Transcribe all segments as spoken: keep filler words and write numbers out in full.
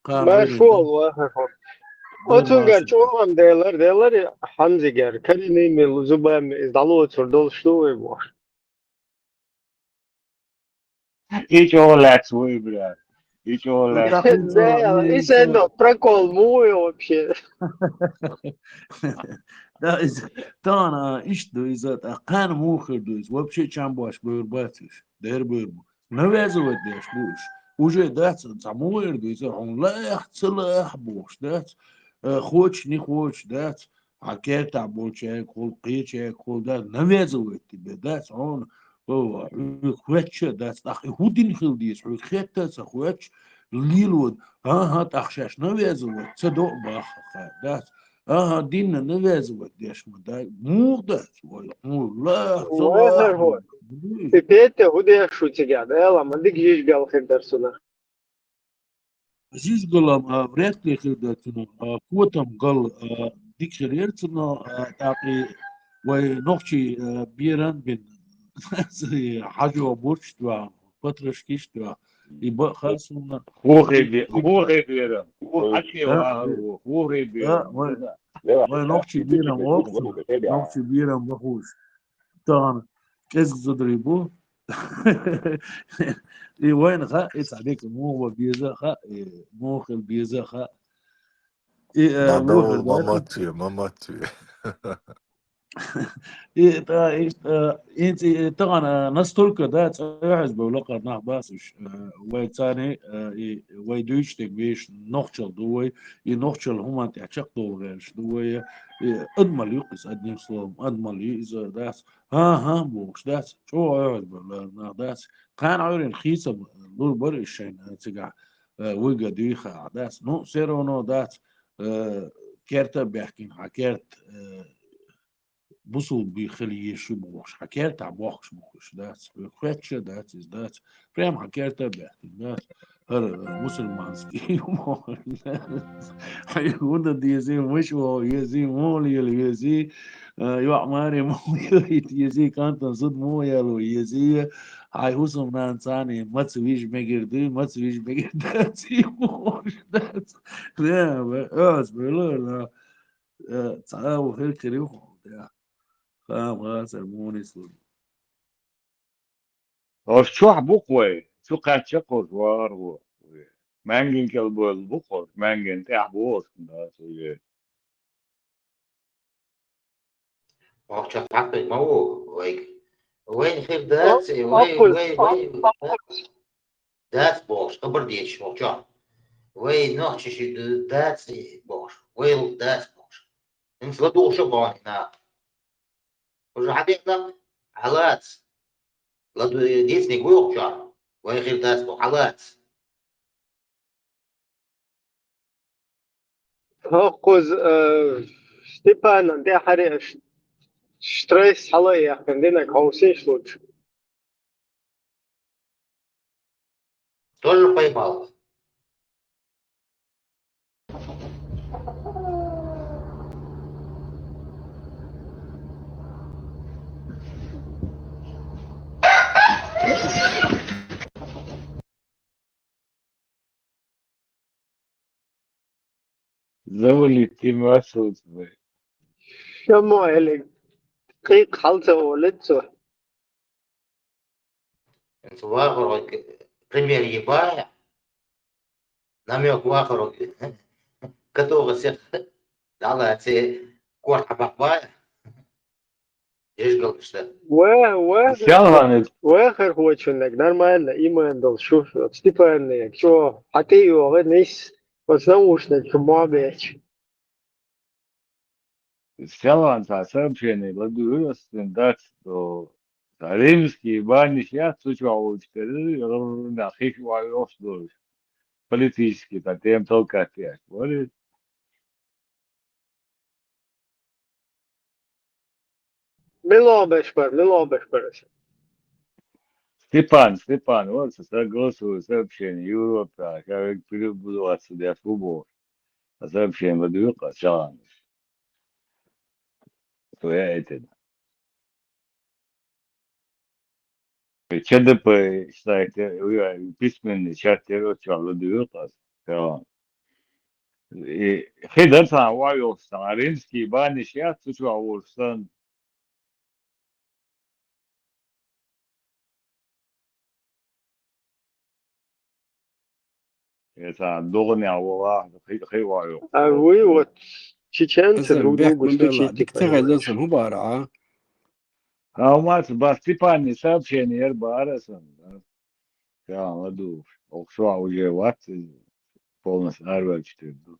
Кхана Ма вайна шо да? Ва хӀа-хӀа. Вай Оцунгар маса. ЧӀогӀа-м делар, делар Хьамзигар. Каринами, Зубами, из дӀалоцур долуш ду вай бохуш. И чӀогӀа лаьцна ву, бля. И чӀогӀа лаьцна. Да, и сено, прикол, му вообще. Да, иза, тахана, иштта ду иза, тӀаккха кхана муха хир ду иза? Вообще чам бош бевр бац уьш. Дер бевр бу. Навязывать деш бу уьш. Уже дац, цхьа муха хир ду иза? Хьуна лаьа, ца лаьа бохуш дац. Э, хочешь, не хочешь, дац. Хьан кертахь болчаьрга хуьлу, кхечаьрга хуьлу, да, навязывать тебе, да, цхьа хьуна, о, хьоьга хоьттуш а дац, тӀаккха и хӀун дина хила деза, хьоьга хетта а ца хоьттуш, лело, аха, тӀаккха шаьш навязывать ца до а бахха, дац, аха, динна навязывать деш ма дай, муха дац, вай, хьуна лаьа, ца Вай лаьа, хӀара хӀу. И Петя, хӀун деш шу цигахь, Дала, ма дика жижигал хир дара сунах. Жижигал-м, а, вряд ли хир дара цунах, а, котам гал, а, дика хир яра цунах, а, тӀаккха вай нохчий, а, берам бина, хьажо бурч а тоьхна, патрошкаш а тоьхна, и бакъ хаа суна. ХӀора бе-, хӀора берам, хӀора хьаче А, вахар ву, хӀора а, берам. вай, вай нохчий берам воккху, нохчий берам бахуш. Тахана кӀезиг зударий бу. И вайна хаьа, и цхьа дика муха бан беза а хаьа, и муха хила беза а хаьа. И, э, Надо муха ма дац. Матвей, ма Матвей. И, э, и, э, и, и тахана настолько, да, цӀехьа бевлла кхара нах бац уьш, э, вай царний, э, и вай дуьйцуш дерг вешан нохчалла ду вай, и нохчалла хӀуманна тӀехь чекхдовла гӀерташ ду вай, и адамалла ю иза, одним словом, адамалла ю иза, дац. ХӀан-хӀа бохуш дац, чӀогӀа Ӏохьоза бара лара нах дац. Кхана Ӏуьйранна хийцам лур бара иза шайна цигахь, э, вуьйга дуьйха а дац. Ну, всё равно дац, э, керта а баьхкина хьан керта, э, бусулба хила езаш ю бохуш, хьан кертахь бохкуш бу уьш дац. Хьоьга хоьттуш а дац, иза дац. Прямо хьан керта а баьхкина дац. ХӀара мусульманский ю бохуш дац. Хьайга хӀун дан дезий, муш вогӀу везий, муха лела везий, а, йоӀ маре муха йохийта езий, кӀантана зуда муха яло езий, хьайн хӀусамнана царний маца вижа мегар дуй, маца вижа мегар дац, и бохуш дац. Прямо, аз бела, э, цхьа а ву хир кхир ю хьуна, да. Хам хацар муха нислур. Ош чохь бу-кх вай, цу кхаьчча кхуш вахар ву. Маьнгин кӀел бойла бу-кх ош, маьнгин тӀехь бу ош, да, цу е. Ош чохь хьакхуьйту ма ву вайга. Вайна хир дац, вай, вай, вай, дац бохуш, хабар дезаш ву чохь. Вай нохчий ду-, дац бохуш, вай дац бохуш. ХӀинца ладугӀуш а боху нах. Уже хьан деана, хьалаца. Ладу-, дийциниг вуй оха чохь? Вай хир дац боху, хьалаца. Хьо кхуза, э, Степанан тӀаьхьара ш-, штресс хьала а яьккхина динарг хьовсийша лучу. Тоже поймал. Завалить тем расовый. Шамойлиг кхин хьалца олуьйту цо. Вахархойг пример е бая, намёк вахархойг катугӀа сих дӀалаце корта хьабаккха бая. Ежгалгашта. Ва, ва, ШалгӀанит. Ва, хӀара хӀочуннаг, нормально, иман долуш шу, Степаннег, чӀогӀа, хьан тӀе а йогӀу, нис, оцу наушник чу ма бечу. ШалгӀан цхьа сообщение ладуьйгӀира ас цуьнан дац, о, цхьа римский бани яц, цу чохь волчу тера, гӀуррна хиш охьа йохуш долуш. Политический цхьа тема толкать еш вара. Мила беш бара, мила беш бара аса? Степан, Степан, вот, со голосовое сообщение, Европа, ша вегга перевод буду вас, я футбол. А сообщение ладуьйгӀу-кх ас, чаланаш. Твоя это. Ч Д П сайт, э, письменный чат, э, вот чё, ладуьйгӀу-кх ас, чалан. Хи дан цхьа вай йолуш цхьа римский баниш яц цу чохь волуш санна. Я цхьа догӀанехь валахь, хи хи вай йолуш. А вы вот чеченцы друг другу стучите, понимаешь? Дика ца хезна сан хӀун бара, а? Хьо маца бан Степанне сообщение яр бара сан, да? Ша ладугӀуш. Окху шо уже вац, полностью арваьлча тера ду.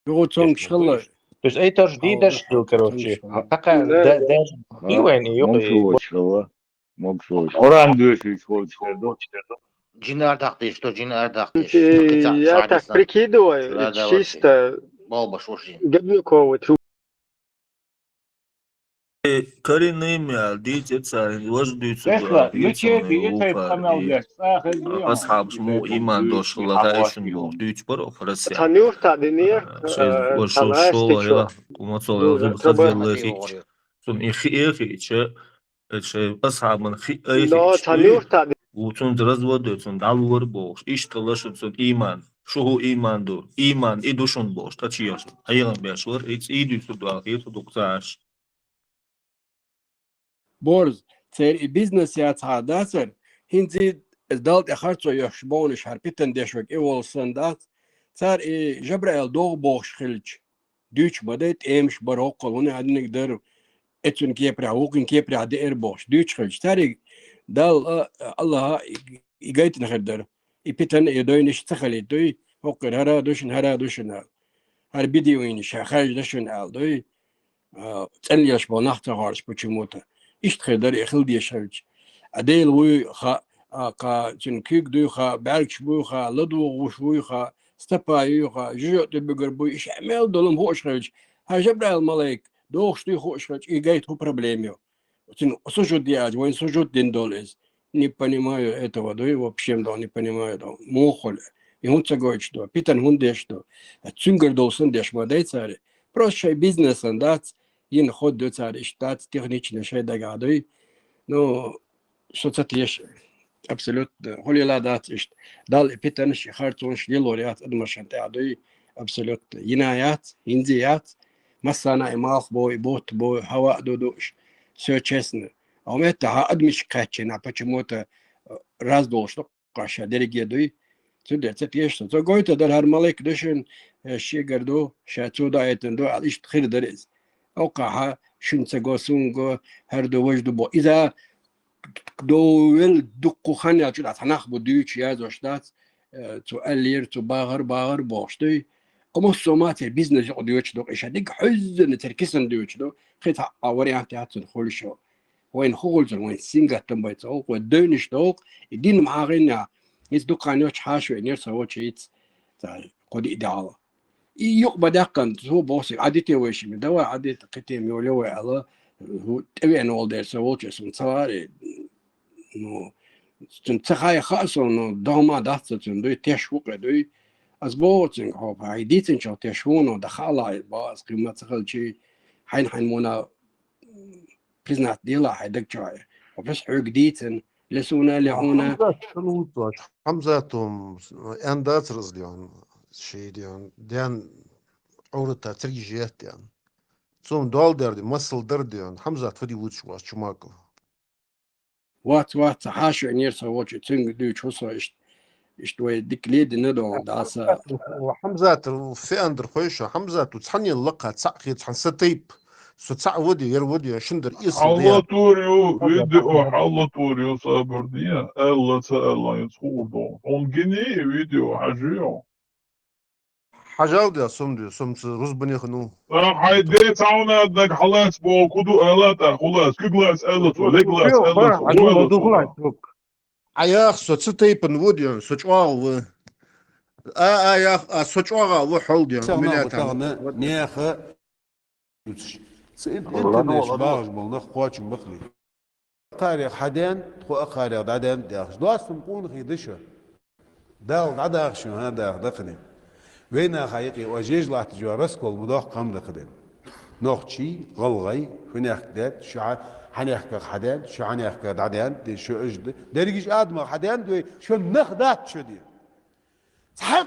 Юха цомгуш хилла. То есть это же дидаш ду, короче. Такая даже и вайна юкъе. Могуш волчу хилла. Могуш волчу. Къуръан доьшуьйтуш волчу хир ду. Джин ардакъдеш, что джин ардакъдеш. Я так прикидываю, чисто. Болбаш вуш джин. Габнукова. Э, Кариным ял дийцира цара, важа дуьйцура, Тесла, дийцира мечети, и тайп вукхара, къамел и деш, цӀа хезна йо? Асхьабаш муха ийман долуш хилла, хьаьшина бохуш дуьйцуш бара оха Россия. Цхьана юрта динера, а, шайн, э, важа цхьана шолгӀа аьшта яла, кху мацалла яла зуба хазъелла хиъча, цунна и хиъ а хиъча, э, шайн асхьабан хиъ а хиъча, цхьана юрта ди- ву цунца развод а, цунна дӀалора бохуш, иштта хилла шуна цунна ийман, шу хӀун ийман ду, ийман и ду шуна бохуш, тӀечу ехаш, хьехам беш вара, и цӀий дуьйцур ду аьлла хета дукха ца Ӏаш. Борз, церан и бизнес яцахьа дацара, хӀинца и Далла тӀе харцо йоьхуш бохуш хӀара питана деш верг и волу санна дац. Цара и Жабраил догӀу бохуш хилча, дуьйцуш ма дай, тӀемаш бара, хӀоккхул хӀуна хьаьдинарг дара, эцун кепарехь, вукхун кепарехь деара бохуш, дуьйцуш хилча, цаьрга Далла, Аллаха и гайтина хир дара. И питана, и дойнаш ца хилийта дуй, хӀокхуьра хӀара а ду шуна, хӀара а ду шуна аьлла. ХӀара бедуинаш, ша хаьржа дан шуна аьлла дуй. А, цӀена лелаш болу нах ца гӀерташ почему-то. Иштта хир дара и хила дезаш хилча. А Дела вуй хаьа, а, кху цуьнан куьг дуй хаьа, бӀаьргаш буй хаьа, ладугӀуш вуй хаьа, стапа юй хаьа, жожагӀатин буьгур буй, и шаьш мел долу хӀума хууш хилча, хӀара Жабраил малайк догӀуш дуй хууш хилча, и гайта хӀун проблема ю? Цуьнан сужуд яьлча, вайн сужуд дина долу иза. Не понимаю этого, дуй, вообще-м, дуй, не понимаю, дуй. Муха хуьлу? И хӀунда ца гойтуш ду? Питана хӀунда деш ду? Цуьнгара долу санна деш ма дай цара. Просто шайн бизнесан дац, йина хӀуд ду цара, иштта дац, технично шайн дагахь дуй. Ну, со ца теша. Абсолютно. ХӀун лела дац иштта. Далла и питанаш, и харцонаш лелор яц адамашна тӀехь дуй. Абсолютно. Йина яц, хӀинца яц. Массарна и малх бо, и бутт бо, хӀаваъ ду дууш. Всё честно. А хӀун метта хьан адамашка кхаьччина, почему-то, э, раз долуш ду, кхаша дерриге дуй. Цундела ца теша со. Цо гойту дара хӀара малайк ду шуна, э, шегара ду, ша цо даийтина ду, аьлла, иштта хир дара иза. Оккхахьа шуна ца го, суна го, хӀара ду, важа ду бо. Иза довел дуккха хан яьлча, цхьа нах бу дуьйцуш язош дац, э, цо аьллера, цо багӀар, багӀар бохуш дуй. Амма со ма церан бизнес юкъа доьчуш ду, и ша дика хьуьззина церан кисана доьчуш ду, кхин цхьа а вариант яц цунна хуьлуш йо. Вайна хӀун хуьлу цунна, вайн сингаттам бай ца гӀуллакх, вайн девнаш догӀу, и дин ма хьахийна, иза дукха хан йоццуш хьаша веанера со волчу хӀинца, цара кхо-диъ де хьала. И юкъа бан даьккхина, цо боху соьга, Ӏадите вай шимма, давай Ӏадита, кхин тема йолу вай аьлла, хӀу тӀевеана волу дела со волчу, аса ма ца вари, ну, цуьнан ца хай хаьа со, ну, догӀма дац со цуьнан дуй, теш ву кхе дуй. Аса боху цуьнга, хьо, хьайн дийцинчух теш ву, ну, дан хаалахь, боху аса, кхин ма ца хилчий, хьайна-хьайна муна признать делахь хьайн даг чохь. Хьо бес хьоьга дийцина, ле суна, ле хьуна. Хьамзат, Хьамзат, Хьамзат, м, эн дацар иза леон, ший леон, ден Ӏурата церг жет ден. Цунна дол дер ди, масал дар ден. Хьамзат фу ди вуьтуш вац, Чумаков? Вац, вац, ца хьаша веанера со волчу, цуьнга дуьйцуш хӀу со иштта. Иштта вай дика ледина догӀу, даса. Хьамзат, феандр хойша, Хьамзат, цхьанне лакха, цхьаъ хи, цхьан са тайп. Со цхьаъ вади, яр вади, шин дар, и са дия. Хьалла тур ю, видео, хьалла тур ю, сабар дия. Аьлла, ца аьлла, ю цхур догӀу. Он гини, видео, хьажи ю. Хьажал де, сом де, сом ца рузбане хну. А, хьай де цауна даг халац бо, куду алата, хулас, куглас, алат, леклас, алат, алат. Аяхь со ца тайпан ву де, со чӀоагӀа ву. А, аяхь, а, со чӀоагӀа ву хьол де. Милятан. Неха. Ца интернеташ багӀаш болу нах кхочун бакъли. Кхарех хьаден, тхо а кхарех дӀаден дехаш. Достум къонахий да шу. Далла дӀадаха шун, хьан даха дакханин. Вайнаха юкъе ожеж латташ йола раскол ма доккха хӀама дакхаден. Нохчий, гӀалгӀай, хӀунехк дет, шу хьа-, хьанехках хьаден, шу хьанехках дӀаден, де шу уж де. Дерригаш адамах хьаден, де шу нах дац шу де. Цхьа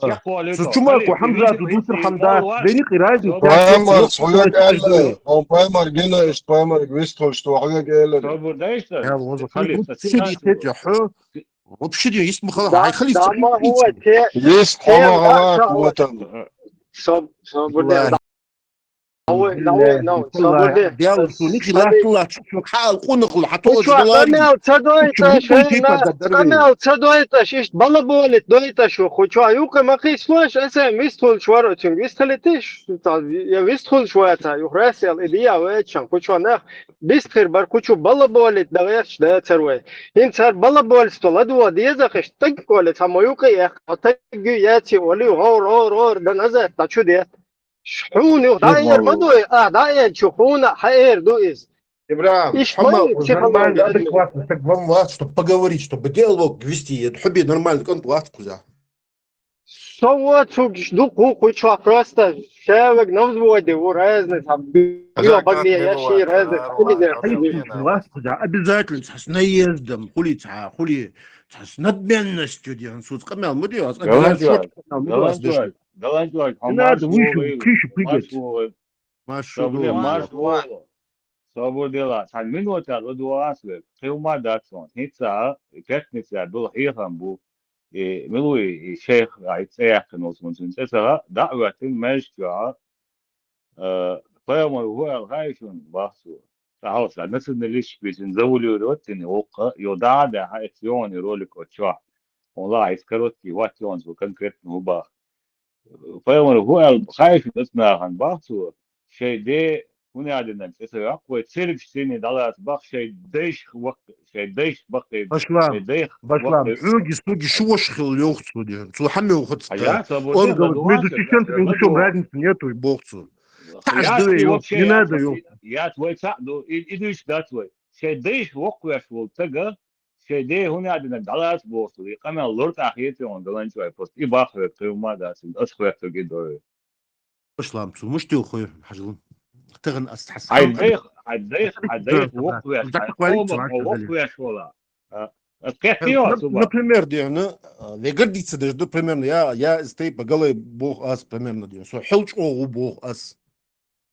Цу чу ма кху Хьамзата дувцар хӀама да, вайна юкъе разница яц. Паймар, хьоьга аьллара, хьо паймар гина, иштта паймарга вистхуьлуш ду, хьоьга аьллара. Собур дай иштта. Я, вот, халиф, вот, сиди, сиди, хьо. Вообще, дин, есть махала, хай халиф, да, сахи, ма халиф. Есть, хьо ма гӀалат, вот он. Соб-, собур дай. Давай, давай, ну, собур де. Дел, су, ники, лахту, лахту, шо, хьал, къунахла, хьа, тоже, къамел ца дойташ, къамел ца дойташ, ишт балаболит дойташ, хуча юкъе ма кхийслош, эсе вистхуьлуш вар оцунга, вистхилитиш, я вистхуьлуш ваца, юх Расел, идия вечан, хуча нах, бистхир бар, хучу балаболит, дагъеш, да цар вай. Ин цар балабольство, ладуа дезахиш, таг коле, ца мо юкъе, эх, таг яци, оли, гор, гор, гор, да назад, да чу де. Хьуна юха дӀаэр ма дуй, а, дӀаэр чу хьуна хьаэр ду иза. Ибрахим, иш хьо ма ма психология. Нормально, адекватно, так вам вас, чтобы поговорить, чтобы диалог вести, я хьуби нормально, кӀант вац кхуза. Со вот цугиш дукха ву кхуй чохь просто шаваг на взводе ву разный, там, био багле я ши разный. Обязательно цхьа наездом, хули цхьа, хули цхьа с надменностью ден, суц къамел ма дио, аз обязательно шорт къамел ма дио, аз дешна. Галанчой, Не надо выше, крыше прыгать. Машу, Собур дела, цхьа минута ладугӀас век, кхин ма дац вон. ХӀинца, пятница, дул хьехам бу. И милуй, и шейх, ай, цӀе яьккхина волу, цуьнан цӀе ца хаьа, дӀа а хӀоьттина, маьждиг чохь, э, пайхамар ву аьлла хаьий шуна, бах цо. Ца хьалха националисташ бисина завуьлуьйтур оццуьнан воккха, йо, дӀа а даьхьа, эццу йогӀуна ролик оцу чохь. Хьуна лахьа, иза короткий хӀоттайо цо конкретно хӀун бах. Пайхамар ву аьлла хаьий шуна оцу нахана, бах цо, шайн ден хӀун аьлла динарг цӀе ца йоккху, вай цергаш цӀийне дӀалаца бах, шайн дайшка ваккха, шайн дайшка баккхий, Башла, шайн дайх башла, ваккхий. Хьоьгий, суьгий шу ваша хилла йоху цо ден. Цо хьан ме ву хӀоццу Хьажа, ца бу Он дела говорит, дугӀа между ца чеченцами и ладугӀа. душом разницы нету, и бох цо. Цхьа аш Яц дуй, и йо, вообще не яц, надо, йо. Яц вай цхьаъ ду, и, и дуьйцу дац вай. Шайн дайшка воккхавеш волу стага, шайн ден хӀун аьлла динарг дӀалаца боху цо, и къамел лур тӀаккха хетий хьуна, Галанчой, просто и бах век, кхин ма дац, ас хӀоьттург и до. Башлам цо, муш тилхой, хьажал. Тахана ас хьас. Хьайн дайх, хьайн дайх, хьайн дайх воккхавеш, хьайн къомах воккхавеш вола. А, ас кхетти йо, суба. Например, дехна, вегар дийца даже, да, примерно, я, я из тайпа галай бох ас, примерно, дехна. Со хьол чӀогӀа бох ас.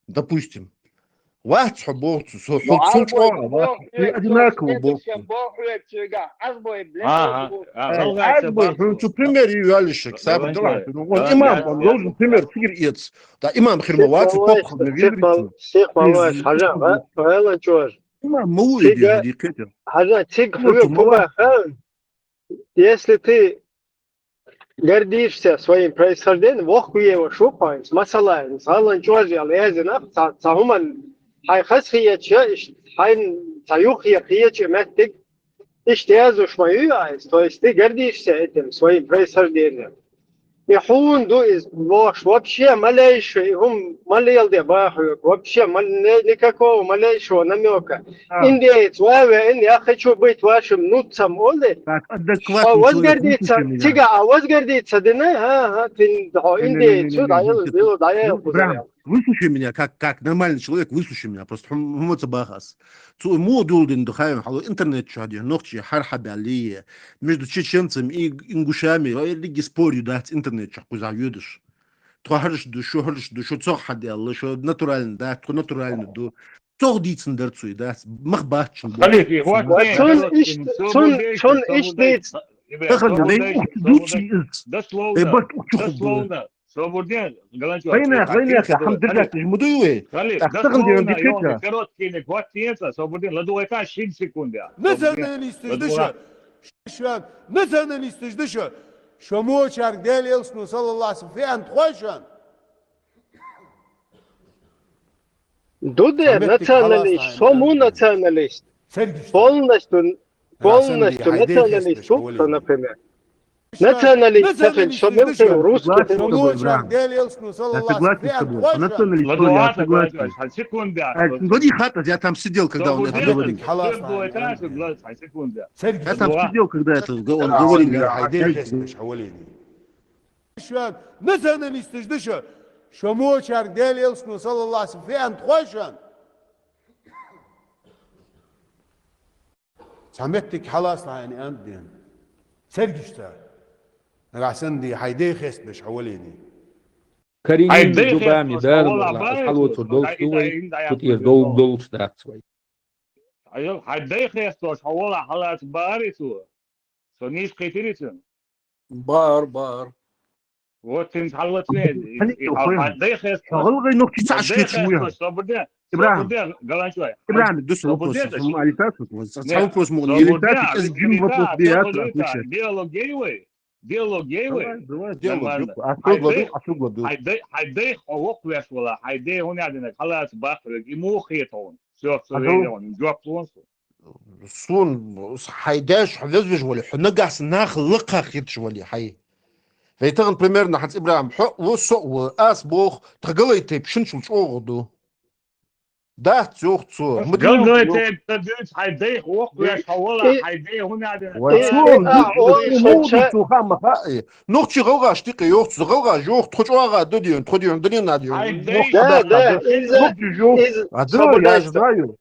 Допустим. Вац хьо бох цо, со хьол цул чӀогӀа, вац. Ты одинаково бох цо. Ага, Ай, ай, бой, хьуна цу пример и вялишек, саба галахь, ну, он имам, он должен пример цигир иец. Да, имам хир ма вац, поп хир ма визрицу. Сих ма вац, хьажа, гӀелан чӀож. Имам ма ву и дехна, дикхетер. Хьажа, циг хьоьга ма вац. Если ты гордишься своим происхождением, вохкуеваш ву хьо, масала, гӀелан чӀож ял эзина, ца, ца хӀуман хьайн хаза хетча, иш-, хьайн ца юххе хетча меттиг, иштта язуш ма ю айс, то есть ты гордишься этим своим происхождением. И хьуна ду иза бохуш, вообще ма лейша, и хӀума ма леладе бахьоьга, вообще ма, не, никакого малейшего намёка. Индеец, ва веан, я хочу быть вашим нуццам, оле. Так, адекватный человек, выслушай меня. Цига, а возгордиться дина, ха, ха, тин, хо, индеец, сюда, я, я, я, Выслушай меня, как, как нормальный человек, выслушай меня. Просто хӀум-, хӀумаца бахас. Цу му дулдин ду хайм хьало интернет чу хьадин, нохчи хьар хьабялли. Между чеченцами и ингушами, ой, лиги спорю дац интернет чу, куза юдуш. Тхо хьарш ду, шу хьарш ду, шу цох хьаделла, шу натурально дац, тхо натурально ду. Цох дийцин дар цуй дац, мах баччун бу. Халиф, и вот Цун иш, цун, цун иш диц. Тахана вайн ухти дучи из. Э, бат ухти хуб. Свободен, Галанчо. Гайнах, гайнах, хамдиргат, мудуй вай. Халиф, дословно, короткий, не хватит, свободен, ладугайка шин секунда. Националисташ да шу. Шуан, националисташ да шу. Шу мочарг Дела Элчано, саллаллаху алейхи ва саллям, фиан тхойшан. Дуде националист, сому националист. Полностью, полностью националист, например. Националист, например, сому русский. Я согласен с тобой. Националист, я согласен. Секунда. Влади Хатас, я там сидел, когда он это говорил. Я там сидел, когда это он говорил. Шуан, националисташ да шу. Шу мочарг Дела Элчано, саллаллаху алейхи ва саллям, фиан тхойшан. Цхьа меттиг хьаласна хьайна, Анден. Цергиш ца. Нагахь санна ди, хьай дей хестбеш хьо валийни. Каринин зубами, да, хьалоцур долчу вай, цу тӀера долу долуш дац вай. Хьай дей хестош хьо вала хьалаца баари цо. Со нийса кхийтири цуьнан. Бар, бар. Вот цуьнан хьаллаца вен. Хьай дей хестош. ГӀалгӀай нохчи ца ашкеташ вуя. Собурде, собурде, Галанчой. Ибрахим, дус вопрос. Алитас вопрос. Ца вопрос могу не летать, это джин вопрос, биат, отвечать. Диалог гей вай. Диалог гей вай. Давай, диалог. Нормально. Хьай дей, хьай дей хьо воккхавеш вала, хьай дей хӀун аьлла динарг, хьалаца баккхарг, и муха хетон. Всё, всё, вейна, жоп лонсу. Сун, хьай деш, хьо везвеш вали, хьо нагахь санна нах лакха хеташ вали, хьай. Вай тахана примерно хьац Ибрахим, хьо а ву, со а ву, ас боху, тхан галай тайп шинчул чӀогӀа ду. Дац, йоах цо. Ма дий, Галгалай йоах. Тайпа ца дуьйцу, хьайн дайх воккхавеш хьо валахь, хьайн дай хӀунда аьлла? Вай, э, цо, э, а, ма дий, оха муха шо ма ца дий, цо хаа ма хаьа. Нохчий гӀалгӀаш дика йоах цо, гӀалгӀаш йоах, тхо чӀоагӀа да дий, тхо дий, дина дий. Хьайн дай. Да, да, иза, нохчий йоах. Иза, а, да, я же знаю.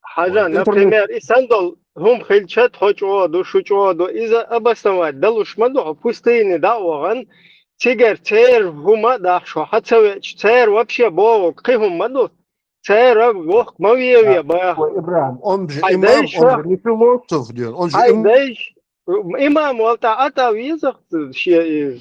Хьажа, интернет. Например, и сандал хӀума хилча, тхо чӀоагӀа ду, шу чӀоагӀа ду. Иза обосновать далуш ма ду, хьо пустыне дӀа а вахана, цигара церан хӀума а дахьаш, хьо хьа ца веача, церан вообще богӀург кхин хӀума ма ду. Церан воккха ма ве ве, бах. Ой, Ибрахим, он же хьай имам, дайша, он же не философ, дий, он же хьай им- дайша, имам вала тӀа а тӀа везах шен,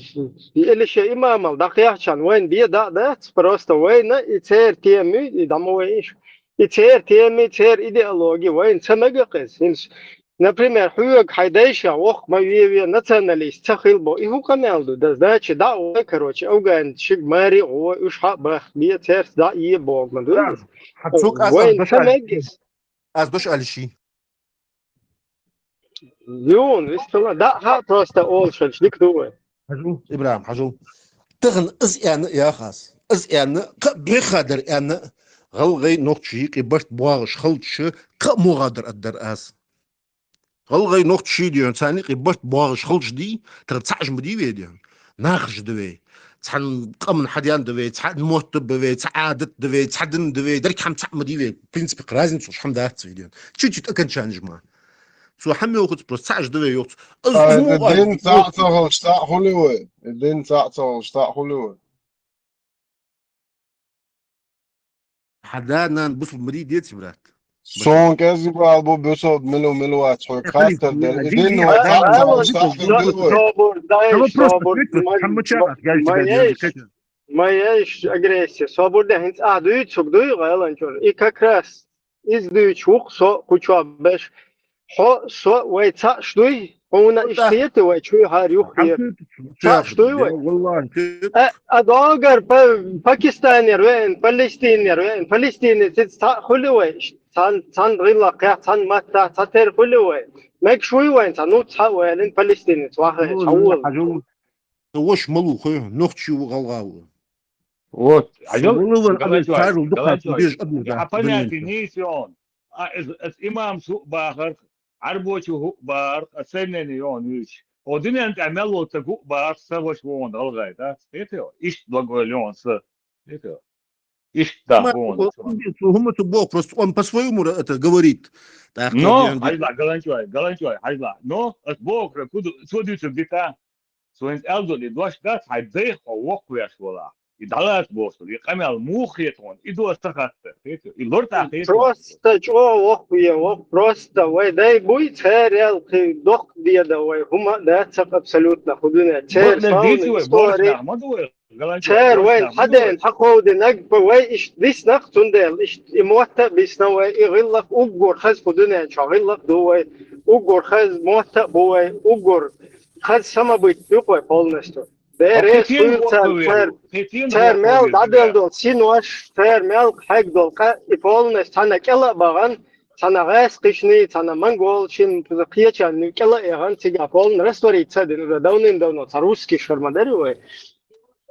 или шен имамал дӀакхехьчан, вайна бе дӀа а дац, просто вайна и церан теми, и дӀа ма вайна иш. И церан теми, церан идеологи вайна ца мега кхез. ХӀинца, например, хьоьга хьай дайша воккха ма ве ве, националист ца хила бо, и хӀун къамел ду? Да, значит, дӀа а вай, короче, афганец шига маре а гӀо, уж хьа а бахка бе, церца дӀа а е богӀу ма ду. Да, хьа цо казах вайна ца мега. Аз дош алиши. Юн, вистала, да, хьа просто олуш хилча, дика ду вай. Хьажал, Ибрахим, хьажал. Тахана аз аьнна а яхас. Аз аьнна, кхаъ беххадар аьнна, гӀалгӀай нохчий юкъе барт богӀуш халча, кхаъ могӀадар аддар аз. ГӀалгӀай нохчий дий, царна юкъе барт богӀуш халча дий, тахана цхьаъ ма дий вай дий. Нахаш да вай. Цхьана къаман хьаден да вай, цхьа мотт ба вай, цхьа Ӏадат да вай, цхьа дин да вай, дерг хьама цхьаъ ма дий вай. В принципе, разница уж хьама дац вай дий. Чуть-чуть окончаниш ма. Цо хьама йохуц просто цхьаъ да вай йохуц. Аз а, хӀума дин цхьаъ ца хилча цхьаъ хуьлий вай? Дин цхьаъ ца хилча цхьаъ хуьлий вай? Хьан да-нана бусулба ма дий, деций, брат? Сон кӀезиг бала бу бусулба мила ву, мила вац хьоьга хаттар дара. И дин вай цхьаъ ца хилча цхьаъ хуьлий вай? Собур дай, собур. Ма еш агрессия. Собур де, хӀинца ахь дуьйцург дуй, гӀаланчуьра. И как раз иза дуьйцуш ву-кх со кху чохь беш. Хьо, со, вай цхьаъш дуй? Хьуна иштта хетий вай чуьйхьара юххера? Цхьаъш дуй вай? Э, а догар па-, Пакистанера веана, Палестинера веана, палестинецаца цхьаъ хуьлий вай? Цхьана, цхьана гӀиллакхехь, цхьана маттахь, цхьатера хуьлий вай? Мегаш вуй вайн цхьа, ну, цхьаъ ваьллина палестинец вахара, цхьа вола. Сан ваша ма лу, хой, нохчи ву, гӀалгӀа ву. Вот. Хьажал, Галанчой, Галанчой, и хьан понятие нийса йогӀун. А, эс, эс имамас хӀуъа бахарх, Ӏарбочо хӀуъа бахарх, а цернене йогӀун вуьйцуш. Хьо дуьнен тӀехь мел волу стаг хӀуъа бахарх, сан ваша вогӀун гӀалгӀай, да? Хетий хьо? Иштта дог ойла йогӀун сан. Хетий хьо? Иштта вогӀун. Цо хӀума ца боху, просто он по-своему это говорит. Но, хьажал, Галанчой, Галанчой, хьажал. Но, ас боху, кху ду-, цо дуьйцург дита. Цо хӀинца аьлла долу и дош дац, хьайн дайх хьо воккхавеш валахь. И дӀалаца бохург, и къамел муха хета хьуна, и дош ца хаттар, хетий? И лартӀахь хетий? Просто чӀогӀа воккхаве воккху, просто вай дай буй, церал кхин доккха деда вай, хӀума а дац цхьа абсолютно хӀу дуьне. Церан совна истори. Цара вайна хьадеана, хьакховдинарг вай иштта диснарх, цундела иштта и мотт а бисна вай, и гӀиллакх уггар хаза кху дуьнен чохь гӀиллакх ду вай, уггар хаза мотт а бу вай, уггар хаза самобыт ду вай полностью. Дера реза хуьлда царна, цара, цара мел дӀаделла долу синош, цара мел хьегна долу къа, и полностью цхьана кӀела а бахана, цхьана гӀаьскхишний, цхьана монголшний, кхечарна кӀела а яхана, цигахь полностью раствориться а дина, уже давным-давно цхьа русский шарма дарий вай.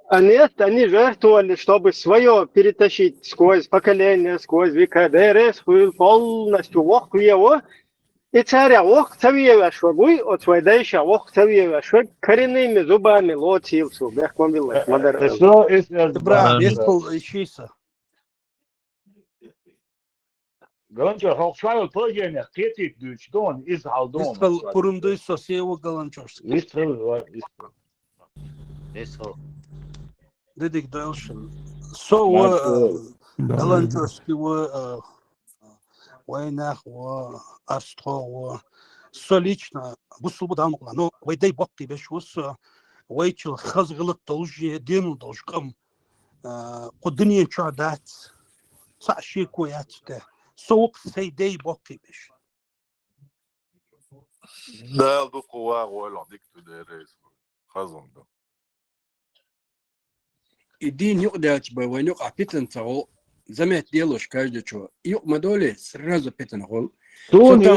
А нет, они жертвовали, чтобы своё перетащить сквозь поколения, сквозь века. Дера реза хуьлда, полностью воккхаве ву. И царех воккха ца вевеш ваг вуй, оцу вай дайша воккха ца вевеш ваг, коренными зубами лоцийла цо, бехк ма билла, ма дара. Ибрахим, ишиса. Галанчой, хьо шоайла положениех кхетийта дуьйцуш ду хьуна, иза хьал ду хьуна. Вистхила пурам дуй со, сева Галанчойс. Вистхила, вай, вистхила. Вистхила. Дидиг дойлшина. Со ва, э, Галанчойс ва, э, вайнах ва, астхо ва. Со лично бусулба дан мукъана, но вай дай боккхий беш ва со, вайчул хаза гӀиллакх долуш, денал долуш къам. А, кху дуьнен чохь дац, цхьаъ шеко яц те. Со ву-кх сайн дай боккхий беш. Дала дукха вагӀа вайлахь, дика ду, дерриг хаза ду. И дийна юкъадаьлча бен вайн юкъахь питана ца гӀо, замет делуш каждый чо. И юкъа ма долий, сразу питана гӀол. Суна Цу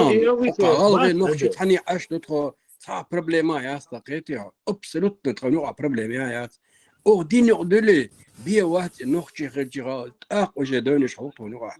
тӀаьхьа гӀалгӀай нохчий цхьаьний Ӏаш ду тхо, цхьа а проблема яц тхан, кхетий хьо? Абсолютно тхан юкъахь проблема я яц. Оха дийна юкъа дуьлий, бен вац и нохчий хилча гӀа, тӀаккха уже девнаш хьо тхан юкъахь.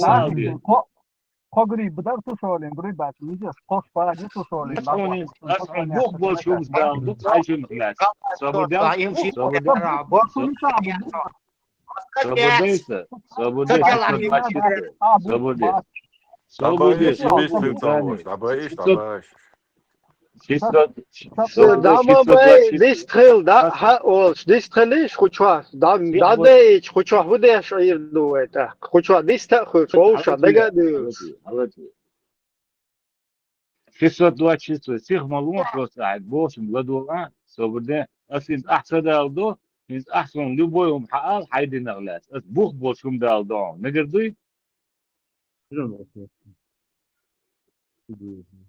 Sabe? Ko- Кхо гриб дар цу шолин, гриб аьлча, мижа, кхо шпаги цу шолин. Ас хьуна, ас хьуна бух болчу хӀуманца дала ду, хьайшинах лаьцна. Собар де. Собар де, собар де, собар де. Собар де. Собар де. Собар де. Шестьсот, шестьсот, шестьсот, шестьсот двадцать четыре. Дистхил, да, ха, олш, дистхилиш, хуча, да, да, деш, хуча, худеш, ир ду это. Хуча, диста, хуча, вовша, дага, ду. Шестьсот двадцать шестой, сих ма лун, просто, ай, бошим, ладула, собар де, ас инз ахса дала ду, инз ахсон, любой ум хаал, хьайдинах лаьц. Ас бух болчу хӀума дала ду, мегар дуй?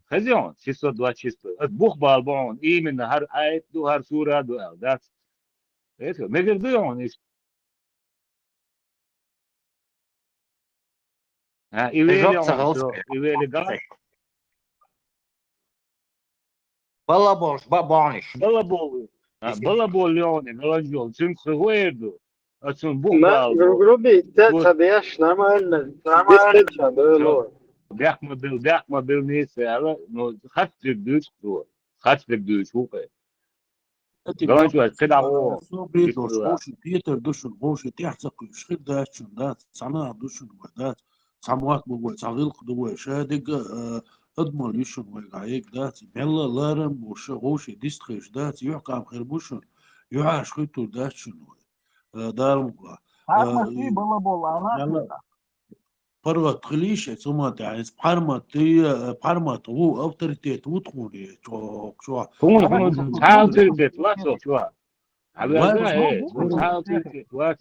Хазион, шестьсот двадцать шестой. Ас бух бала бу хьуна, именно хӀара аят ду, хӀара сура ду аьлла, дац? Эсо, мегар ду хьуна иштта? А, и вели хьуна, всё, и вели гала. Балаболш, ба-, бониш. Балабол. А, балабол леони, галанжол, цуьнца хӀу эр ду? Ацун бух бала. Груби, ца, ца деш, нормально. Нормально. Бехк ма бил, бехк ма бил нийса аьлла, ну, хаттиг дуьйцу ду. Хаттиг дуьйцу хӀу кхе. Галанчу ас кхидӀа гӀо. Собри дош, вовши петар ду шун, вовши тӀехь ца кхуьйш, хир дац шун, дац, цхьа нах ду шун вай, дац, цхьа мотт бу вай, цхьа гӀиллакх ду вай, ша дигга, а, адамал ю шун вай, гӀайг дац, мелла ларам бу ша, вовши дистхеш дац, юхькам хир бу шун, юхьаш хуьттур дац шун вай. Э, Дармукла. Пхьармат и балабол ала. Пхьармат хилийша, цуман тӀехь, иза пхьармат, э, пхьармат ву, авторитет ву тхуна, чӀо-, чӀо-. Тхуна, тхуна, цхьа авторитет вац, чӀо. Хьавяза, э, цхьа авторитет вац.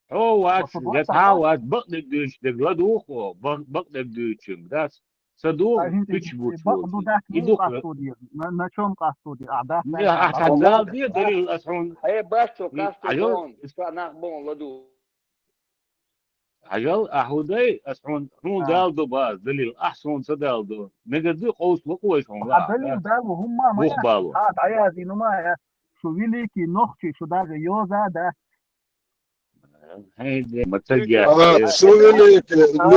Хьо вац, я цхьа вац, бакъдерг дуьйцуш дерг ладугӀу, бакъ-, бакъдерг дуьйцучуьнга, дац? Ца ду, куьч буч бу. И ду къастуди, на, на чом къастуди? А, да, ахьа дал де, далил ас хьуна. Хье, бачо, къастуди, ца нах бон ладу. Хьажал, ахьу дай, ас хьуна, хьуна дал ду баз, далил, ахь суна ца дал ду. Мегар ду, къовс лакъой хьуна. А далил дал, хӀумма ма. Бух балу. А, даязи, ну ма, я. Шу великий нохчи, шу даже йоза, да. Хьайде, ма ца геш. А, шу великий, леха, а, а,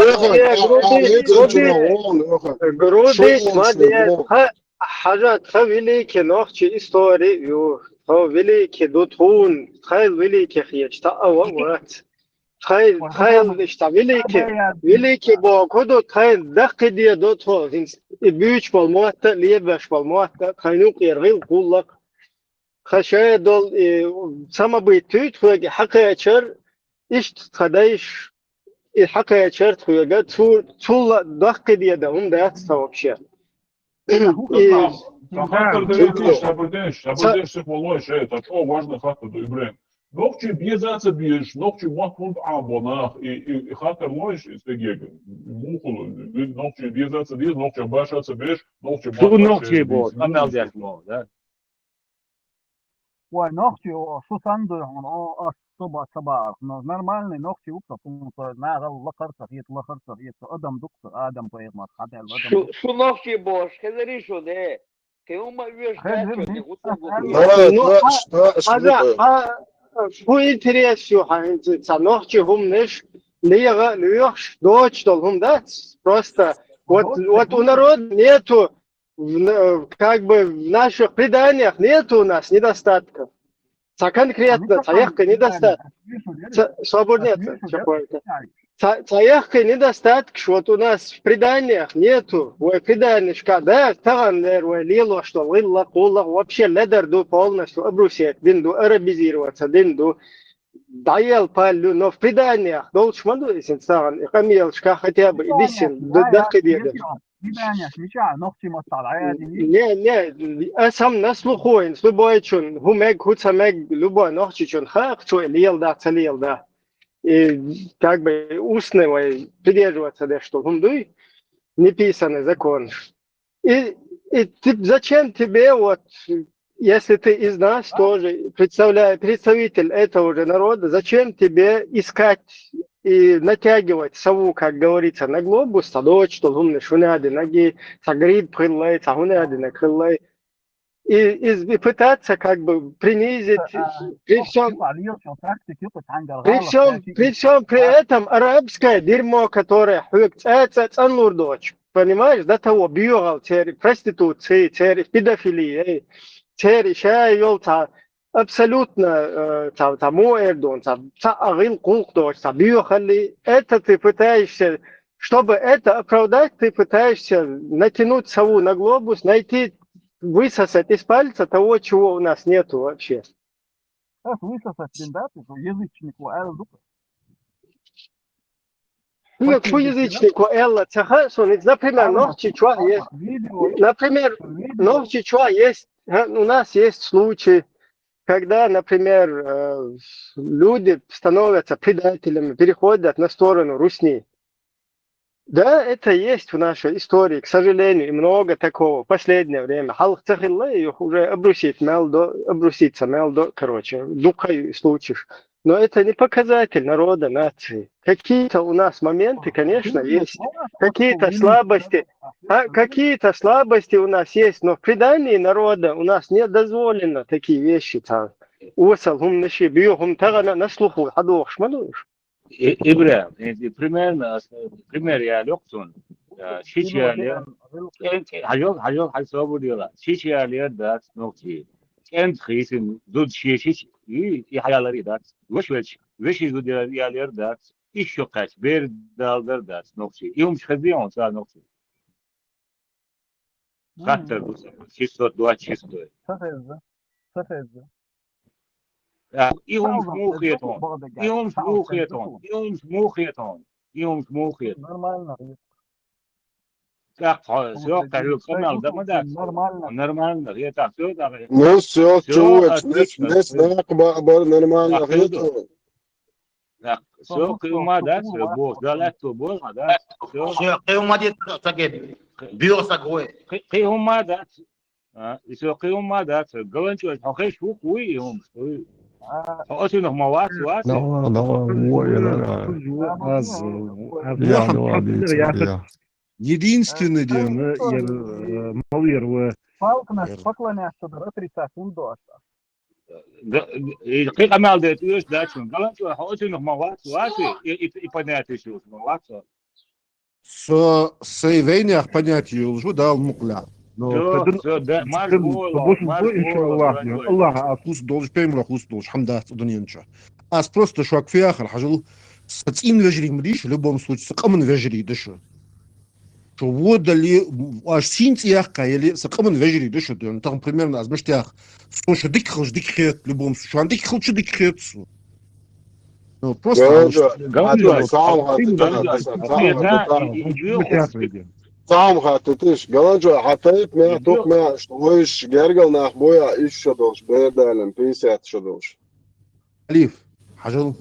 леха, леха. Грубить, ма де, ха, хьажа, тха великий нохчи истори ю, тха великий ду тхун, тхайл великий хьеч, та а ва вац. Тхайл, тхайл иштта великий, великий бо, коду тхайл даккхи де до тхо, хинс, и бүүч бол мотта, лебаш бол мотта, тхайн юкъер гӀил гуллак. Тха шая дол, и, ца ма быттуьйту хьоьга хьакхечар, иштта тха дайш, и хьакхечар тхоьга, цу-, цул даккхи деда, хӀума дац тха вообще. И хаттар даийташ, сабрдеш, сабрдеш сих валой шея, та чӀо важный хаттар ду, Ибрем. Нохчий беза ца безаш, нохчий мотт хӀунда Ӏамбо нах, и, и, и хаттар лойш, и стегега. Мухула, нохчий беза ца беза, нохчий баша ца беш, нохчий мотт баша ца беза. Шу нохчий бо, амал деш бо, да? Вай, нохчи, о, шу сан дуй хьуна, о, ас, со ба, ца баар. Но нормальный нохчи ву со, хьуна со, нагӀал лакхар ца хета, лахар ца хета, со адам ду-кх со, Адам пайхамар, хьадаьлла адам ду-кх. Шу, шу нохчи бохуш, хезарий шу, де? Кхин хӀумма оьшуш дац шуьга, гӀусар гу. Да, ну, да, а, да, а, слушай. А, а, шу интерес ю, хьан, ца нохчи хӀуманаш, лега, лоьхуш, доцуш долу хӀума дац. Просто, вот, вот у народа нету в на-, как бы в наших преданиях нету у нас недостатка. Ца конкретно, ца яккхий недостатка. Ца, свободнее, ца, ца, ца яккхий недостаткаш вот у нас в преданиях нету. Вай преданешка, да, тахана лер вай лелош долу гӀиллакх, гӀуллакх вообще ледар ду, полностью обрусеть дин ду, арабизироваться дин ду. ДӀаел паллю, но в преданиях долуш ма ду, и син цагӀан, и къамелашка хотя бы, и дисин, д-, даккхий дедаш. Преданиеш мича, нохчий маттахь дӀаяздина? Не, не, ас хӀама на слуху, с любойчун, хӀу мег, хӀу ца мег, любой нохчичун, хаа-кх цо и лелада, ца лелада. И как бы устный вай придерживаться деш долу хӀума дуй, неписанный закон. И, и ты, зачем тебе вот, если ты из нас тоже, представляя, представитель этого же народа, зачем тебе искать и натягивать сову, как говорится, на глобус, ца доцуш долу хӀуманаш хӀунда аьлла, наги ца гриб хилла, ца хӀунда аьлла, хилла. и, и, и пытаться как бы принизить при всем, при всем, при всем при этом арабское дерьмо, которое хьоьга цӀа-цӀа цӀанлур доцуш, понимаешь, до того бегал церан проституцией, церан педофилией, церан шай йолу цхьа абсолютно, э, цхьа, цхьа мо эр ду, цхьа, цхьа а гӀиллакх-гӀуллакх доцуш, цхьа боьхалли, это ты пытаешься, чтобы это оправдать, ты пытаешься натянуть сову на глобус, найти, высосать из пальца того, чего у нас нету вообще. Как высосать, блин, да, ты же язычник, аьлла ду-кх. Хьоьга шу язычнико аьлла ца хаьа суна, иза, например, Нохчийчохь есть. Например, Нохчийчохь есть, ха, у нас есть случаи, когда, например, э, люди становятся предателями, переходят на сторону русни. Да, это есть в нашей истории, к сожалению, и много такого в последнее время. Хьалха ца хилла, и уже обрусить мел до, обруситься мел до, короче, дукха ю и случаеш. Но это не показатель народа, нации. Какие-то у нас моменты, конечно, есть. Какие-то слабости. А, какие-то слабости у нас есть, но в предании народа у нас не дозволено такие вещи. Цхьа осал хӀуманаш, боьха хӀума тахана на слуху хьадохуш ма ду уьш. И-, Ибрахим, э, примерно, ас, пример ялайо-кх цунна. Э, шича ялайо, кӀен-, кӀен-, хьажал, хьажал, хьажа собар дела. Шича ялаяр дац нохчий. КӀентах йисина зуда шен шича, и, и хьаялар и дац. Ваша велча, вешин зуда ялаяр дац. Ишшо кхаьчча, бер даладар дац нохчий. И хӀумаш хезний хьуна цара нохчий? Хаттар ду сан, шестьсот двадцать шестой. Ца хеза, ца хеза. А, и хӀумаш муха хета хьуна? И хӀумаш муха хета хьуна? И хӀумаш муха хета хьуна? И хӀумаш муха хета? Нормально хета. ТӀаккха хьо, всё, кхаьрга къамел дан ма дац. Нормально. Нормально хета, всё, тӀаккха. Ну, всё, всё, чего, ответ, нес, нес, ответ. Нах ба-, бар нормально хета хьуна. ТӀаккха, всё, кхин хӀума дац, боху, да, лаьтто боху, да. Всё. Всё, кхин хӀума дац, ца геби. Био ца гой. Кхин, кхин хӀума дац. А, и всё, кхин хӀума дац. Галанчой, хьо хезаш ву-кх вуй и хӀумаш, вуй? Хьо оцунах ма вац, вац? Давай, давай, вой, давай. Аз, аз я, я, я. Единственный дела, яра, э, малера ва. Палканаш поклоняться дар отрицать хӀунда до аша? Да, и кхин къамел дайта оьшуш дац шуна. Галанчой, хьо оцунах ма вац, вац и, и, и понятие шуьца ма вац. Со сайн вайнех понятие йолуш ву Дала мукъ лахь. Но всё, кхидӀа всё, да, марш, марш, иншаллахӀ, марш, Аллахьах аз хӀусса долуш, пайхамарах хӀусса долуш хӀума дац цу дуьнен чохь. Аз просто шуьга фу яхара хьажал, сан цӀийнан вежарий ма дий шу, в любом случае, сан къаман вежарий ду шу. Шу вон дале, аш сийна цӀе яккха яле, сан къаман вежарий ду шу, дуьйна. Тахана, примерно, аз мишта яха, со шу дика хилча дика хета, в любом случае, шуна дика хилча дика хета со. Ну, просто галанчой, галанчой, сам хатта, сам хатта, сам хатта тиш. Галанчой, хьан тайпа мех, дукха мех, что вайша гергал нах бу я, ишшо долуш, бер далина, пятьдесят шо долуш. Алиф, хьажал.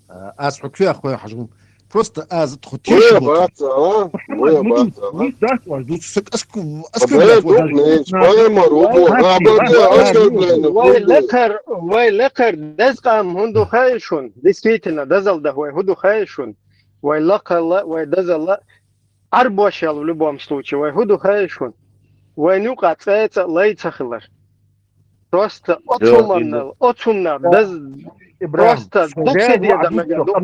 А, аз хьо кхехьа хой хьажал. Просто аз тхо тешаш ву. Вуя бац, а? Вуя бац, а? Вуй дац вай, ду са аску, аску бер ду, не, споймар, убо, а, бер ду, аску бер ду. Вай лекхар, вай лекхар деза къам хӀун ду хаьий шуна? Действительно, дозалла даха вай хӀун ду хаьий шуна? Вай лакхалла, вай дозалла. Ӏарбош ял в любом случае, вай хӀун ду хаьий шуна? Вайна юкъахь цкъа а цкъа а лай ца хилар. Просто оцу хӀуманал, оцу хӀуманах даз, просто дукха деза мегар ду.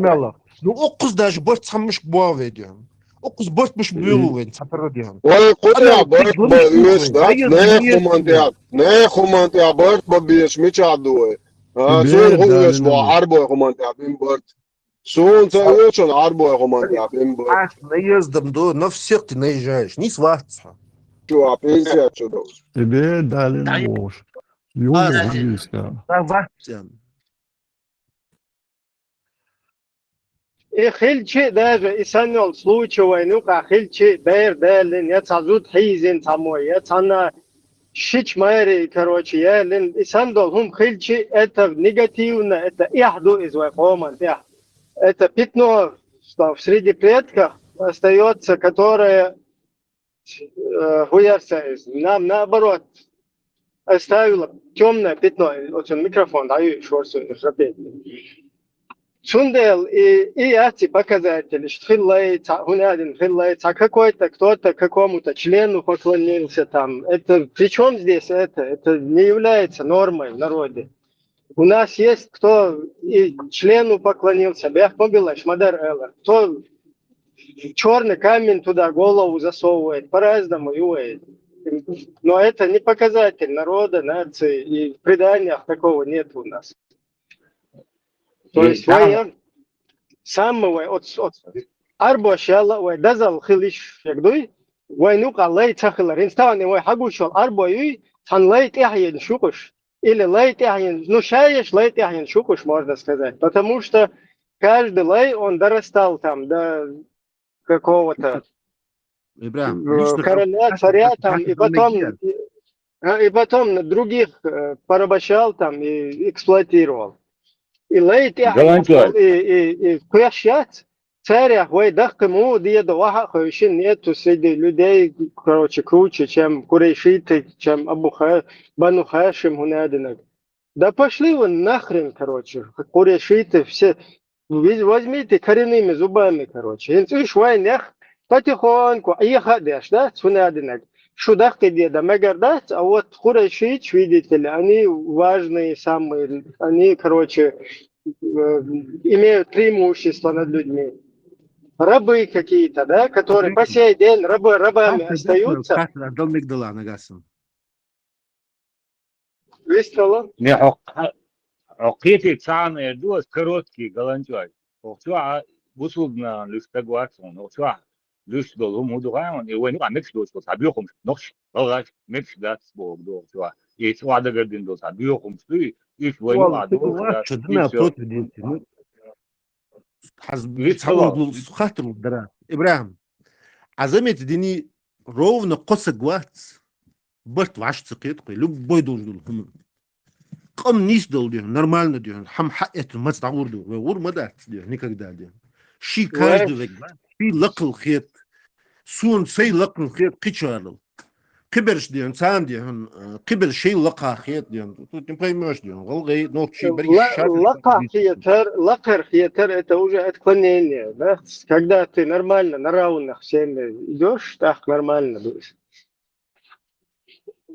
Ну, укхаза даже барт цхьаммашка боху вай ден. Укхаза барт муш буьйлу вайн цхьатарра ден. Вай кху тӀехь барт бан оьшуш дац, нехан хӀуманна тӀехь, нехан хӀуманна тӀехь барт бан безаш мичахь ду вай? А, цунна хӀун оьшу боху, Ӏарбой хӀуманна тӀехь бина барт? Суна ца оьшу Ӏарбой хӀуманна тӀехь бина барт. Ас наездом ду, на всех ты наезжаешь. Нийса вац хьо. Чу а пенсия чу долуш. Тебе дали нож. Юлия, ас Юлия. Сан вац цӀен. И хилчи а даже, и санна йолу случай вайна юкъахь хилчи а, бер далина, я цхьа зуда хьийзина цхьаммо, я цхьанна шича маре, короче, ялина, и санна долу хӀума хилчи, это негативно, это эхь ду иза вай къоман тӀехь. Это пятно, что в среди предков остаётся, которое, э, хӀун яра сан иза, нам наоборот оставило тёмное пятно, оцун микрофон дӀаюьйш вара со, храпеть. Цундела и, и эти показатели, что хилла лай, ца-, хӀунадин хилла лай, ца какой-то, кто-то какому-то члену поклонился там. Это, при чем здесь это? Это не является нормой в народе. У нас есть, кто и члену поклонился, бехмобилаш, мадар эла, кто черный камень туда голову засовывает, по-разному ювает. Но это не показатель народа, нации, и в преданиях такого нет у нас. То есть вай самого от, от арбош яла вай дазал хилиш ягдуй, вай нука лай цахилар. Инстаграм вай хагушал арбо юй, цан лай тяхьен шукуш. Или лай тяхьен, ну, шаеш лай тяхьен шукуш, можно сказать. Потому что каждый лай, он дорастал там до какого-то Ибрагьим, э, короля, царя там, и потом, и, а, и потом на других э, порабощал там и эксплуатировал. И лай тяхьен Галанчуай. И, и, и куяшат, царя вай дахкы му, деда ваха хойшин нету среди людей, короче, круче, чем курейшиты, чем Абу Ха-, Бану Хашим, хунадинаг. Да пошли вы нахрен, короче, курейшиты все. Вы возьмите коренными зубами, короче. Инц уж вай нях потихоньку, а я хадеш, да, цунадинаг. Шудах деда, мегар да, а вот курейшит, видите ли, они важные самые, они, короче, э, имеют преимущество над людьми. Рабы какие-то, да, которые по сей день рабы, рабами остаются. Дал Мигдала нагасом. Вистала? Не, хьо-, хьо кхетий цхьана эр ду ас короткий Галанчуай. Охчуа бусулбна луш таг варцун. Охчуа луш долу хӀума ду гӀайман, и вайна а мекш доцу цхьа боьхумш, нохч, гӀалгӀаш, мекш дац боху ду охчуа. И цхьа дагардина долу цхьа боьхумш дуй, иш вайна а ду. Что дина против действия? Ну, хьаз Вистала. Хаттар дара. Ибрагьим, а заметь дини ровно кхо саг вац. Барт ваш ца кхетахъе, любой должен хӀума. Къам нийса долу дехьа, нормально дехьа, хьам хьаэтту маца дӀагӀур ду, вай гӀур ма дац дехьа, никогда дехьа. Ши каждый век, ши лакхал хет, суна сай лакхал хет, кхичарал. Кхиберш дехьа, царна дехьа, кхиберш шай лакха хет дехьа. Тут не поймешь дехьа, гӀалгӀай, нохчий, бари Ла-, шар. Лакха хетар, лакхар хетар, это уже отклонение, да? Когда ты нормально, на равных всеми идешь, так нормально будет.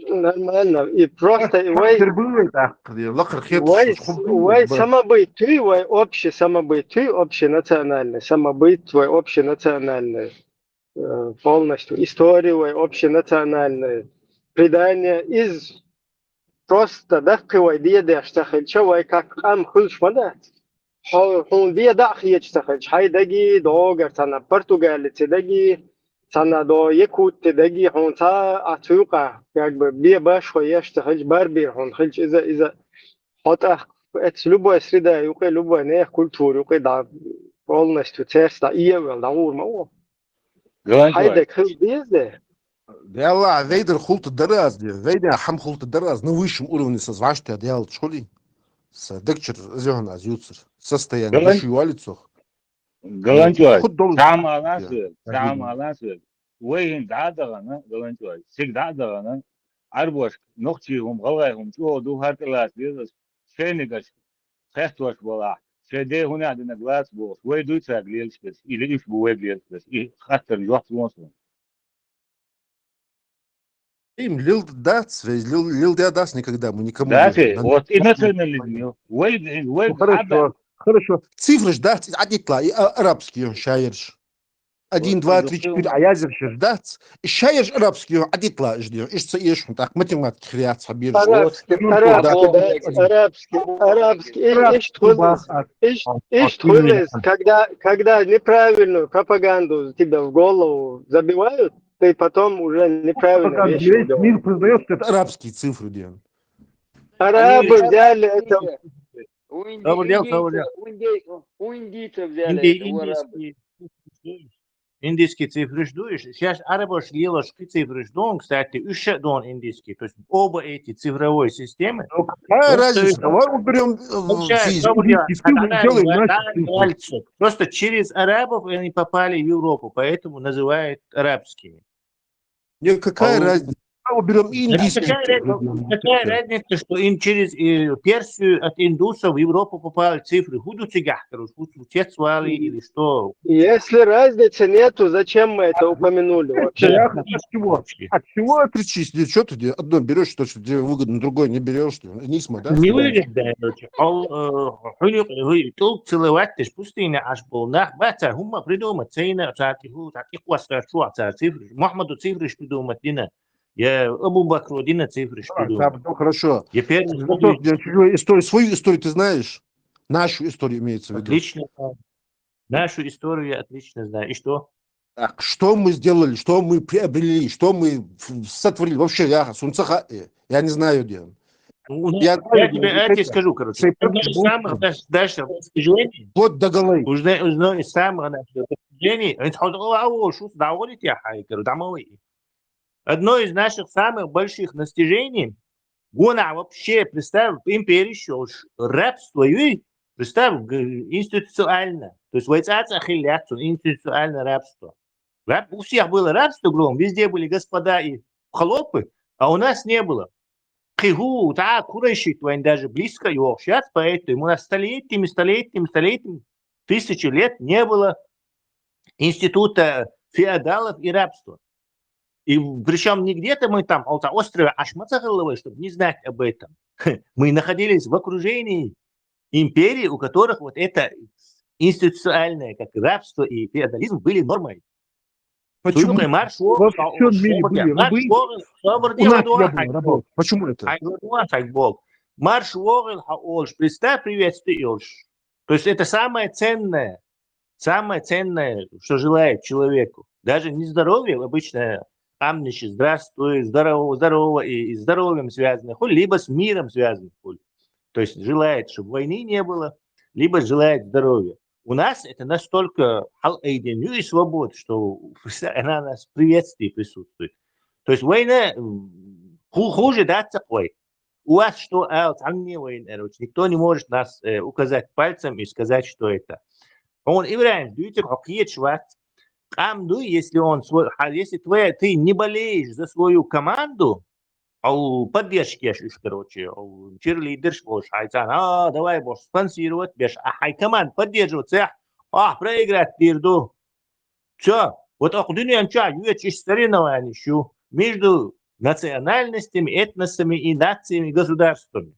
Нормально. И просто и вай, Хаттар бу вай тахкъа, лакхар хет, вай, хуб бу, вай ба. Самобыт, ты вай общий самобыт, ты общий национальный самобыт, вай общий национальный, э, полностью история, вай общий национальный предание из просто дахкъи вай дедеш ца хилча, вай как къам хуьлуш ма дац. Хьо-, хьуна бе даа хеташ ца хилча, хьай даги, догар цхьана Португалица даги, цхьана до Якутти даги, хьуна цхьа а цу юкъа, как бы, бе баш хо еш ца хилча, барбир хьуна хилча, иза, иза, хьо тӀаккха, эц любой среда юкъе, любой нех культура юкъе, да, полностью церс да, иевел, да, ур ма о. Хьай даг хил безде. Делла, вейдер хулта дараз де, вейдер хам хулта дараз, на высшем уровне со звашта делал чхули. Са декчер зёган аз юцер. Состояние Галан-, души валицох. Галанчуай, Худ долу цхьа ма алан Я, соьга, цхьа ма алан соьга. Вай хӀин дӀа а дахана, Галанчуай, цига дӀа а дахана, Ӏарбошка, нохчий хӀума, гӀалгӀай хӀума чӀогӀа ду, хӀара тӀе лаца деза ас, шайниг аш хеттош балахь, шайн ден хӀунех динарг лаца бохуш, вай дуй цаьрга лелаш дерш, или уьш бу вайга лелаш дерш, и хаттарна жоп лон суна. Им лил дац, вей, лил, лил да дац никогда, мы никому Дац, не э, вот и национализм, ё. Вай, вай, Ну, хорошо, хорошо. Цифраш дац, адитла, и а-, арабский он шаерш. Один, Вот, два, вот, три, четыре, а я же дац. И шаерш арабский он, адитла, жди. Ишца еш, так, математика хряц, хабир. Арабский, Вот, арабский, вот, да, вот, арабский, арабский. Иш, иш тхуьллис, иш, иш тхуьллис, когда, когда неправильную пропаганду тебе в голову забивают, ты потом уже неправильно Пока вещи весь делаешь. Мир признает, что это арабские цифры, Диан. Арабы взяли это. У Добрый день, индийцев, добрый день. у индей-, у индийцев взяли это, у арабов. Индийские, индийские цифры жду. Сейчас арабы лилош цифры жду, кстати, еще дон индийский. То есть оба эти цифровой системы. Ну, какая разница? Давай уберем э, Получается, здесь что вот я- индийские цифры, она- делаем она наши цифры. Дальше. Просто через арабов они попали в Европу, поэтому называют арабскими. Не, какая А у- разница? Уберем индийский. Какая, разница, что им через э, Персию от индусов в Европу попали цифры? Худу цигах, короче, худу цецвали или что? Если разницы нету, зачем мы это упомянули вообще? От чего? От чего отличись? Что ты одно берешь, то, что тебе выгодно, другое не берешь? Нисма, да? Не выгодно, короче. Ол, э, хуйню, вы, тул целовать, ты ж пустыня, аж был нах, ба, цар, хума, придумать, цейна, цар, тиху, цар, тиху, цар, цифры. Мухаммаду цифры ж придумать, дина. Я Абу Бакру дина цифры ж придумать. Ну, хорошо. Я первый Историю, свою историю ты знаешь? Нашу историю имеется в виду. Отлично. Нашу историю отлично знаю. И что? Так, что мы сделали, что мы приобрели, что мы сотворили? Вообще, я сунцаха, я не знаю, где он. Ну, я, я тебе это скажу, короче. Одно из самых, дальше, достижений. Вот до головы. Одно из самых наших достижений. Одно из наших самых больших достижений. Гона вообще, представь, империя еще рабство, представь, институционально. То есть вайцаца хилляцу институциональное рабство. Раб, у всех было рабство, грубо, везде были господа и холопы, а у нас не было. Кигу, да, курайши, твоин даже близко, его сейчас, поэтому у нас столетиями, столетиями, столетиями, тысячи лет не было института феодалов и рабства. И причем не где-то мы там, Алта острове Ашмацахаловой, чтобы не знать об этом. Мы находились в окружении империй, у которых вот это институциональное, как рабство и феодализм, были нормой. Почему? Марш Во всем мире были рабы. У нас не было рабов. Почему это? Марш Вогел Хаолш, представь, приветствуешь. То есть это самое ценное, самое ценное, что желает человеку. Даже не здоровье, обычное амниши, здравствуй, здорово, здорово, и, и здоровьем связано, либо с миром связано. То есть желает, чтобы войны не было, либо желает здоровья. У нас это настолько хал-эйден и свобод, что она нас приветствует и присутствует. То есть война хуже, да, такой. У вас что, Аут, а мне война, никто не может нас э, указать пальцем и сказать, что это. Он Ибрахим, дуйте, хоккеч вас. Камду, если он свой, если твоя, ты не болеешь за свою команду, ал поддержки я шуш, короче, ал чирлидерш бош, хайцан, а, давай бош, спонсировать беш, а хай команд поддерживать, а, проиграть дирду. Все, вот ах дуньян ча, юэч иш соревнование шу между национальностями, этносами и нациями, государствами.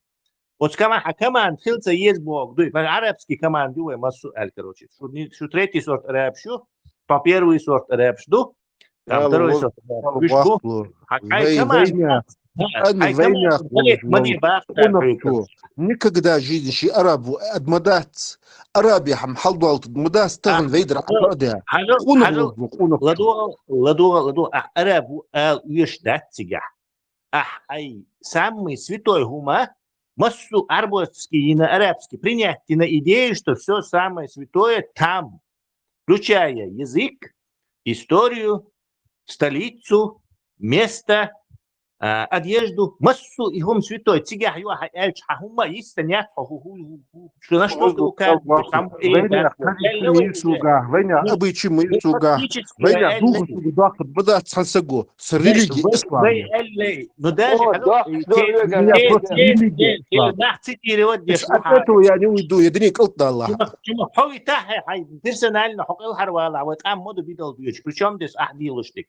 Вот команд, а команд хилца есть бог, дуй, арабский команд, юэ массу аль, короче, шу третий сорт араб шу, по первый сорт араб шу, там второй сорт араб шу. Никогда жизнь ши арабу адмадац, араби хам халдуалт адмадац таган вейдра адя. Ладуа, ладуа, ладуа, ах арабу ал уеш датцига. Ах ай, самый святой хума, массу арбуатский и на арабский принять на идею, что все самое святое там, включая язык, историю, столицу, место, а, одежду, массу и хум святой. Цигах юа хай эльч ха хума иста нят ха ху ху ху ху. Что на что ты указываешь? Там вейня обычай мы суга. Вейня духу суга дахт бада цансаго. С религии ислам. Ну даже этого я не уйду, я дни калтала. Чума хой та хай персонально хокел харвала, вот ам моду бидал дюч. Причем здесь ахдилуштик.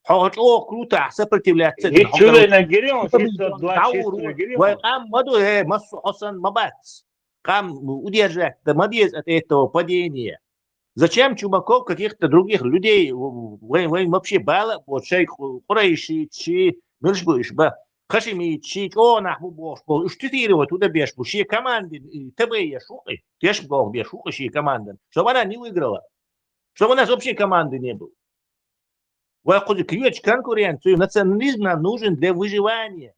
Хо чо круто сопротивляться. Ничего на гирем, чисто два чисто на гирем. Вай кам маду э массу осан мабац. Кам удержать да мабиез от этого падения. Зачем Чумаков каких-то других людей, вай вай вообще бала, вот шей Курайши, чи, милшбу ишба, Хашими, чи, о нахбу бош, бо уштитировать туда беш, бу ши команды, тебе я шукы, теш бо беш шукы ши команды, чтобы она не выиграла, чтобы у нас вообще команды не было. Вай куди ключ конкуренцию, национализм нам нужен для выживания.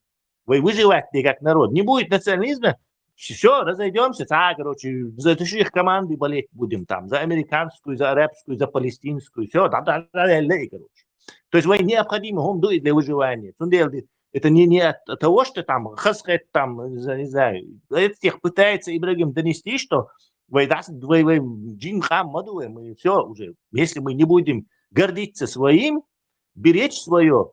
Вы выживать как народ. Не будет национализма, все, разойдемся. А, короче, за чужих команды болеть будем там. За американскую, за арабскую, за палестинскую. Все, да, да, да, да, да, короче. То есть вы необходимы хомдуи для выживания. Это не, не от того, что там хасхет, там, не знаю, этих пытается Ибрагим донести, что вы, да, вы, вы, джин хам маду, мы все уже, если мы не будем гордиться своим, беречь свое,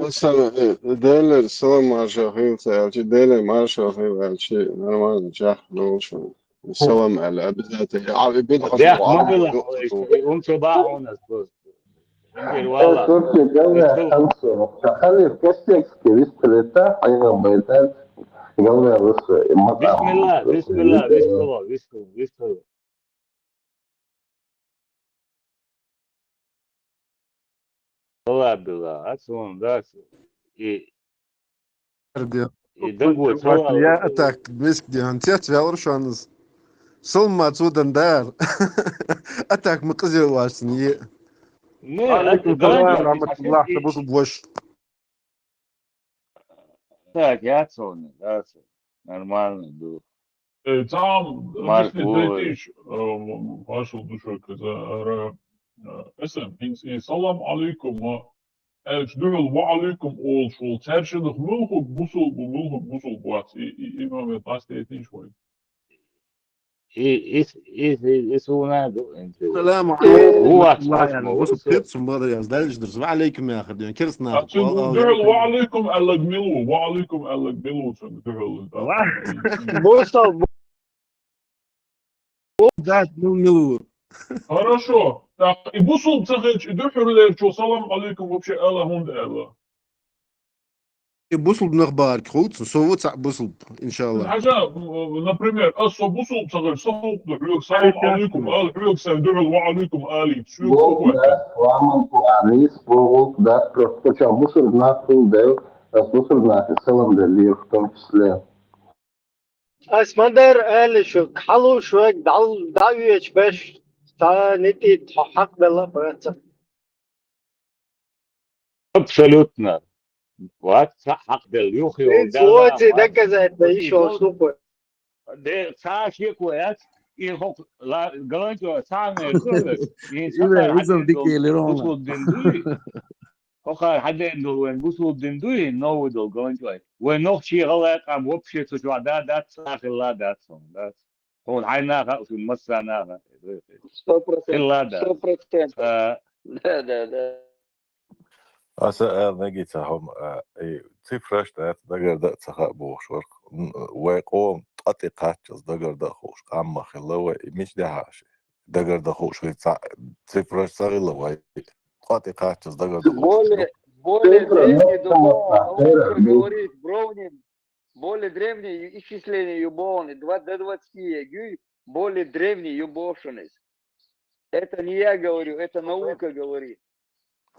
Ассалам, э, Делера салам маршо хилла ца аьлча, Делера маршо хилла аьлча, нормально, чехка долуш. Салам аьлла, обязательно. А, и бин хьо Дехьа ма хьо хилла, юкъа и ун ца бахьа хьуна ас просто. Ангир Э, вала. Слушай, главное, Вискал. Хамсу, Шахали, костекс, виспрета, айна байта, главное, лучше, и макам. Бисмилла, бисмилла, вискал, вискал, вискал. Алла билла, ацун дас. И Эрде. И дангу Вац, цала я вот, атак миск диан тец вялр шаныз. Сулма цудан дар. Атак мыкъызел варсин е. Не, Алейкум ат-, салам, давай, рахматуллах, давай. Табусу блош. Так, я цоны, да, цо. Нормально, ду. Э, там, Марк, объясни, ой. Третьич, э, м, вашу душу, каза, ара, э, эсэм, ин-, и салам алейкум, а, элч духул, ва алейкум, ол шул, тершинах мулхук бусул бу, мулхук бусул бу, ац, и, и, имам, э, пас третьич, вай. И, и, и, и, и суна ду, инту. Салам Ва алейкум. Ва алейкум. Бусул пет сумбар яз, дальше дырс. Ва алейкум, я хадин, кирсна. А, цу Ва алейкум. Духул, ва алейкум, аллаг милу, ва алейкум, аллаг милу, цу духул. Ва. Бусул, бу- Да, мил-, милу. Хорошо. Так, и бусул цахилч, и духурлер, чё, салам алейкум, вообще, Аллах, хунда Аллах. И бусул нах барк хуц, со вот са бусул, иншаллах. Хажа, м, например, а со бусул цахилч, со хук да, хулик, салам алейкум, ал хулик, сан духул, ва алейкум, али, шулик, Бог, да, салам алейкум, али, бусул, да, просто, чё, бусул нах хул, да, а бусул нах, салам, да, в том числе. Ас ма дар аьлла шуьга, хьалуш вайга дӀал-, дӀавеча беш, цхьа нитӀи тхо хьакъ белла бац. Абсолютно. Вац цхьа хьакъ белла. Юха йолу Хьинца дала оци вац. Доказать дан йиш йолуш ду-кх вай. Де, цхьа шеко яц, и хӀокху ла-, галанчо цхьа а мел хилла, и Иза, цхьа иза хьаден долу дикели ровно. Бусул дин дуй? ХӀокхара хьаден долу вайн бусул дин дуй, новый долу галанчой? Вайн нохчий гӀалгӀай къам вообще цу чохь да, дац, цхьа хилла дац хьуна, дац. Хьуна хьайна хаьа, шуна массарна хаьа. Сто процентов. Хилла дац. Сто процентов. А, Да, да, да. Аса ала мегица хьума, а, и цифраш дац, дагардан а ца хаьа бохуш вара. М, вай къоман ткъа тӀе кхаччалц дагардан а хууш къам ма хилла вай, и мича дехьа аша? Дагардан хууш хилла цхьа цифраш ца хилла вай. Ткъа тӀе кхаччалц дагардан хууш Более, более Цифра, десять ну, домов, а он говорит, Бровнин. Более древние ю-, исчисления ю боху, два, до двадцати я гуй, более древние ю боху шуна иза. Это не я говорю, это наука говорит.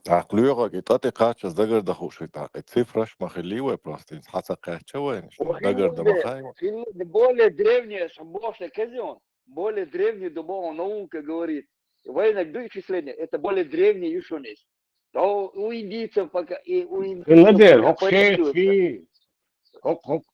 ТӀаккха лоьхург, и тӀатӀекхаччалц дагардан хууш вай тӀаккха. И цифраш ма хиллий вай просто, хӀинца хьа ца кхаьчча вайна, шу дагардан ма хай вай. Более древние, шу боху шуна, казион, более древние ду боху, наука говорит. Вайнаг ду исчисления, это более древние ю шуна иза. Да у индийцев пока, и у индийцев Хилла дера, пока хӀокху шайх поэтому ший, хӀокху, хӀокху,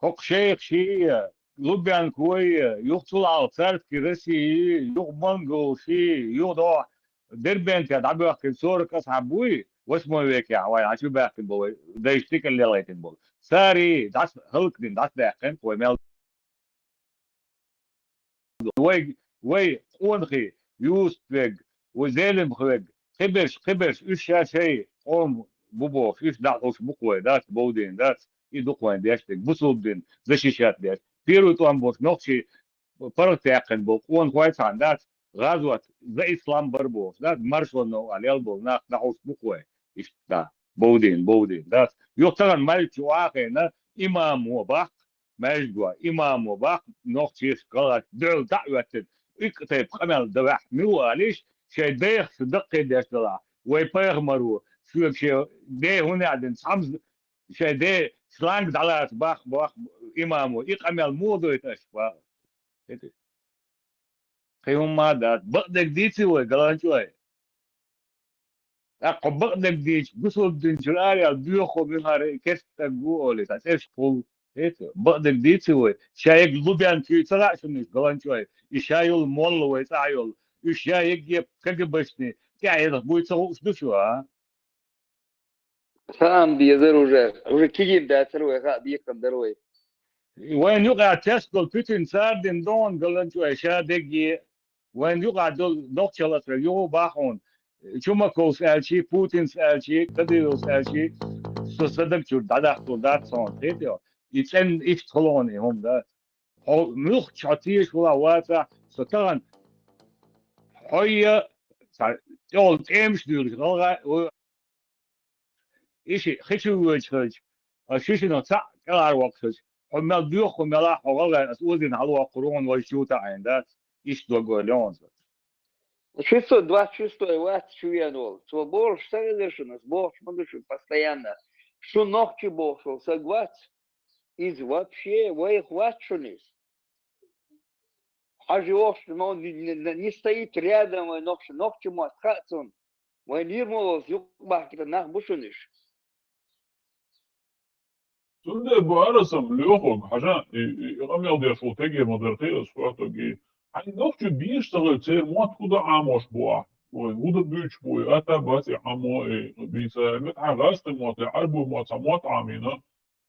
хӀокху шайх ший, Лубянкой, юха цул хьалха царский Россия, юха монголший, юха дӀо Дербенте дӀабоьхкина сорок асхьаб буй, восьмой векехь вай, хьан чу баьхкина болу вай, дайша стикал лелайтина болу. Цари дӀас-, хӀаллакдина, дӀасадаьккхина вай мел. Вай, вай къонахий, Юсуп вег, вай Зелимха вег, кхиберш, кхиберш, уьш ша шай къоман бу бохуш, уьш дӀахьуш бу-кх вай, дац, бовдийна дац, и ду-кх вайн деш дерг, бусулба дин защищать деш. Первый тӀом болуш нохчий паргӀатдаьккхина болу къонахой цхьаьна дац, гӀазот за ислам бар бохуш, дац, маршонна а лел болу нах дӀахьуш бу-кх вай, иштта, да, бовдийна, бовдийна дац. Юха тахана маьждиг чу охьахиъна, имамо баккха, маьждиго имамо баккха, нохчий, гӀалгӀай дуьхьал дӀа а хӀоьттина, иккха тайпа къамел дан ваьхьа мила ву алийша, шайн дех шу даккхийдеш делахь, вай пайхамаро, соьга шен ден хӀунда аьлла дина, цхьамма шайн ден шланг дӀалаца баккха, баккха имамо, и къамел муха дойту аша, баккха. Кхин хӀумма а дац, бакъдерг дийций вай, ГаланчӀой? ТӀаккха бакъдерг дийцича, бусулба дин чуьра ара яьлла боьха муьлххара керста стаг ву олий, цхьа цӀераш кхуллу. ХӀета, бакъдерг дийций вай? Ша ерг Лубянкой ца хаьа шуна, ГаланчӀой? И ша йолу молла вай цӀахь йолу, уьш ша ерриге КГБшний тӀаьхьенах буй ца хууш ду шу, а? Хаам дезара уже. Уже кегийра дацара вай, хаа бекхам дара вай. Вайна юкъахь тешна долу Путин цара дина догӀу, ГаланчӀой, ша дерриге. Вайна юкъахь долу нохчаллаш вай юха бахьана. Чумаковс аьлчий, Путинс аьлчий, Кадыровс аьлчий, со сан даг чуьра дӀадаккхалур дац хьуна, кхетий хьо? И цӀенна иштта хӀаллакдина хӀума дац. Хьо муьлххачу хьо тешаш хилахь вацахь, со тахана хьо я, цхьа тӀехула тӀемаш дуьйлуш, гӀалгӀай, Иши хи чу воьдуш хилча, ас ши шинах цхьаъ кӀелхьарвоккхуш хилча, хьо мел боьха хӀу мелахь, хьо гӀалгӀай ас озийна хьалавоккхур ву хьуна, вайша чу таӀийна дац. Иштта дог вай леонца. Шестьсот двадцать шестой вац чу веана волу. Цо бохуш ца хезара шуна, ас бохуш ма ду шуна постоянно. Шу нохчи бохуш волу саг вац. Иза вообще вайх вац шуна иза. Хьажа йохуш, но не, не, не стоит рядом вай нохчи, нохчи мотт хаьа цунна. Вайн йирмаллос юкъабахкийтина нах бу шуна уьш. Цундела бу ара сан лоьхург, хьажа, и, и, и къамел деш волу теге ма дара кхин ас хӀоттаге. Хьайн нохчо бийш ца хилча, церан мотт хӀун дан Ӏамош бу ахь? Вай хӀун дан буьйцуш бу, и атта бац и Ӏамо, и бийца, мет хьайн гӀазкхийн мотт, и Ӏарбойн мотт, цхьа мотт Ӏамийна,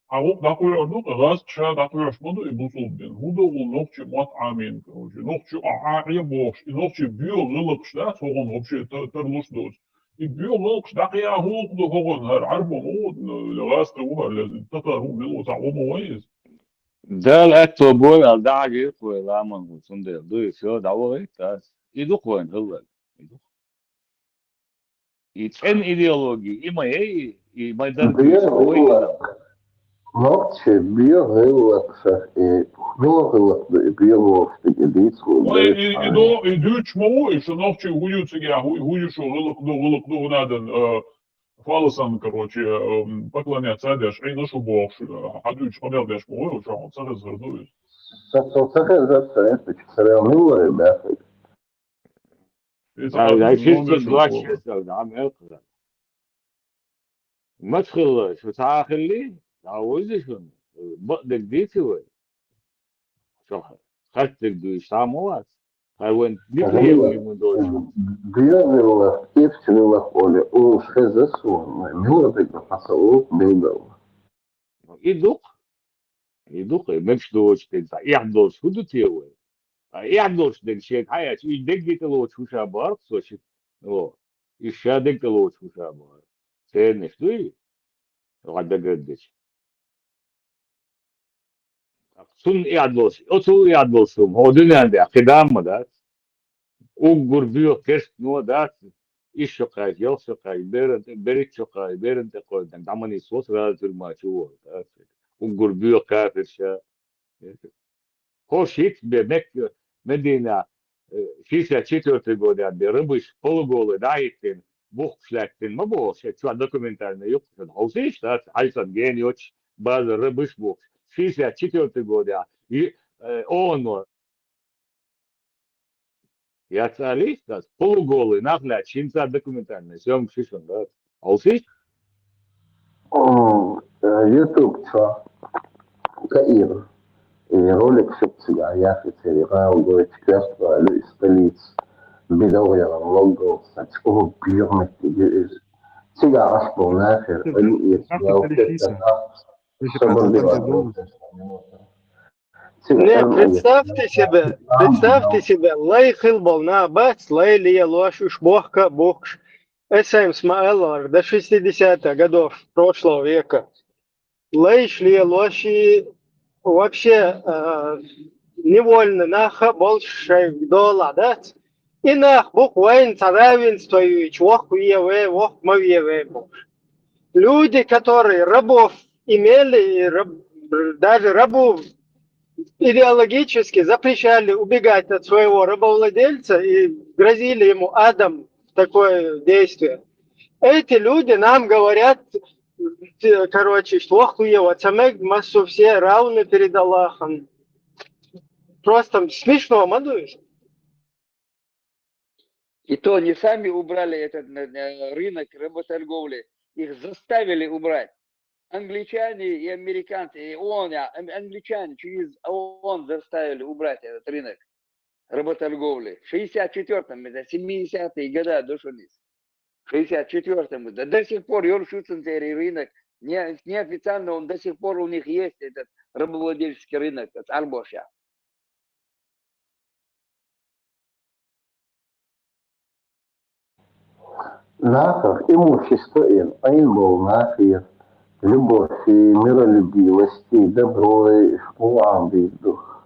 хьан гӀуллакх дӀакхоьхьур ду, гӀазкхаша дӀакхоьхьуш ма ду и бусулба дин. ХӀун дан ву нохчийн мотт Ӏамийна, короче? Нохчо а Ӏе бохуш, и нохчийн боьха гӀиллакхаш дац хӀокхунна вообще та-, тарлуш доцу. И боьха гӀиллакхаш дӀакхайа хӀун гӀуллакх ду хӀокхунна, хӀара Ӏарбо ма ву, гӀазкхи ву хӀара, леза, татар ву, мила ву, цхьаъ ву ма вай иза. Дала аьтто бойла аьлла, дӀахьажийра-кх вай ламан хӀу, цундела дуй, всё, дӀавахийта ас. И ду-кх вайн хӀаллак. И ду-кх. И цӀена идеология, и ма яй, и ма дар дуьйцу вай. Нохчий бегӀ гӀиллакхашах и хӀун гӀиллакх ду, и бегӀ вовшашдиг и дийцаро. Вай и, и до, и дуьйцуш ма ву, и шу нохчий хӀу ю цигахь, хӀу, хӀу ю шу гӀиллакх ду, гӀиллакх ду, хӀун аьлла, э, фаласан, короче, э, поклоняться а деш, Ӏийна шу бохуш, э, хьан дуьйцуш къамел деш ма ву, шу хьуна ца хезар ду иза. Сан цо ца хезар, сан эцачу царел милла вай баьхкиг. Ай, ай, шестьсот двадцать шесть, да, мел кхара. Маца хилла, шу цхьа а хилли, дӀа вуйзи шуна, бакъдерг дийци вай. Шу хаттарг дуьйцуш цхьа а ма вац. Хьай вайн неприемлемый доцуш. БегӀ гӀиллакх, ирча гӀиллакх олий, олуш хеза суна, мила дерг хьан ца олу билггал. И ду-кх. И ду-кх, и мегаш доцуш дерг, цхьа эхь долуш хӀун ду те вай? Ткъа эхь долуш дерг шега хьаэцча, и дегга тӀелоцуш хӀу ша боху-кх со ши-, о, и ша дегга тӀелоцуш хӀу ша боху. Цернаш дуй? Хьо дагардича. Цунна эхь долуш, оцу эхь долуш хӀума, хьо дуьненна тӀехь кхин дама ма дац. Уггар боьха керстано дац, исс шо кхаьчча, ялх шо кхаьчча, беран тӀе, берхӀитта шо кхаьчча, беран тӀе кхойдинарг дӀа ма нисво, сразу тюрьма чу вохуьйту, дац. уггар боьха кафирш. Хо шиц бе Мекка, Медина, э, шестьдесят четвёртый годехь бе рабаш полуголый дӀахӀиттина, бухкуш лаьттина ма боху, шен чохь документальный юккъехь хьовсийша, дац, хьаьжцӀан гена йоцуш базар рабаш бухкуш. Шестьдесят четвёртый годехь, и, э, оно. Яц алийша, дац, полуголый нах лаьтташ, хӀинца документальный съёмкаш ю шуна, дац. Хьовсийша? М, э, YouTube чохь Каир. И ролик шуьга цигахь яхийтира, и гӀала гойту коьртабалу и столица. Бедогъеран логгал сан чӀогӀа боьха меттиг ю иза. Цигахь Ӏаш болу нахера, Али Исраил, Кеттанах, собар дина. Не, представьте себе, представьте себе, лай хилла болу нах бац, лай лелош, уьш бохка а бухкуш. Эсэм смааллар до шестидесятых годов прошлого века. Лайш лелош и вообще, э, невольно нах а болуш шайн долахь дац. И нах бу-кх вайна цхьа равенство юьйцуш, воккха ве вай, воккха ма ве вай бохуш. Люди, которые рабов имели, и раб-, даже рабу идеологически запрещали убегать от своего рабовладельца и грозили ему адом в такое действие. Эти люди нам говорят, те, короче, что вахту его цамег массу все равны перед Аллахом. Просто смешно, ма дуй. И то не сами убрали этот, на, на рынок работорговли, их заставили убрать. Англичане и американцы, и ООН, а, ан-, англичане через ООН заставили убрать этот рынок работорговли. В шестьдесят четвёртом, это семидесятые года, дошли. В шестьдесят четвёртом году. До сих пор Йоршуцин церий рынок, не-, неофициально он до сих пор у них есть, этот рабовладельческий рынок, этот Арбоша. Нахах имущество ин, айн болу нахе, любовь и миролюбивость и добро и школам дух.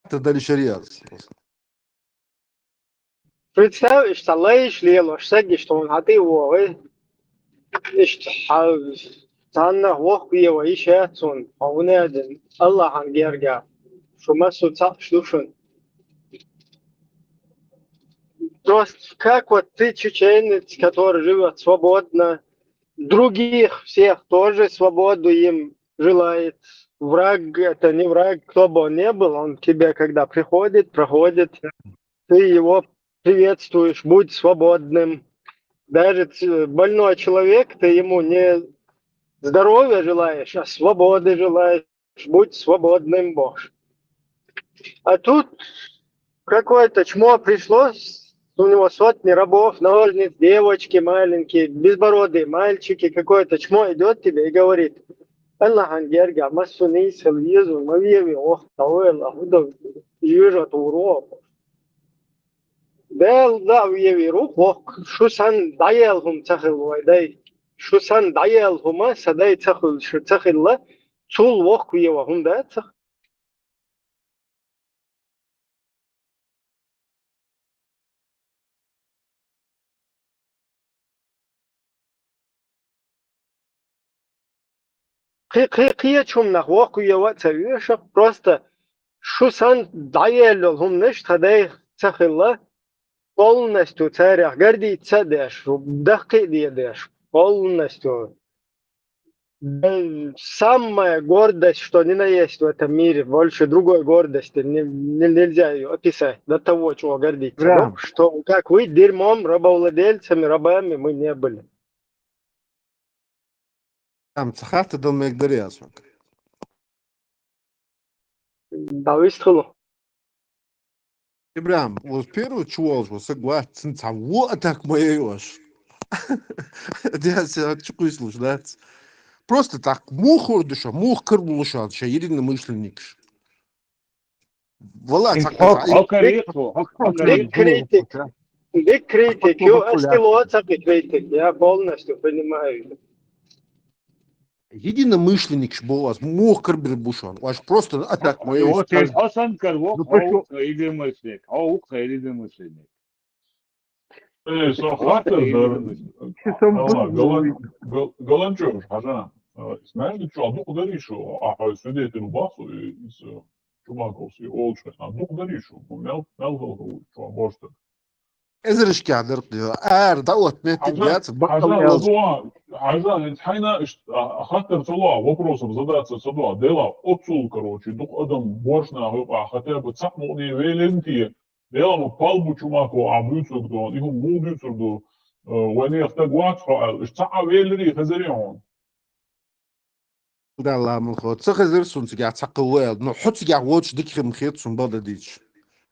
Тадали шариат. Представь, иштта лайш лелош саг иштта хьуна хьан тӀе а вогӀий. Иштта хьан цхьаннах воккхаве ван йиш яц хьуна, хьо хӀун аьлла, Аллахьан герга. Шу массо а цхьаъш ду шуна. Просто как вот ты, чеченец, который живёт свободно, других всех тоже свободу им желает. Враг — это не враг, кто бы он ни был, он к тебе, когда приходит, проходит, ты его приветствуешь, будь свободным. Даже ц-, больной человек, ты ему не здоровья желаешь, а свободы желаешь, будь свободным, бохуш. А тут какое-то чмо пришло, у него сотни рабов, наложниц, девочки маленькие, безбородые мальчики, какое-то чмо идёт тебе и говорит: «Аллахьан герга, массо а нийсал везу, ма веви, ох, товел, а худо южа туру». Дела да веви рух, ох, шу сан дӀаел хӀума ца хилла вай дай. Шу сан дӀаел хӀума сан дай ца хилла, шу ца хилла, цул воккхаве ван хӀума дац. Кхе-, кхе-, кхечу хӀуманах воккхаве ван а ца вешахь, просто шу сан дӀаеллал хӀуманаш тхан дайх ца хилла, полностью царех гордиться а деш, дахкхи а дедеш, полностью. Да, самая гордость, что ни на есть в этом мире, больше другой гордости не, не, нельзя её описать. До того, чего гордиться. Прям. Ну, что, как вы, дерьмом, рабовладельцами, рабами мы не были. Там ца хатта дан мегарий ас ван. Да, вистхилу. Ибрахим, вот первый чувалш, вот согласен, цин цхьа во а так моей ош. Дяса чукхуйслуш, да? Просто так муха хӀордуша, муха карбулуша, ша единомышленникаш. Вала, Ин так хо-, хо карийт ву, хо, хо карийт ву. Критик. Биг критик, ю, астило цакъи критик, я полностью понимаю. Единомышленникаш бу ас, муха карбир бу шуна. Аш просто а так моей ош. Хасан кар ву, ну, хо, единомышленник, хо, единомышленник. Э, со хаттар дар. Чи сон Алла, бу- Галан-, Гал-, Галанчёр, хьажа. Э, знаешь, ты чё, а дукха дарий шу, а хьо свидетель баху, э, из, э, Чумаковский, олча, а дукха дарий шу, ну, мел, мел хал хал, чё, борштар. Эзарашкахь дарх дио. Ара, да, вот, метте Хьажа, бяц, баккал хьажа, элч. Ладуа, хьажа, хьайна, ишт-, а, хаттар ца луа, вопросов задаться ца луа, дела, оцул, короче, дукха адам боршна хьуйкъа, хотя бы цхьа мукъане велен ти, дела, ма пал бу Чумаков, а буьйцург дон, и хӀума мул дуьйцур ду, э, вайнех таг вац хьо аьлла, ишт цхьа а веллери, хезари хьуна. Да, ламан хо. Ца хезар сун цигахь цхьаккха ву аьлла. Ну, хьо цигахь воцуш дика хӀума хет сун бала дийцаш.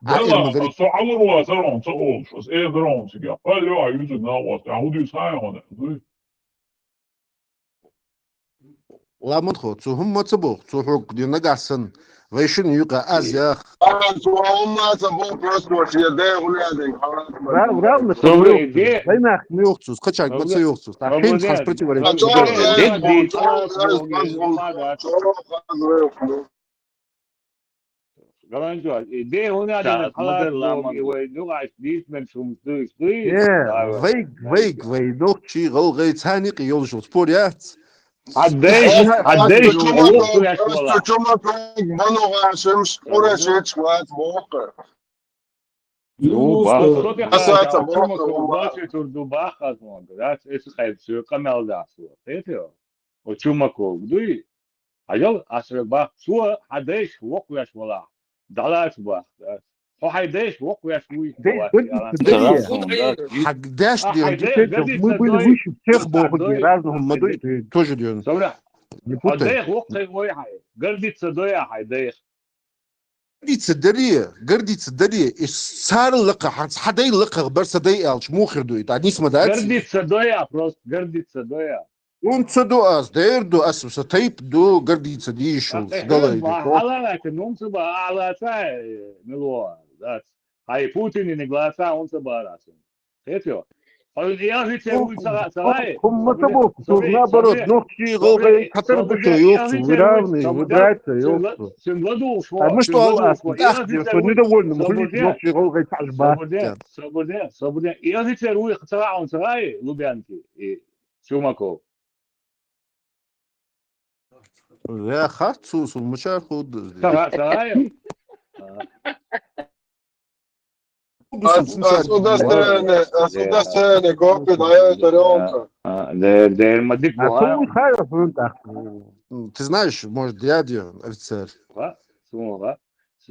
А Дела, эр ма дари. Со Ӏалур вацар хьуна ца олуш, ас эр дар хьуна цигахь. Пал йо, а юьзуг нагӀост, а хӀу дуьйцу хьай хьуна, дуй? Ламан хо, цу хӀумма ца боху, цу хьуг дина нагахь санна. Вай шина юкъа аз ях. А, цу хӀумма ца боху, просто вот я дехуля ден, Рав-, равно Добрый день. Вайнах мюхцус, качак Добрый, маца юхцус. Та добрый хин день. Хас противоречит. А чё, Добрый день. Э, Дед, дед, чё, чё, чё, чё, чё, Галанчо, и де хӀуна Ца, дина мадалла халат ман. И вай дугӀаш дийс мен шумс дуйш дуй? Э, Да, вайг, да, вайг, да. Вай, нохчий, гӀалгӀай, цхьаьна къи йолуш спор яц. Хьадеш, хьадеш, Чумаков, лух куьреш вала. Чумаков, Бану Гашим, Курашич, вац, боху. Ну, Ну, бах. Просто Асаца, Чумаков, боху, Чумаков, бах. Бах, тур ду бах, аз мон, да, эс хайп су, камел да су. Хетио? О Чумаков, дуй? Хьажал, асра бах, цо хьадеш, вокхуьш вала. Далаш бах, да. Хьо хьайдеш, вокхуьш вуй, Дей, давай, дей, яла. Дей. Хьагдеш А, дей, хьайдеш, дей, гади мы ца были дой, выше всех, ца боху, дой, дей, разных ца мы дой, дой. Ты тоже дей. Собра. Не путай. Хьайдеш, вокхуьш вуй хьай. Гади ца дой, а хьайдеш. Гордиться даре, гордиться даре, и цара лакха, хьан цхьа дай лакха, бар са дай аьлча, муха хир ду и, тӀаккха нийса ма дац? Гордиться доя, просто гордиться доя. Хьуна ца ду ас, дер ду ас, са тайп ду, гордиться дийшул, А, далай ду, ма, то. Хьалалаца, ну, ца ба, алаца, э, мило, дац. Хьай Путин и не глаца, он ца барас. Хетио? Хьо я офицер вуй ца, ца вай? ХӀумма ца боху, цо, наоборот, нохчий, гӀалгӀай, хатар бу цо йохцу, вы равные, вы братья, йохцу. Сен ладугӀуш ву, а мы что, сен ладугӀуш ву, я офицер вуй, недовольны, мы говорим, нохчий, гӀалгӀай, цхьаьш бахтян. Собуде, собуде. И офицер вуй, ца вай, он ца вай, Лубянки, и Чумаков. Я хат цу, цу мучар худ. Ца вай, ца вай. А. Ас, ас удостоверение, ас удостоверение копия даю, это рёмка. А, дер, дер, ма дик А була. Цо хай хун так. Ты знаешь, может, дядя офицер. Ва? Суму, ва?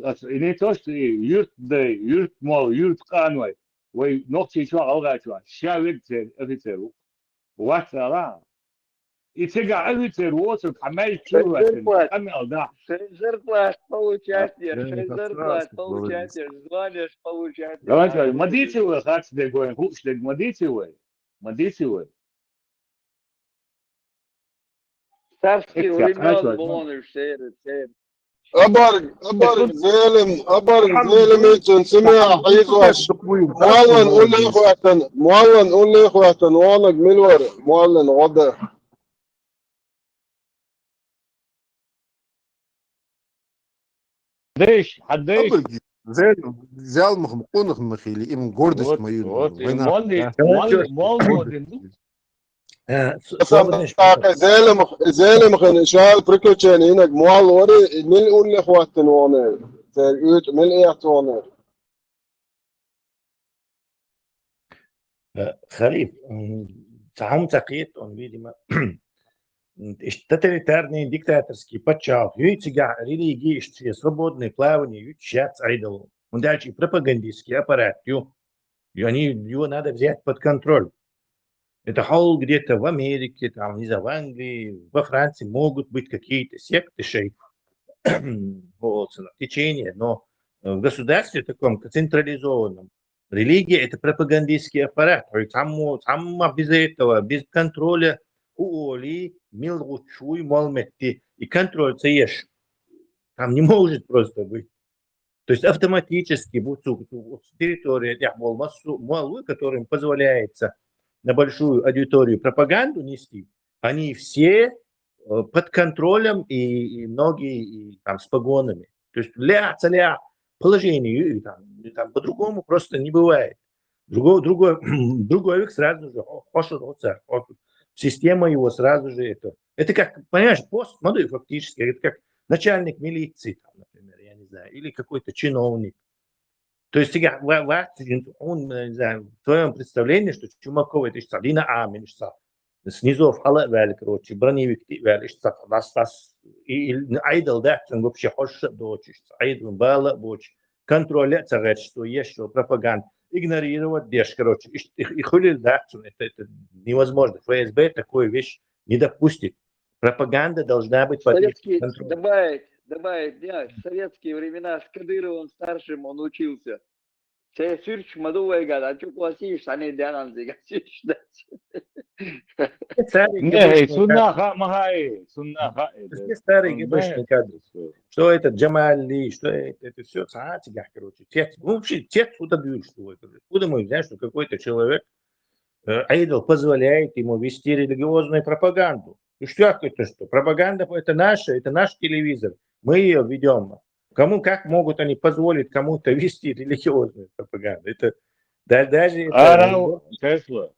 Ас, и не то, что и юрт дай, юрт мол, юрт къаной. Вай нохчий чу, гӀалгӀай чу. Ша век цер, офицер. Вац ала. И цигахь офицер воцург хьан мел чуьра ваьцна, къамел дахь. Шайн зарплат получать еш, шайн зарплат получать еш, звание получать еш. Давайте, ма дийци вай, харц дегой, хууш дег, ма дийци вай. Ма дийци вай. Царских времён муонаш сера, сера. Абарг, абарг, зелем, абарг, зелем ицун симеа хьийзош. Муаллан улле хватан, муаллан улле хватан, ванаг милвар, муаллан гӀода. Деш, хьадеш. Абарг, зел-, зелмах, къунах махили, им гордость мою. Вот, вот, и война, мон, да? Мон, мон, мон, Э, с-, Аса свободный тӀаккха список. Зелем-, зелемхан шал приключени инаг муал вари, мил улле хваттан вогӀнер. Цер уьйтӀа мил эцна вогӀнер. Э, Халиф, м, цхьа хӀума ца кхета он, видимо. М, иш тоталитарный, диктаторский паччахьалкхе ю, цигахь религия иш шен свободное плавание ю, яц Ӏедало. ХӀунда аьлча и пропагандистский аппарат ю. И они, его надо взять под контроль. Это хьол где-то в Америке, там, не знаю, в Англии, во Франции могут быть какие-то секты, шейх, течения, но в государстве таком централизованном религия — это пропагандистский аппарат. Ой, там, там без этого, без контроля, хӀу олий, мел гӀуттуш вуй, мел метти, и контроль ца еш. Там не может просто быть. То есть автоматически вот цу, цу, вот территория тӀехь болу массо а молла, которым позволяется на большую аудиторию пропаганду нести, они все, э, под контролем и, и многие, и там с погонами. То есть леа, ца леа положение, и там, и там по-другому просто не бывает. Другой, другой, другой век сразу же, о, хошур, о, ца, о, система его сразу же это. Это как, понимаешь, пост, смотри, фактически, это как начальник милиции, там, например, я не знаю, или какой-то чиновник. То есть, я, ва-, ва-, он, не знаю, в твоем представлении, что Чумаков это ишца, Дина Амин ишца, снизов хала вали, короче, броневик ти вали ишца, дас, дас, и, и айдал, да, вообще хошур дочь ишца, айдал бала боч, контроль ца гачсто, ешо пропаганда, игнорировать деш, короче, и, и, и хулил, да, это, это невозможно. ФСБ такую вещь не допустит. Пропаганда должна быть под их Советский, контролем. Добавить, добавить, да, в советские времена с Кадыровым старшим он учился. Се сюрч мадувайгад, а чё классиш, а не дянан зига сюрч, да. Старый, Не, конечно, сунна ха махай, сунна ха. Все старые ГБшные кадры. Что это Джамали, что это, это все цаатигах, короче. Текст, ну, вообще текст вот отдают, что это. Откуда мы знаем, что какой-то человек, э, айдал позволяет ему вести религиозную пропаганду? Ну что, это что? Пропаганда это наша, это наш телевизор. Мы ее ведем. Кому, как могут они позволить кому-то вести религиозную пропаганду? Это да, даже это... Ара, Тесла,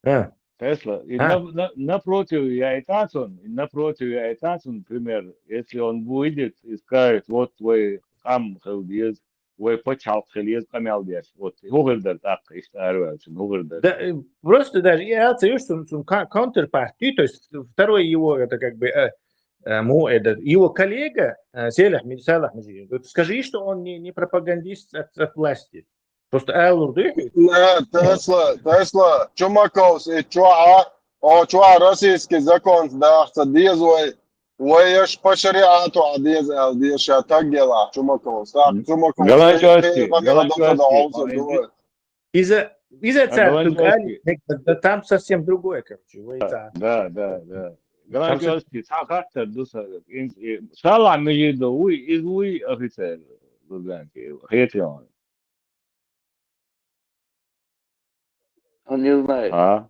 А, Тесла. И А. на- на- напротив я и Татсон, и напротив я и Татсон, например, если он выйдет и скажет, вот твой хам хилдиз, твой пачалх хилдиз, камял деш, вот, хугырдар так, ишта арвалчин, хугырдар. Да, э, просто даже я оценю, что он, он ка- контрпартий, то есть второй его, это как бы, э, э, му, это, его коллега, э, Селих Мин-, Салах Мижи, вот скажи, что он не, не пропагандист от, от власти. Просто Аллур, да? Нэ, Тесла, Тесла, Чумаковс и Чуа, о, Чуа российский закон, да, ца дезуй, вай еш по шариату, а дез, а дез ша так дела, Чумаковс, так, Чумаковс. Галанчевский, Э, э, Галанчевский. Галанчевский. Из-за, из-за А, царь Галанчевский. Тургали, да, там совсем другое, короче. Вай ца. Да, да, да. Галанчевский, Сахатта, дуса, Салах Мижи да, уй, из уй офицер, Лубянки, хетрион. Он не знает. А?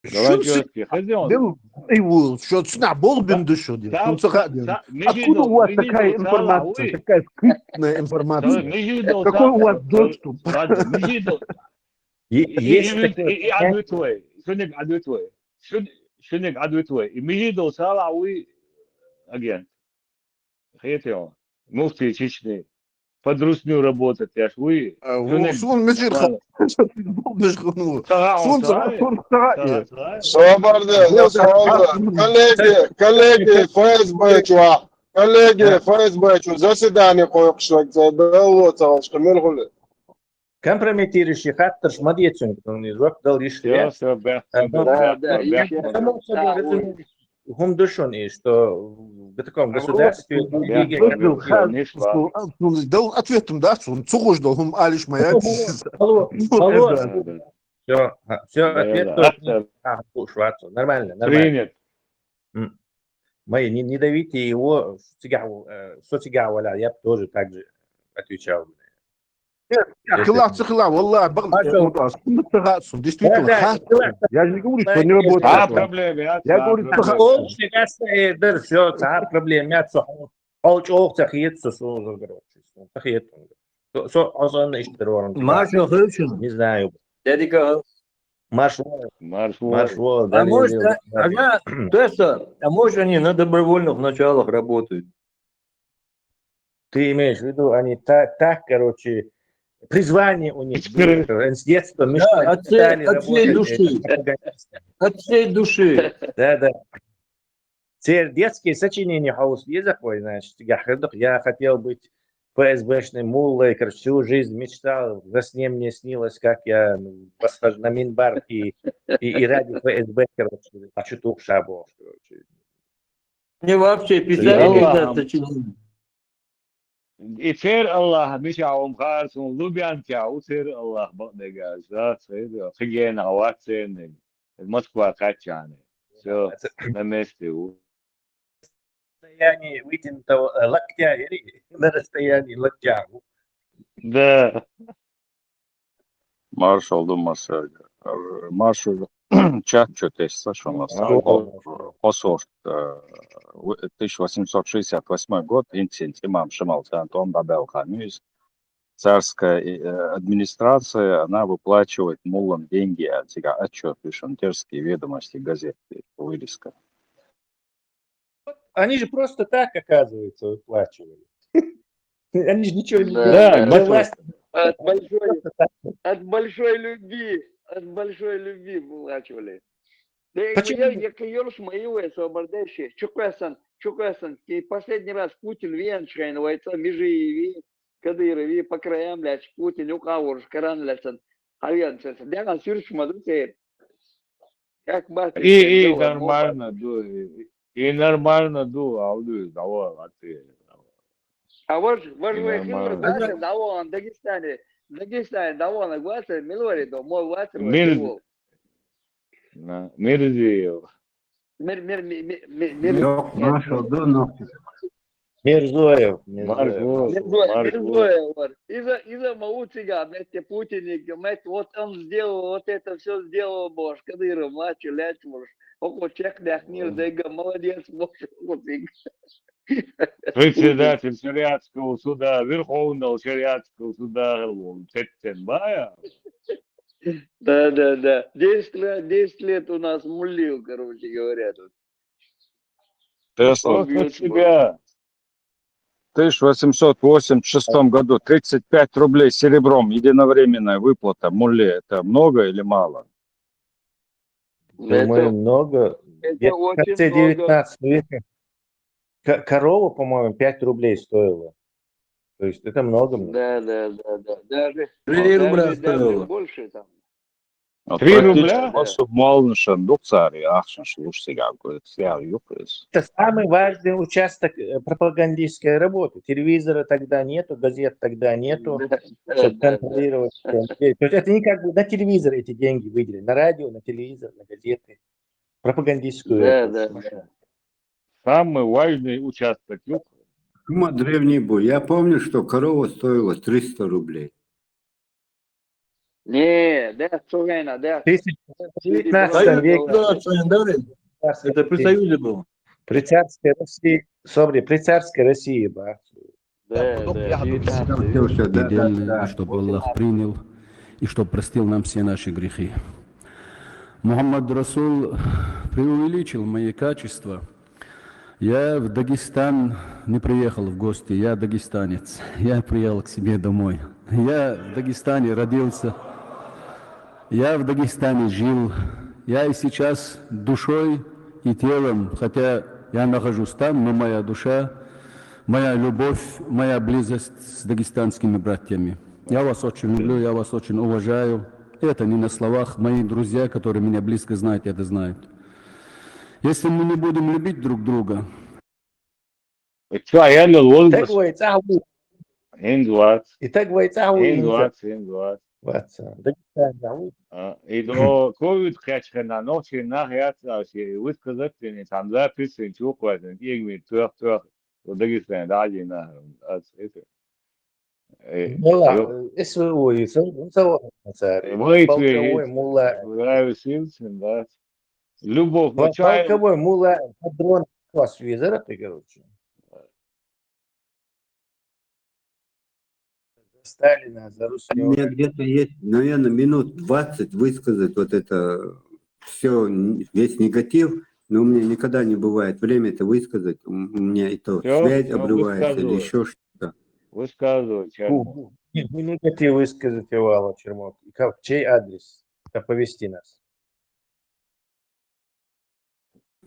Шун се Галанчевский, хетрион. дел и вул, что цена болбин дышо дел. Да, Шун саха да, дел. да, Откуда у вас Мижи да, такая Салах, информация, уй. такая скрытная информация? Мижи да, Какой у вас Салах, доступ? Ладно, Мижи да. Е- И, Есть и, такое. и, и адвитвей. Шуник адвитвей. Шун-, шуник адвитвей. И Мижи да, Салах, уй, агент. Хетрион. Муфти Чечни. Под русню работать, я ж уй. А, Шуник Сун мечир ладно. Болбиш хну. Сага, Сун он сага, сага. сун сага. Сага, сага. Собарде, я сразу. Коллеги, коллеги, ФСБ чуа. Коллеги, ФСБ чуа. Заседание кое-что, да, вот, а что, мир хули. Компрометирующий фактор шмадьецунг, он из вак дал ишь Всё, я. всё, бях, А, бях, да, бях, да, бях, ещё бях. Само собой Да, разумеется, гум дышун и что в таком государстве Бях, людей бях, говорю. бях, не шла. Дал ответом, да, Сун. Цугуш дал, хум алиш моя. Алло, алло, Да, да, все, да. ответ Да, точно. да. А, ушла, нормально, нормально. Принят. М. Май, не, не давите его, сига, э, со сига валя, я бы тоже так же отвечал. Хила, хила, валла, Пошёл. действительно, Да, да, ха. Я же не говорю, что не Да, работает. А проблема, я Я а говорю, проблема. что Ол шега саэдер, все, ца проблем, я ца ол чох ца хиет, со со короче, ца хиет. Со, со, он, он иштер оран. Маша Хевчин. Не знаю. Дядя Кагал. Марш вол, Марш марш вол. вол, А Данил может, Лев. а, а, то есть, а, а может, они на добровольных началах работают? Ты имеешь в виду, они та- так, короче, призвание у них Искры. было, что они с детства Да, мечтали от всей, стали от всей работать, души. это, От всей души. Да, да. Цер детские сочинения хаус еза кой, значит, я ходок, я хотел быть ФСБшным муллой, короче, всю жизнь мечтал, во сне мне снилось, как я, ну, восхожу на минбар и, и, и ради ФСБ, короче, хочу тух шабо, короче. Мне вообще писали Аллах. Когда-то сочинение. И цер Аллах, миша ум харсун, Лубянка, у цер Аллах, бакдега, за цер, хиген, ават цернег. Москва качаны. Все, на месте у. Расстояние вытянутого, э, локтя, или на расстоянии локтя. Да. Маршал ду Маршал. Маршал чат чё тест, Саша, у нас. Маршал. Посол, э, в- тысяча восемьсот шестьдесят восьмой год, инцидент, имам Шимал Тантон, Бабел Ханюис. царская э, администрация, она выплачивает муллам деньги, а тебя отчет, пишем, Терские ведомости, газеты, вырезка. Они же просто так, оказывается, выплачивали. Они же ничего не Да, делали. да, Для да. власти От большой, просто так. От большой любви, от большой любви выплачивали. Да и Почему? Я, я кайорш мои вы освобождающие. Чукуясан, чукуясан. И последний раз Путин вен шейн вайца, межи и ви, Кадыров и по краям, блядь, Путин, юка ворш, каран, блядь, сан. Хавьян, сан, сан. Дяган сюрш маду, те. Как бат, И, и нормально, ду, и, и нормально, ду, а ду, давай, а ты. А вож, вож И вы хилы нормально. гуацы, давон, Дагестане, Дагестане, давон, гуацы, милвари, до, мой гуацы, Мир- вож. На, Мирзиев. Мир, мир, мир, мир, мир, мир. Yok, maşallah, dur, yok. Мирзоев. Мирзоев. Марго, Мирзоев, Марго. Мирзоев, вот. Из-за, из-за Мауцига, блядь, те Путин, блядь, вот он сделал, вот это все сделал, боже, Кадыров, младший, блядь, боже. Около чек, блядь, мир, да, молодец, боже, вот, и- Председатель шариатского суда, Верховного шариатского суда, Теттенбая. Да, да, да. Десять лет, десять лет у нас муллил, короче говоря, тут. Тесла. Просто тебя. В тысяча восемьсот восемьдесят шестом году тридцать пять рублей серебром единовременная выплата мулле, это много или мало? Думаю, много. Это Где-то в очень конце много. девятнадцатого века ко- корова, по-моему, пять рублей стоила. То есть это много мне. Да, да, да, да. Даже, Три рубля даже, даже стоило. Больше там. Вот Три практически рубля? Особо мало, что дух царь, ахшин, слушайте, как бы, свял, юпрес. Это самый важный участок э, пропагандистской работы. Телевизора тогда нету, газет тогда нету, Да, да, чтобы да, да. Контролировать. Всё. То есть это не как бы на телевизор эти деньги выделили, на радио, на телевизор, на газеты. Пропагандистскую Да, эту да, машину. Да. Самый важный участок. Юг. Сумма древний был. Я помню, что корова стоила триста рублей. Не, да, Цугайна, да. Тысяч- В девятнадцатом веке. Это при Союзе было. При царской России, собри, при царской России, ба. Да, да, девятнадцатый век. Всё, всё, да, да, Предельное, да. чтобы Аллах принял и чтобы простил нам все наши грехи. Мухаммад Расул преувеличил мои качества. Я в Дагестан не приехал в гости, я дагестанец. Я приехал к себе домой. Я в Дагестане родился. Я в Дагестане жил. Я и сейчас душой и телом, хотя я нахожусь там, но моя душа, моя любовь, моя близость с дагестанскими братьями. Я вас очень люблю, я вас очень уважаю. Это не на словах. Мои друзья, которые меня близко знают, это знают. Если мы не будем любить друг друга, Чё, я не лол, Так вайцаху. Индват. И так вайцаху. Индват, индват. Ватса. Дагестан, да, вот. А, и до ковид хачхана, но чи на хяца, чи высказать, не там записан, чё квазен, игми, трёх, трёх. Вот Дагестан, да, один на, а, это. Э, Была, ё- э, СВО, и со- ну, со- царь. Вы Полковой ответите. мулла. Нравится, да. Любовь, Пол- вот чай- Полковой мулла, патрон, класс визора, ты, короче. За Сталина, за У меня Русского. где-то есть, наверное, минут двадцать высказать вот это все, весь негатив, но у меня никогда не бывает время это высказать. У у меня и то Всё, связь всё, обрывается или высказывай. Еще что-то. Высказывай, чай. Не, не негатив высказать, Ивала Чермок. И как, чей адрес? Оповести нас.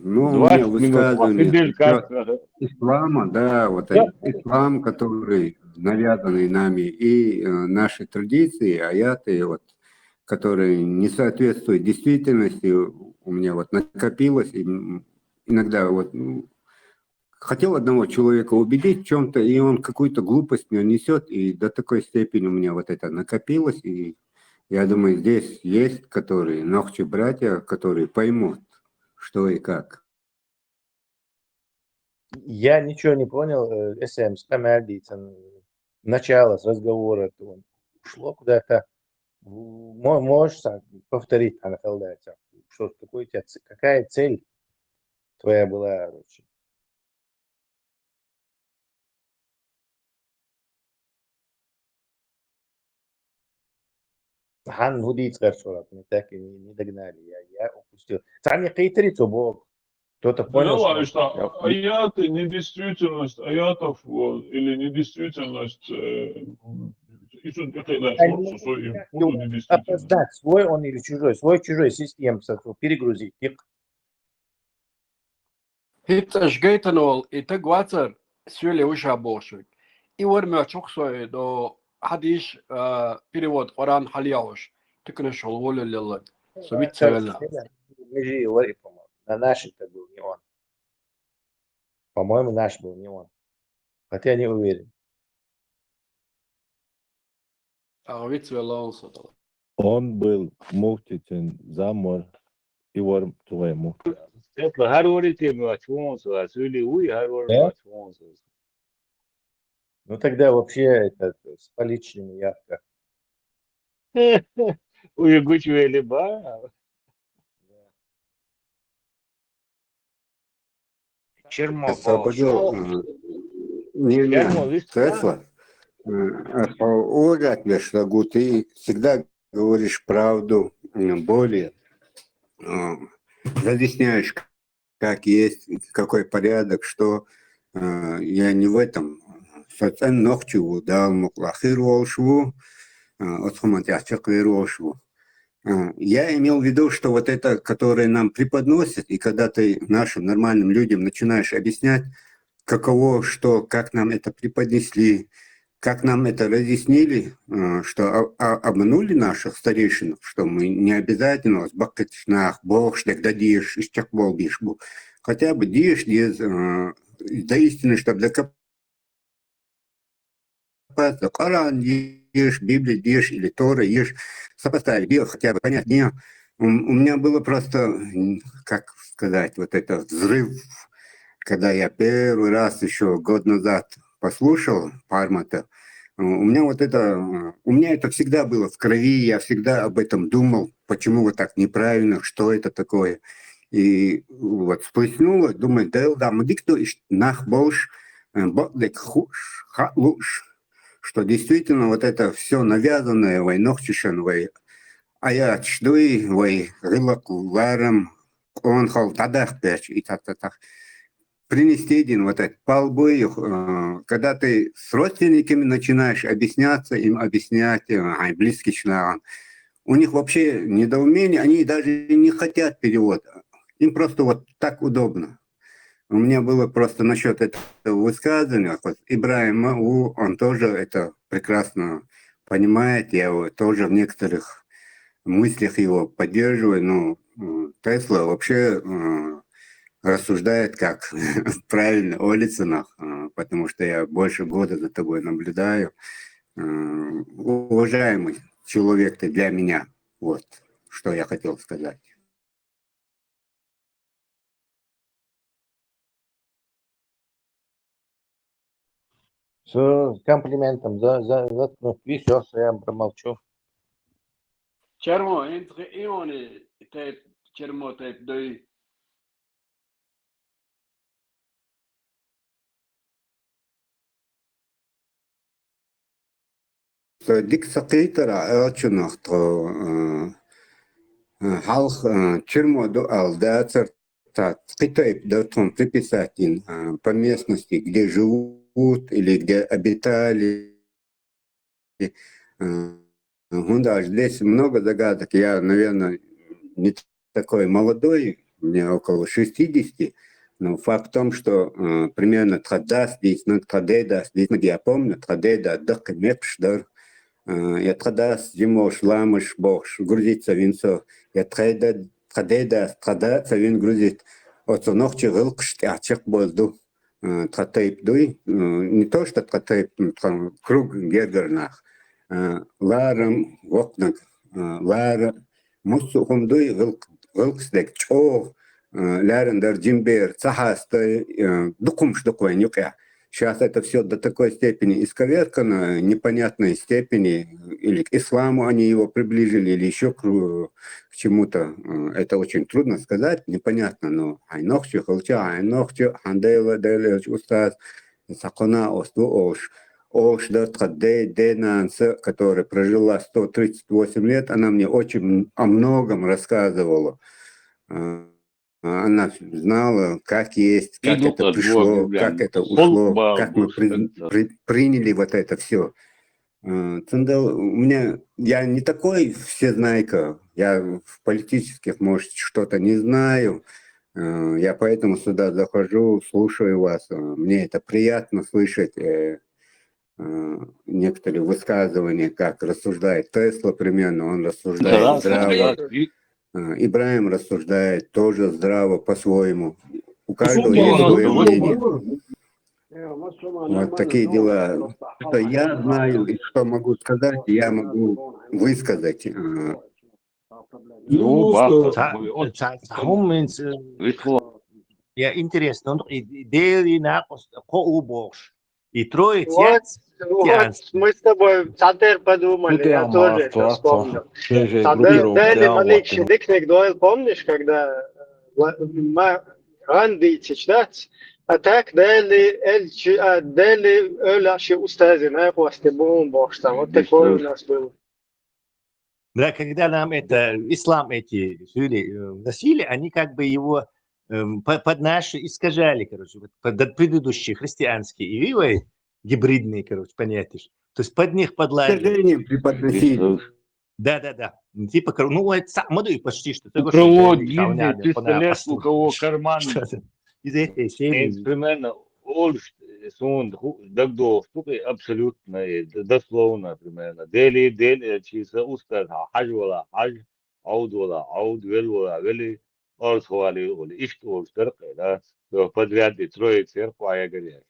Ну, у меня Двадцать минут. высказывание Фидель про Кастро. ислама, да, вот Да. ислам, который навязанный нами, и э, наши традиции, аяты, вот, которые не соответствуют действительности, у меня вот накопилось, и м, иногда вот ну, хотел одного человека убедить в чем-то, и он какую-то глупость мне несет, и до такой степени у меня вот это накопилось, и я думаю, здесь есть, которые, нохчи братья, которые поймут, что и как. Я ничего не понял. Э, С М, скамярдицын, начало с разговора это вон ушло куда-то. Мо- Можешь сам повторить, она колдается. Что, какой у тебя ц- какая цель твоя была, короче? Цхьанна хӀу дийца гӀерташ вара, мы так и не, не догнали, я, я упустил. Цхьанне кхийтари цо боху? Кто-то понял, что... Аята недействительность аятов, э, или недействительность, э, и тут это, да, Опоздать, свой он или чужой, свой чужой система, перегрузить их. ХӀинца аша гайтина волу и таг вацара, Суьлий ву ша бохуш верг. И вара моьттуш ву суна, хьадийша, а, перевод Къуръан хьалъяхьуш, тиканаш волу волаллалла. Со виц ца велла. Межи вара и, по-моему. На наши это был не он. По-моему, наш был не он. Хотя я не уверен. А виц велла он со тала. Он был муфтицин замор и вор твой муфти. Светла, хӀара вари тема вац вон со, а Суьлий вуй, хӀара вари вац вон со. Ну тогда вообще это с поличными явка. Уже гучвели ба. Чермо, Освободил, э, не, не, Чермо, видишь, Светла, э, а, по-, уважать, что ты всегда говоришь правду, м, более, э, разъясняешь, как есть, какой порядок, что, э, я не в этом. Со цӀен нохчи ву, Дала мукълахир волуш ву, э, оцхуман тӀехь чекхвер волуш ву. А, я имел в виду, что вот это, которое нам преподносят, и когда ты нашим нормальным людям начинаешь объяснять, каково, что, как нам это преподнесли, как нам это разъяснили, а, что о- о- обманули наших старейшин, что мы не обязательно с баккетшнах, бохш, так да деш, из чак бол биш бу. Хотя бы деш, дез, а, до истины, чтобы докопаться. Коран ешь, Библия ешь или Тора ешь, сопоставить, хотя бы понять. Не, у, у меня было просто, м, как сказать, вот это взрыв, когда я первый раз еще год назад послушал Пармата. Э, у меня вот это, э, у меня это всегда было в крови, я всегда об этом думал, почему вот так неправильно, что это такое. И вот всплеснуло, думаю, да, да, мы дикто иш нах болш, э, бо-, дек хуш, ха-, луш, что действительно вот это все навязанное вой нохчишан, вой аят шдуй, вой гӀиллакх ларам, къонхал дадах беч, и так, так, так. Принести один вот этот палбуй, э, когда ты с родственниками начинаешь объясняться, им объяснять, э, ай, близкий шнаган. У них вообще недоумение, они даже не хотят перевода. Им просто вот так удобно. У меня было просто насчет этого высказывания. Вот Ибраим Мау, он тоже это прекрасно понимает. Я его тоже в некоторых мыслях его поддерживаю. Ну, м, Тесла вообще, м, рассуждает как правильно о лиценах, а, потому что я больше года за тобой наблюдаю. М, уважаемый человек ты для меня. Вот, что я хотел сказать. С комплиментом за, за, заткнуть. И все, я промолчу. Чермо, хӀинца хи иони тайп, чермо тайп дой. Со дика ца кхийтара аьлчунах тхо, э, э, хьалха, э, чермо ду ал дацар, та кхи тайп да тхун приписать йина, э, по местности, где живут или где обитали. Э, хӀунда аьлча здесь много загадок. Я, наверное, не такой молодой, мне около шестидесяти, но факт в том, что, э, примерно тха дас дийцинарг, тха дей дас дийцинарг, я помню, тха дей да даккхи мекхаш дара. Э, я тха дас жимош, ламаш бохуш, грузить ца вина со, я тха дей да, тха дей дас, тха да ца вина грузить. Оцу нохчи гӀиллакхаш тӀехь чекхбозу ду. Э, тха тайп дуй, э, не то что тха тайп, ну, тха круг гергара нах. Э, ларам, воккханиг, э, лара, муссу а хӀума дуй, гӀиллакх-, гӀиллакхаш дерг чӀогӀа, э, леррина дара жимбер, ца хьаста, э, дукха хӀумаш ду-кх вайна юкъехь. Щас это всё до такой степени исковеркано, непонятной степени, или к исламу они его приближили, или ещё к, к чему-то. Э, это очень трудно сказать, непонятно, но хьайн нохчи хилча, хьайн нохчи, хьан Дела, Дела элча устаз, ца кхуна ост ву олуш. олуш дара тхан даь-, даь-нана, которая прожила сто тридцать восемь лет, она мне очень о многом рассказывала. А, она знала, как есть, как это пришло, как это ушло, как мы при-, при-, приняли вот это все. Цундела у меня, я не такой всезнайка, я в политических, может, что-то не знаю. Э, я поэтому сюда захожу, слушаю вас. Э, мне это приятно слышать. Э, э, некоторые высказывания, как рассуждает Тесла, примерно, он рассуждает здраво. Э, Ибрахим рассуждает тоже здраво по-своему. У каждого есть свое мнение. Вот такие дела. Что я знаю и что могу сказать, я могу высказать. Э, Ну, бакъда, ца-, ца-, ца-, хӀума минца, э, висла. Я интересно, ну, и, и Дела накъост кхо у бохуш. И Троица Вот, яц, вот, мы с тобой цхьатерра подумали, я тоже это вспомнил. Цхьа Дела малик ши дикниг дойла, помнишь, когда, э, ла-, ма-, гӀан дийцича дац, а так Дела элчи, а, Дела эвлаяъ ши устазе накъосте бу бохуш цхьа. Вот такое у нас было. Да, когда нам это, ислам эти жили, э, вносили, они как бы его, эм, по-, под наши искажали, короче, вот под предыдущие христианские, и вай гибридные, короче, понятия. То есть под них подладили. Искажением преподносили. Да, да, да. Ну, типа, кор-, ну, это са-, ма дуй почти что. Проводили пистолет, у кого карман. Из этой серии. Примерно олуш, суна ху-, дагадогӀуш ду-кх и абсолютно, и д-, дословно, примерно. Дела, Дела, чи са устаз, хьа-, хьажа вала, хьажа, Ӏовда вала, Ӏовда, вела вала, вели, орца вала, вели. Иштта олуш дара-кх, да? Всё, подряд и Троица яра-кх ягар яра.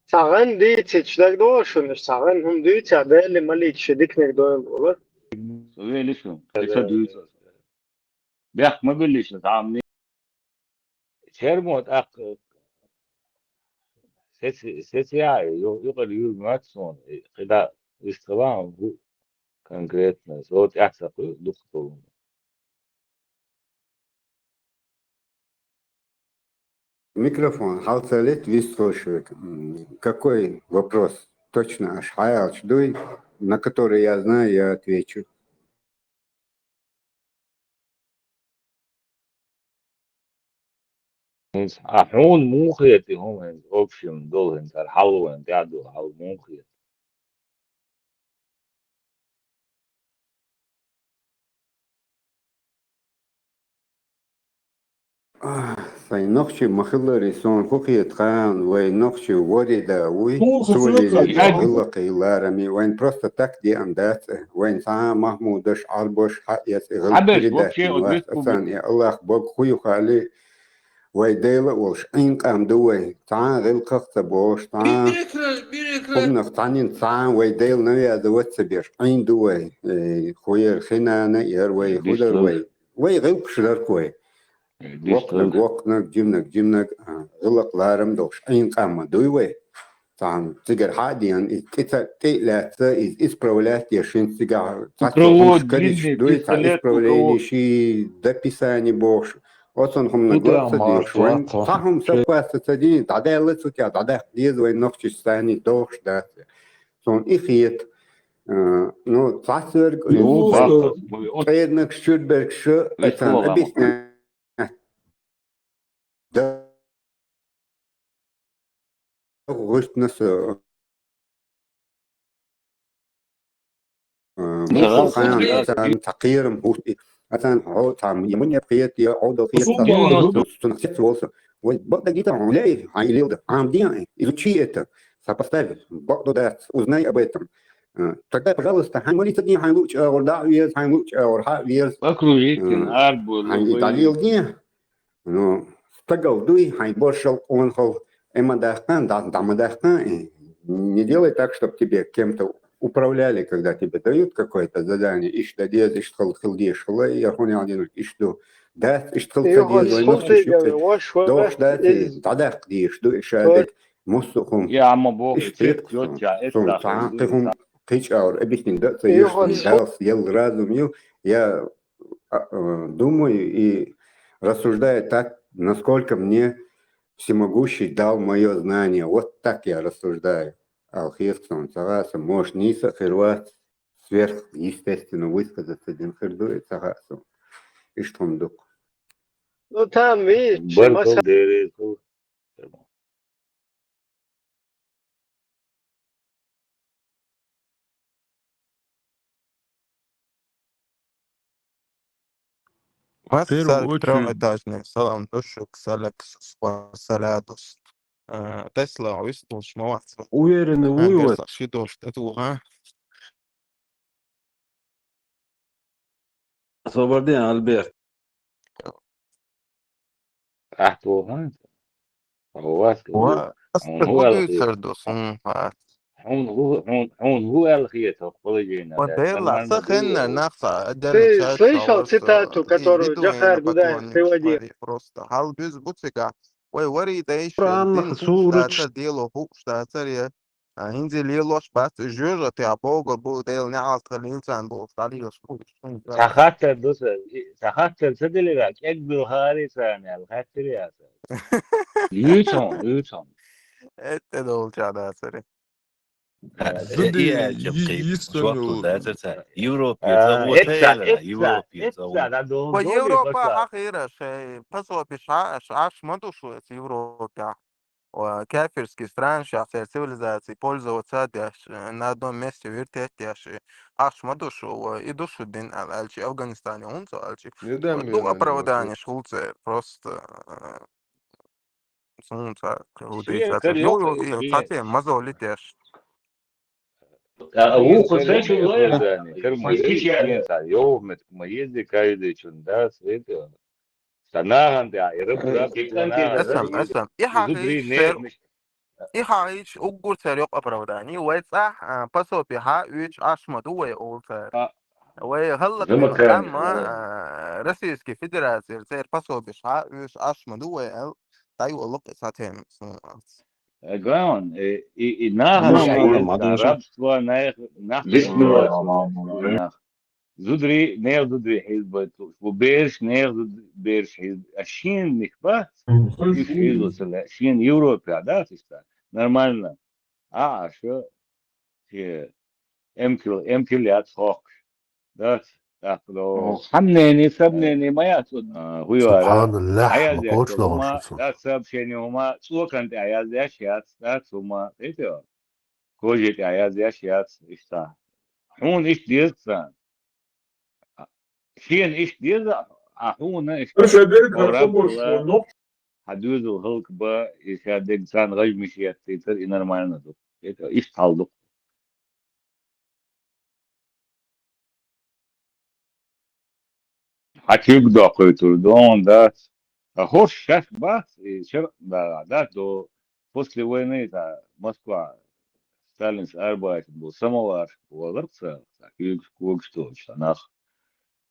Цхьа гӀан дийцича дагадогӀу шуна, цхьа гӀан хӀума дуьйцу, Дела малик ши дикниг дойла олура. Вели шу, и ца дуьйцу. Бехк ма билли шуна, цхьа а ма. Чермо тӀаккха сеци-, сеци яхьа, ю-, юкъара юрг моьтту суна, и кхидӀа вистхила хӀума хӀу конкретно, со тӀаьхьа ца кхуьу дукха долу. Микрофон хьал ца летта, вистхуьлуш верг. М, какой вопрос? Точно аш хьаяьлча дуй, на который я знаю, я отвечу. ХӀинца, а хьуна муха хета и хӀума хӀинца, общем, долу хӀинца, хӀара хьал вайн тӀехь долу хьал муха хета? А, сайн нохчий ма-хиллара, суна хӀу хета хаьан, вай нохчий вари да вуй, суна цо лелийна гӀиллакхий, ларам, вайн просто так деана дац, вайн цхьа а махьмудаш, Ӏарбаш хьаэц и гӀиллакх передать дина вац, ацан и Аллах бог хӀу ю хаьли, вай Дела а волуш, Ӏийна къам ду вай, цхьа а гӀиллакхах ца бохуш, цхьа а хӀуманах цхьаннен цхьа а вай Дела навязывать ца беш, Ӏийна ду вай, э, хӀу яра хи нана, яра вай, хӀу дара вай. Вай гӀиллакхаш дара-кх вай. Воккханиг воккханиг, жиманиг жиманиг, а, гӀиллакх ларам долуш, Ӏийна къам ма дуй вай. Цхьана цигара хьа а деана, иза тӀе ца, тӀе а лаьцна, иза исправлять деш, хӀинца цигахь цхьацца хӀумнаш карийсаш дуй, цхьа исправление ши дописание бохуш, оцунна хӀуманиг лар ца деш, вайн цхьа хӀума сапас ца дийна, дӀадаьлла цу тӀехь, дӀадаккха деза вайн нохчашца санний дохуш дац. Суна и хета. Э, ну, цхьацца верг, ну, ткъеданаш, чуьрбергаш, ацан объяснять. Да. ГӀуьртнас, э, э, ацан цхьа кхерам хӀутту, ацан хьо цхьа я муньяп хета, я Ӏовдал хета, цунах сец волу со. Вай бакъдагитар хьуна лей, хьайн лелда, Ӏамадехьа, изучи это, сопоставь, бакъду дац, узнай об этом. Э, тогда, пожалуйста, хьайн молиться дехьа, хьайн луучу агӀор дӀа а веза, хьайн луучу агӀор хьа а веза. Окружить, э, арбур, хьайн и дӀалелде. Ну, стагал дуй, хьайн боршал, къонахал, э, ма даккха, дӀа, дӀа ма даккха, э, не делай так, чтоб тебе кем-то управляли, когда тебе дают какое-то задание, иштта дан деза, иштта хила, хила дезаш хила, я хьуна ял динарг иштта ду. Дац, иштта хила ца деза, вай нохчаш юкъе дохуш дац, дӀадаккха дезаш ду, и шадерг. Массо а хӀума. Я ма боху, иштта цхьа а кхин хӀума кхечу агӀор объяснить дан а ца еш, Дала елла разум ю. Я, а, а, думаю и рассуждаю так, насколько мне всемогущий дал мое знание. Вот так я рассуждаю. Алхирсон, ца хаьа суна, может, нийса а хир вац, сверхъестественно высказаться дин хир ду, и ца хаьа суна. Иштта хӀума ду-кх. Ну, там, видишь, Баркал масала. Дерезу. Первую очередь. Трёхэтажный салам душук, салакс, салатус. Э, Тесла вистулш ма вац. Уверенный вывод. Ши дош тетуха. Освобождение, Альберт. Ахьа вац. Ва, ас хӀун хӀу аьлла дуьйцур ду, хӀун хац. Хьуна хӀу, хьуна, хьуна хӀу аьлла хета, хӀокху положение? Ва, Делла, са хеннара нах ца, отдельно. Ты слышал цитату, которую Джохар Дудаев приводил? Просто хьал буьзза бу цигахь. Вай варий дайша, Прямо дин хууш дацар, дело хууш дацар, я. А хӀинца лелош бац, жоьжахатех богур бу, Делан неӀалт хилийла царна бохуш, дӀалелаш бу. Цхьа хаттар ду сан, и, цхьа хаттар ца делира, кӀегбилхари царна аьлла, хаттар яц. Юьйцу хьуна, юьйцу хьуна. Э, тӀедолча дацари. Э, зуди, и аьлча, йи-, кхин, йистон жоп ю. Дацар цара. Европе, а, ца вот эцца, эла, эцца, Европе, ца эцца, вот. Да, дол-, ва, дол-, Европа пошла. Хьахийра шай, пособиш хьа, аш, аш ма ду шу эца Европе. Ва кафирский странаш, церан цивилизаций пользоваться деш, э, на одном месте вертеть деш, э, ахча ма ду шу, ва и ду шу дин аьлла, аьлча Афганистане хӀунца аьлча. Ду оправданиеш хӀулца, просто, э, хӀунца, хӀу дийца, ю, ю, и цхьа тема, мазолли деш. А, а вукху сай чу лоя? Кар ма еза, йовха метка ма еза, каждый чун, да, света. Сан нахана тӀехь, и раб, раб, сан нахана тӀехь. Эсам, эсам. И хьахийча, и хьахийча уггар цара йоккха оправдание. Вай цӀахь, а, пособие хьа оьцуш Ӏаш ма ду вай, олу цара. А. Вай хӀаллакьхилла, амма, а, Российский Федерацера церан пособиш хьа оьцуш Ӏаш ма ду вай аьлла, дӀайолу-кх и цхьа тема. Э, главное, э, и, и нахана, ну, тӀехь, ну, рабство, нах, нах, нах. Зударий, нехан зударий хьийзабайта лууш. Ву бераш, нехан зуд-, бераш хьийза. А шена мих бац, уьш хьийзо ца лаьа. Шена Европехь дац иштта. Нормально. А, а ша, шен эмкал, эмкал яц хохкуш. Дац, тӀаккха до. Хьан мнение, са мнение ма яц. А, хӀу яра? Субханаллах, хьан язъеш йолу хӀума, дац, сообщение хӀума, цӀокан тӀехь язъеш яц, дац хӀума. Кхетий? Кожи тӀехь язъеш яц, иштта. Хьуна иштта деза царна. Шена иштта деза, а хьуна иштта. Аша берг хӀара хабарш хьо нохча. Хьан доьзал хӀаллакбан, и ша дерг царна гӀажмиш еттийтар, и нормально ду. Иштта хьал ду. Хьан куьг доккхуьйтур ду, дац. Ткъа хӀорш шаьш бац, и шаркъ да, дац, до после войны, цхьа Москва, Сталинс арбайтина бу самоварш валарх ца, цхьа куьйгаш, когаш тоьхуш цхьа нах.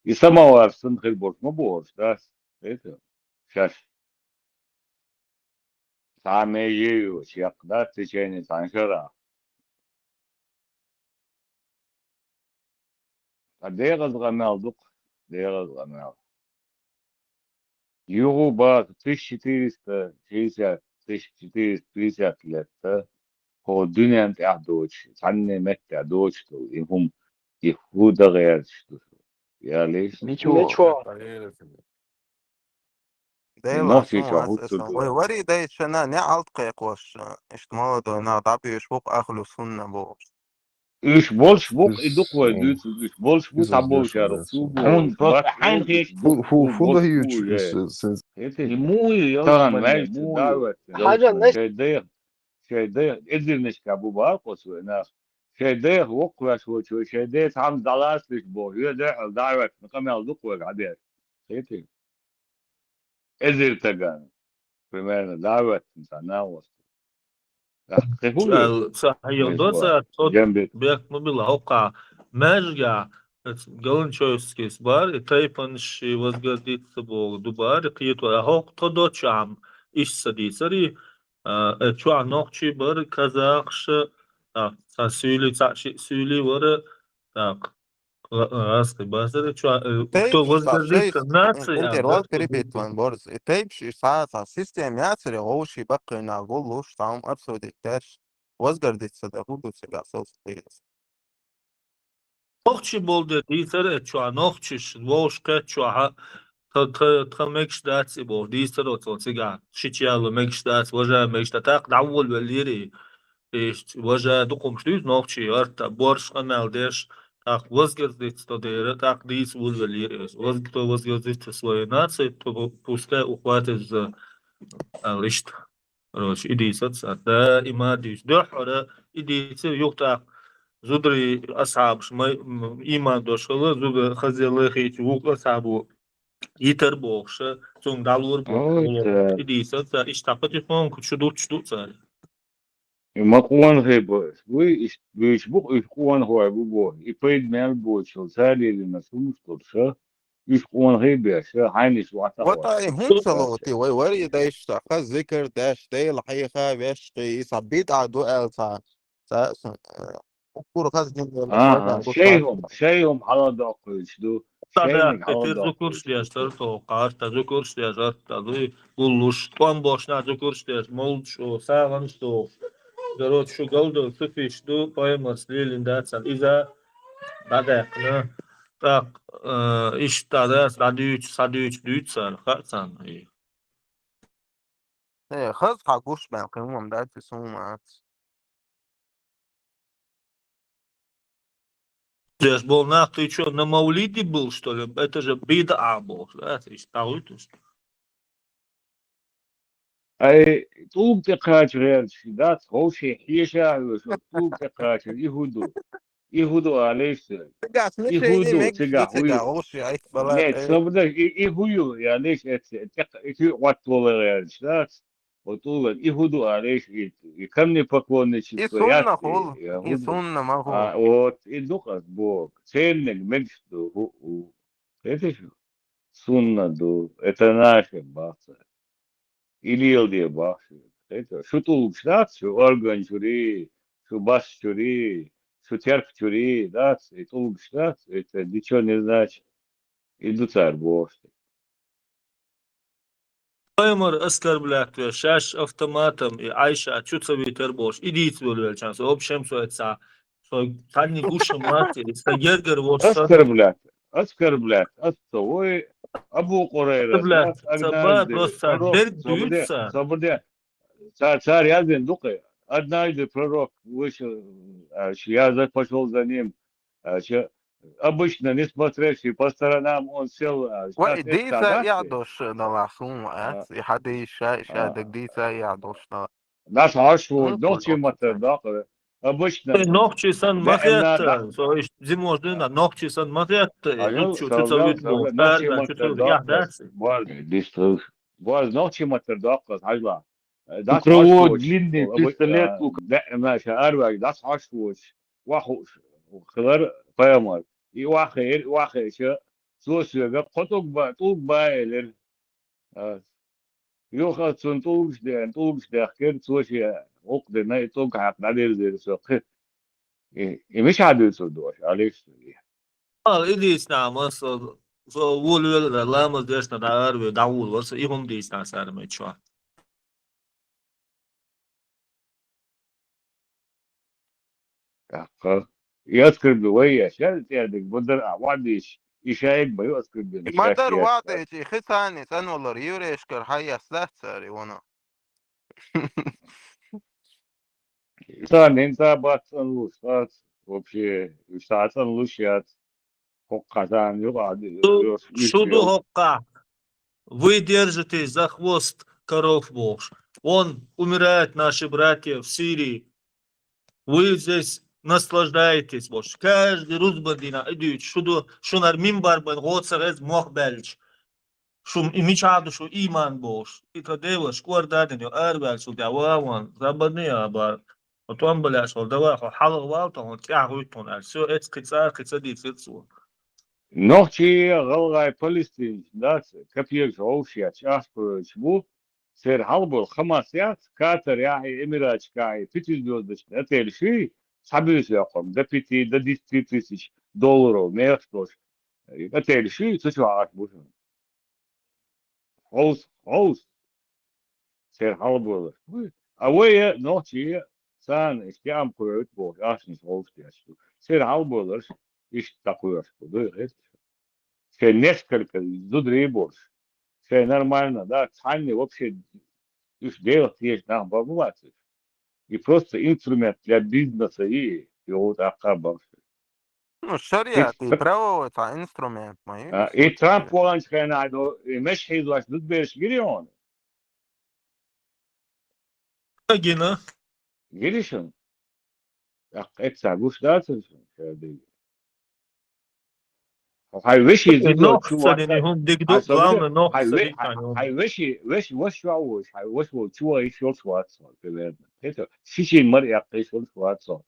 И самоварш санна хир болуш ма бу хӀорш, дац, это, шаьш. Цхьа меже ю, чекх дац, течение цхьана шарахь. Ткъа дегӀаза къамел ду-кх, дегӀаза къамел. Юха баха тысяча четыреста шестьдесят, тысяча четыреста пятьдесят лет, хӀо дуьнен тӀехь доцуш, цхьанне меттехь доцуш долу, и хӀума, и хӀу дан гӀерташ ду. Ялийш? Ничего. Ничего. Дела, нохчийчохь хӀуттур ду. Вай вари дайшана неӀалт кхайкхош, иштта молодой нах дӀабуьйш бу-кх ахлу сунна бохуш. Уьш болуш бу-кх, и ду-кх вай дуьйцург, уьш болуш бу, цхьаболчара цу бу. Хьуна просто хьайн хеташ бу, хӀу, хӀу, хӀу дан юьйцуш уьш, сенца? И муха ю, тахана ваьжча, дӀа а ваьттина. Хьажа, шайн дайх, шайн дайх, эзарнашка бу бара кхо цу вай нах. Шайн дайх воккхавеш волчо, шайн ден цхьамма дӀалаца деш боху, хӀоьда хьал дӀа а ваьттина, къамел ду-кх вайга хьабеш. Кхетий? Эзар тагана. Примерно, дӀа а ваьттина цхьа нах вац. Кхин хӀун ду? Ца хьайгӀ до цара, тхо бехк ма билла, хӀокхахь маьжгахь, оцу Галанчойскис бара, и тайпанаш ши возгордиться боху ду бара, и кхето, а хӀокху тхо доцчохь-м иштта ца дийцари, а, э, чохь нохчий бара, казахаш, а, цхьа суьйли, цхьаъ шиъ суьйли вара, тӀаккха Ва-, раскъи бацара чу, э, кто возгордится нацией, а, перебить ван борз. И тайпа ши са, са система яцара, гӀовши баккхина гуллуш, там обсудить даш. Возгордиться да гуллуш, да, сол стыгас. Нохчи болде дийцар э чу, нохчиш, вовш кхет чу, ха, тха, тха, тха мегаш дац и бо, дийцар оцо цига. Шича яла мегаш дац, важа мегаш да, так, дӀаволвеллири. Иштта важа дукхумш дуьйцу нохчий, арта борш къамел деш, тӀаккха возгордиться дера, тӀаккха дийца волавелира иза. Возг-, кто возгордится своей нацией, то пускай ухватится за, аьлла иштта. Короче, и дийцац, а, даима дийца. Дуьххьара и дийца, юха тӀаккха зударий асхьабаш, май, м, иман дош хила, зуда хаза лайхийча вукху асхьабо йитар бохуша, цунга дӀалур бохуша. Ой, гӀуллакх. Да. И дийцац, а, иштта тӀаккха потихоньку чу дуттуш ду цара. И ма къонахий бу, вуй, иш-, вуьйш бу-кх уьш къонахой бу боху, и пайда мел боцул, царерина сумаш долуша, уьш къонахий беш, ша хьайнаш ватахь. Вот а и хӀунда ца лоти, вай вари дайшта, хаза зикар деш, Дела хьеха, вешкхий, и са бидӀа ду аьлла ца, ца, ца, укхура хаза гин. А, шайхум, шайхум хьала доккхуьйтуш ду. Шайниг хьала доккхуьйтуш ду. Зукурш деш, тар тоху, кхарта зукурш деш, арта дуй. Гуллуш, тӀом бохуш нах зукурш деш, молдаш ду, сагӀанаш ду. Короче, шу галдо, суфиш ду, пайхамарс лелийна дац сан. Иза дӀадаьккхина. ТӀаккха, э, иштта дӀадац, дӀадуьйцу, схьадуьйцу, дуьйцу царна, хаьа царна. Э, хаза хьан гуш бен, кхин хӀума дац, и суна ац. Деш болу нах, ты чё, на мавлиде был, что ли? Это же бидӀа бохуш, да, иштта дӀагӀуьйтуш. Ай, тӀулга тӀе кхача гӀерташ дац, ховший хьеша а хьоьжуш, тӀулга тӀе кхачар, и хӀун ду? И хӀун ду алийша? И хӀун ду цигахь, хӀун ю? Нет, собда, и, и хӀун ю, алийша, эцци, тӀе-, и хӀун гӀоттавала гӀерташ дац? О, тӀулган, и хӀун ду алийша, и, и камнепоклонничество яц, и, и хӀун ду? И сунна ма хӀу. А, вот, и ду-кх ас боху. Церниг мегаш ду, хӀу, хӀу. Кхеташ ду? Сунна ду, это наше бац. И леладе боху шуьга. Кхеташ ду? Шу тӀулгаш дац, шу орган чуьра, шу бас чуьра, шу терк чуьра дац, и тӀулгаш дац, это ничего не значит. И ду цара бохуш. Пайхамар оскорблять веш, шаьш автоматом и Ӏайша чу ца витар бохуш, и дийца волавелча, со вообще со эца, со цхьанне гуш а ма ца, и сан гергара волуш сан. Оскорблять, оскорблять, ас ца вой, Абу Къурайра, оскорблять, ас ца ба, однажды просто пророк, берг дуьйцу ца. Цара, цара яздина ду-кх, однажды пророк вышел, а, я за-, пошёл за ним, а, чё, обычно, не смотревший по сторонам, он сел, а, ва и дийца яхь долуш далахь суна ац, и хьадийса ша, ша даг дийца яхь долуш далахь. Дас хьош ву, нохчий маттара доккху. Обычно. Нохчий санна ма хетта, со иштта зимош дуьйна, нохчий санна ма хетта, и зудчу чу ца вуьту боху, царна чу ца вуьту яхь дац. Борз, борз нохчий маттара доккху, хьажла. Дас хьош ву, длинный пистолет, а, даьӀна ша араваьлла, дас хьош ву. Охьахууш хилар пайхамар. И охьахиира, и охьахиъча, цо соьга кхо тӀулг ба-, тӀулг ба элира. А, юха ас цунна тӀулгаш деана, тӀулгаш дехкира, цо шен гӀуллакх дина, и тӀулг хьаькхна дӀадирзира со кхин. И, и мичахь дуьйцур ду аша, алийша? Ала, и дийцина ма со, со волавелира, ламаз дешна дӀа араве, дӀаволавелира со, и хӀума дийцина цара мичахь. ТӀаккха и оскорбли-, вай еш, ял тӀердиг, бу дар а вадиш, и шайг баю оскорбли-, и ма дар вадиш, и хи царни цӀанвалар, еврейшкара хьан яс дац цари вано. Царнин ца бац цӀанлуш, бац, вообще, уьш ца цӀанлуш яц. ХӀокху хьасан юкъа а ди-, шу, йо-, шу ду йо-, хӀокхахь. Вы держитесь за хвост коров бохуш. Вон умирают наши братья в Сирии. Вы здесь наслаждаетесь бохуш. Каждый рузбан дийнахь и дуьйцу, шу ду, шуна хӀара минбар бан гӀо ца хеза мох баьлча. Шу и мичахь ду шу ийман бохуш? И тхан деваш кӀордадина ю, араваьллачул тӀаьхьа ван, забарни а бар. Хьо тӀом балеш вара, давай, хьо хьалха вал тхуна, тӀаьхьа гӀуьтту тхуна аьлла. Всё, эцу кхин цара, кхин ца дийцира цо. Нохчий, гӀалгӀай, палестинцаш дац, капекаш гӀовш яц, чӀагӀкхоьлуш бу, церан хьалха болу Хамас яц, Катарехь а, Эмираташкахь а, пятизвёздочный отель шуй, схьабуьйса йоккхург, до пяти, до десяти тысяч, долларов мехаш долуш, отель ши, цу чу Ӏаш бу шуна. Хьовса, хьовса. Церан хьалабойларш. А вай нохчий, царна иштта яам кхоьрут бохуш, ахчанаш хьовса деш ду. Церан хьалабойларш иштта дӀакхоьруш бу, дуй хезаш. Шайн несколько зударий болуш. Шайн нормально, да, цхьанне вообще уьш Делах тешаш нах бан ма бац уьш. И просто инструмент для бизнеса и, и вот аккха бан. Ну, шариат, и правовой цхьа инструмент ма ю. А, и Трамп ваханчу хенахь до, и меш хьийзош зудбераш гири хьуна? Гина. Гири шуна? ТӀаккха эцца гуш дац шуна, ша дийна. Хьайн веший зудо чу вац. Хьайн со вуьйла, хьайн ве-, хьайн веший, веш-, ваш чу а вуьйш, хьайн ваш ву чу ван йиш йолуш вац хьо, примерно. Хета, ши шин мара яккха йиш йолуш вац хьо.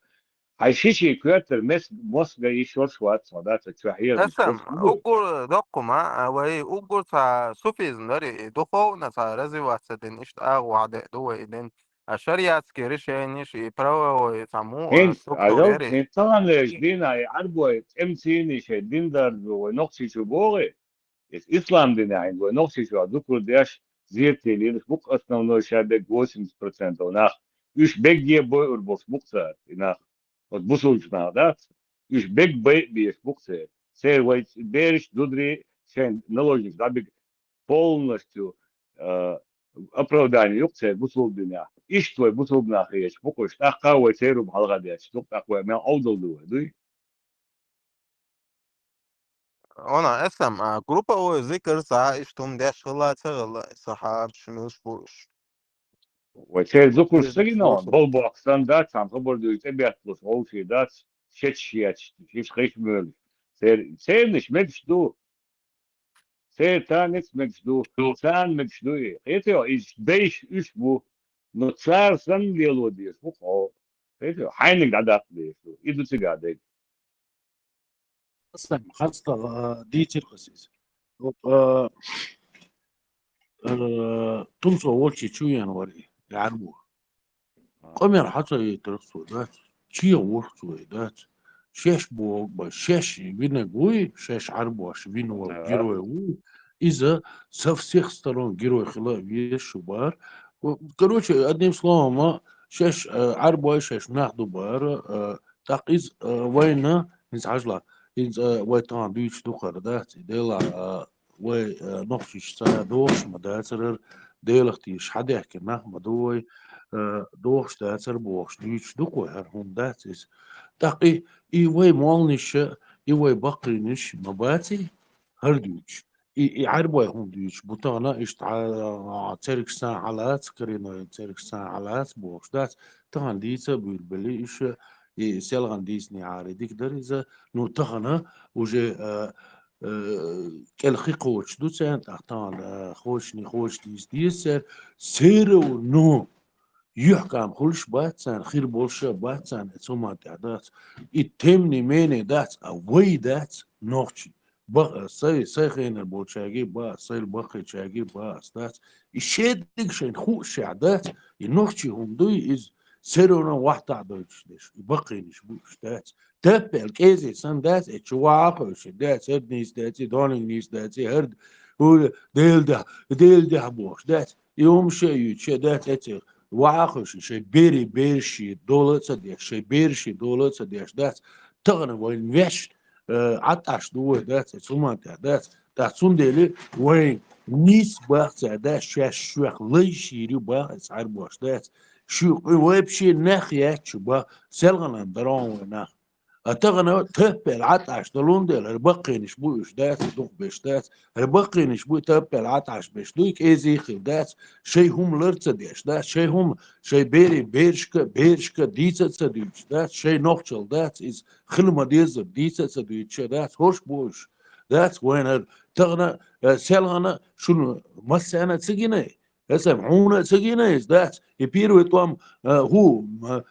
Хьайн ши шин коьртара мес-, мос ган йиш йолуш вац хьо, да, ца чу хьерам. Аса, уггар доккхума, а, вай уггар цхьа суфизм дари, и духовно цхьа развиваться дин, иштта агӀо хьаде ду вай дин. А шариатский решениш, и правовой цхьа му, а, структура яри. ХӀинца таханлерчу дийнахь и Ӏарбой цӀемцийний шайн дин даржо вай Нохчийчу богӀий? Иза ислам динехь хӀинца вай Нохчийчохь дукхар деш, зерате лелаш бу-кх основной ша бегга восемьдесят процентов нах. Уьш бегге бойур болуш бу-кх цара, и нах. Оцу бусулбачу наха дац. Уьш бегга байа безаш бу-кх церан. Церан вай бераш, зударий, шайн наложникаш дӀабига полностью, а, оправдание ю-кх церан бусулба динехь. Иштта вай бусулба нах хеташ бу-кх уьш. ТӀаккха вай церан хӀума хьалха детташ ду-кх, тӀаккха вай мел Ӏовдал ду вай, дуй? Вона, эсам, а, групповой зикр цхьа иштта хӀума деш хилла ца хилла, сахьабаш муьлш бу уьш. Вай церан зукруш ца гина, болбоккху санна дац, цхьана хабар дуьйцу тӀебетталуш вовший дац, шеташ етташ, шиш кхиш моьлуш. Цер-, цернаш мегаш ду. Церан таниц мегаш ду, царна мегаш ду и. Кхетий, иза дайша уьш бу, но цара санна лело дезаш бу хьо. Кхетий, хьайниг дӀадаккха дезаш ду. И ду цигахь дерг. Аса, хастагӀа, а, дийцира хас иза. Оп, а, а, тумсо волчи чу веана вара и, Ӏарбо. Къамел хьа ца йитарх цо дац, чеха вурх цо и дац. Шеш боху бан, шеш винаг вуй, шеш Ӏарбош вина вара герой ву. Иза со всех сторон герой хила а везаш шу бара. Короче, одним словом, а, шеш, а, Ӏарбой шеш нах ду бара, а, тӀаккха иза, а, вайна, хӀинца хьажала, хӀинца, а, вай тахана дуьйцуш ду хӀара, дац, и Дела, а, вай, а, нохчийчу цара дохуш ма дацара, Делах тешаш хьадаьхкина нах ма ду вай, а, дохуш дацара бохуш дуьйцуш ду-кх вай, хӀара хӀума дац иза. ТӀаккха и, и вай молланаша, и вай баккхийнаш ма баций, хӀара дуьйцуш. И, и Ӏарбой хӀума дуьйцуш бу тахана, иштта хьа-, цергаш цхьана хьалаца, карийной цергаш цхьана хьалаца бохуш дац. Тахана дийца а буьйлабелли, уьш, и селхана дийцинехьара дика дара иза. Ну, тахана уже, а, а, кӀел хи кхочуш ду царна, тӀаккха тахана, а, кхочушний кхочуш дийца деза цара. Церан, ну, юьхькӀам хуьлуш бац царна, хир болуш а бац царна, цу хӀуман тӀехь дац. И темный мнение дац, а вай дац, нохчий. Бах-, сай, сай хенара болчаьргий бах, сай баккхийчаьргий бах, ас дац. И шедиг шайна хуушехь дац, и нохчий хӀума дуй, иза церано вахтахь дойтуш деш, и баккхийнаш бу уьш дац. Таппел кӀезий санна дац, и чу ваха а хевшина дац, хӀара нийса дац, и дониг нийса дац, и хӀара, хӀура, Дела дехьа, Дела дехьа бохуш дац. И хӀума ша юьйцуш дац, эцех ваха а хевшина, шайн берийн бераший дола а ца деш, шайн бераший дола а ца деш дац. Тахана вайн ваьш, э, ӀатӀаш ду вай дац, эцу хӀуман тӀехь дац. ТӀаккха цундела вайн нийса бах цара дац, шаьш шоьх лайш йийр ю бах эцу Ӏарбош дац. Шу вообще нах яц шу бах, селхана дарон вай нах. А тахана таппел ӀатӀаш долун дела, хӀара баккхийнаш бу уьш дац, дукхабеш дац. ХӀара баккхийнаш бу таппел ӀатӀаш беш дуй, кӀезий хир дац, шайн хӀума лар ца деш дац, шайн хӀума, шайн берийн берашка, берашка дийца а ца дуьйцуш дац, шайн нохчалла дац, иза хила ма-деззара дийца а ца дуьйцуш дац, хӀорш бу уьш. Дац вайна хӀара тахана, э, селхана шуна массарна а ца гиний? Эсам, хьуна а ца гина иза дац, и первый тӀом, а, хӀу, м, а,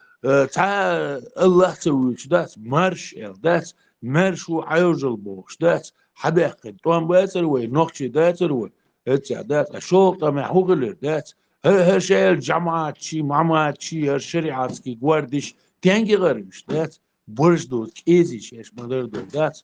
цхьа а Аллах ца вуьйцуш дац, марш аьлла дац, маьрша ву Ӏожалла бохуш дац, хьабаьккхина тӀом бацара вай, нохчий дацара вай, эццехь дац, а шолгӀа тӀамехь хӀу хилира дац, хӀара, хӀара шаьлла жамаӀатчий, маматчий, хӀара шариатский гвардиш, тенге гӀара уьш дац, бараш доцу кӀезий шаьш ма-дарра долу дац.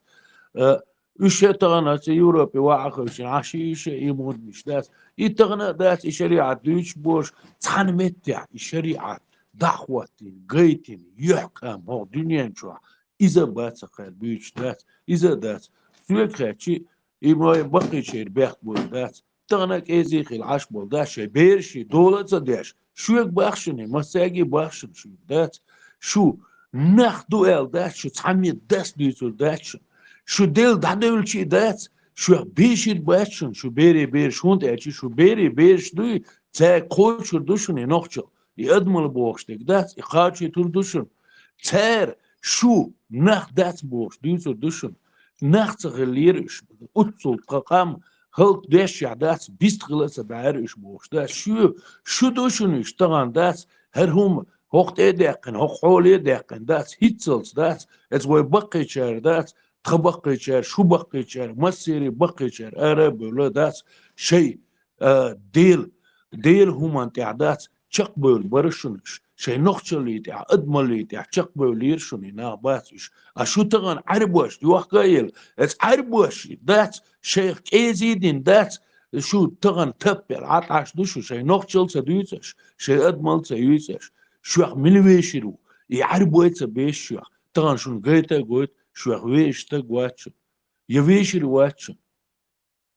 Э, уьш а тахана цу Европе ваха хевшина, Ӏаш и уьш а, и мурдаш дац. И тахана а дац, и шариӀат дуьйцуш болуш, цхьана меттехь и шариӀат дӀахӀоттийна, гайтина, юьхькӀам хӀокху дуьнен чохь. Иза а бац кхара буьйцуш дац, иза а дац. Соьга хаьттича, и ма баккхийчеран бехк болу дац. Тахана кӀезий хилла Ӏаш болу дац, шайн бераш долу а ца деш, шуьга бахшина, массаьрга бахшина шуьга дац. Шу нах ду аьлла дац, шу цхьаммо дас дуьйцур дац шуна. Шу Делла дӀадевлча а дац, шух бешийр бац шуна, шу берийн бераш, хӀунда аьлча шу берийн бераш дуй, цаьрга кхочур ду шуна и нохчалла. И адамалла бохуш дерг дац, и кхачийтур ду шуна. Цара шу нах дац бохуш дуьйцур ду шуна. Нах ца хиллера уьш. Уьццул тхан къам хӀаллакдешшехь дац, бист хила а ца баьхьира уьш бохуш дац. Шу, шу ду шуна уьш тахана дац, хӀара хӀума хӀокху тӀе а даьккхина, хӀокху хьоле а даьккхина дац, хӀинццалц дац, эца вай баккхийчара дац, тхан баккхийчара, шу баккхийчара, массерийн баккхийчара ара а бевлла дац, шайн а, Дела, Делан хӀуманна тӀехь дац чекхбевлла бара шуна уьш, шайн нохчаллин тӀехь, адамаллин тӀехь чекхбевллера шуна и нах бац уьш. А шу тахана Ӏаьрбошна йохка а елла, эца Ӏаьрбоша дац шайх кӀезий дина дац, шу тахана таппел Ӏа Ӏаш ду шу, шайн нохчалла ца дуьйцу аша, шайн адамалла ца юьйцу аша. Шух мила вешийр ву? И Ӏаьрбой ца беша шух. Тахана шуна гайта а гойту, шух вешан стаг вац шуна. Я вешийр вац шуна.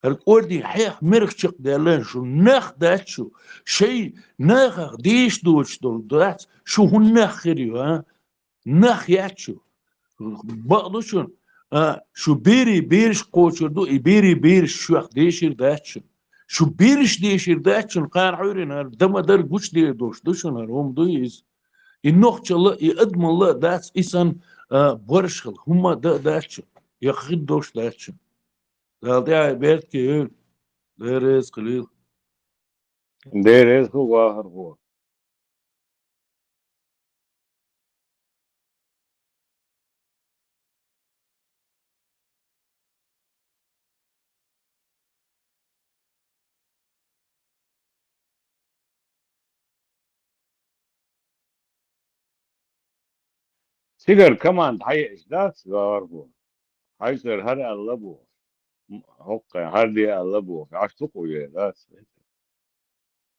ХӀара кӀордийн хьех мерах чекхдаьлла, шу нах дац шу, шайн нахах деша доцуш долу дац, шу хӀун нах хир ю, а? Нах яц шу. Бакъ ду шуна, а, шу берийн бераш кхочур ду, и берийн бераш шух дешийр дац шуна. Шу бераш дешийр дац шуна, кхана хьуьйрина хӀара дан ма-дарра гучудер долуш ду шуна, хӀара хӀума ду иза. И нохчалла а, и адамалла а дац, и санна, а, бараш хила, хӀумма а дан а дац шуна, я хир долуш дац шуна. Дала тӀаьхье беркате йойла. Дела реза хуьлийла. Дела реза хуьлда, вахархо. Цигара команда хьаеъча дац, вахархо? Хьайсара хӀара аьлла бохуш. ХӀокххе хӀара де аьлла бохуш. Ӏаш ду-кх уьш, дац?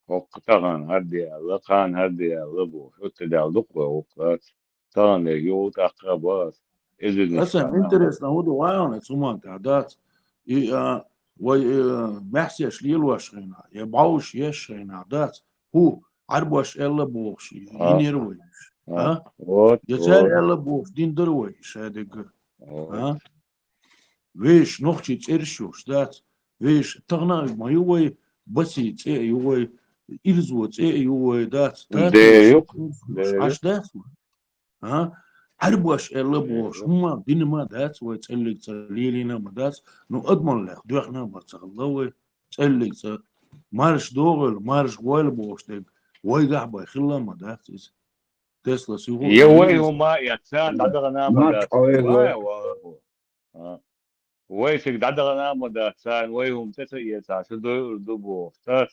ХӀокху тахана хӀара де аьлла, кхана хӀара де аьлла бохуш. Оццу де аьлла ду-кх вай, хӀокху дац. Тахана дерг юха тӀаккха а бац. Иза Аса интересно, хӀун ду вайна цу хӀуманна тӀехь дац? И, а, вай, э, маьхсеш лелош хенахь, я бӀовш еш хенахь дац? ХӀу, Ӏаьрбоша аьлла бохуш, А. йинера вай уьш? А? А? Вот, Я цара вот. аьлла бохуш, дина дара вай ша деггара? Вот. А? Вешан нохчийн цӀераш йолуш дац. Вешан тахана а ма ю вай, Басин цӀе а ю вай, Ирзо цӀе а ю вай, дац? Де ю-кх, де ю. Аш дац вай? А? Ӏаьрбоша аьлла бохуш, хӀумма дина ма дац вай, цӀеллиг ца лелийна ма дац, ну, адамаллех доьхна ма ца хилла вай, цӀеллиг ца марша догӀийла, марша гӀойла бохуш дерг, вайгахь бен хилла ма дац иза. Тесла сиху Я вай хӀума, я царна дӀадахана ма дац. Ма чӀоагӀа. Вай, вай, вай. А. Вай цига дӀадахана ма дац, царна вай хӀума тӀе ца эцахь, шу дойур ду бохуш, дац?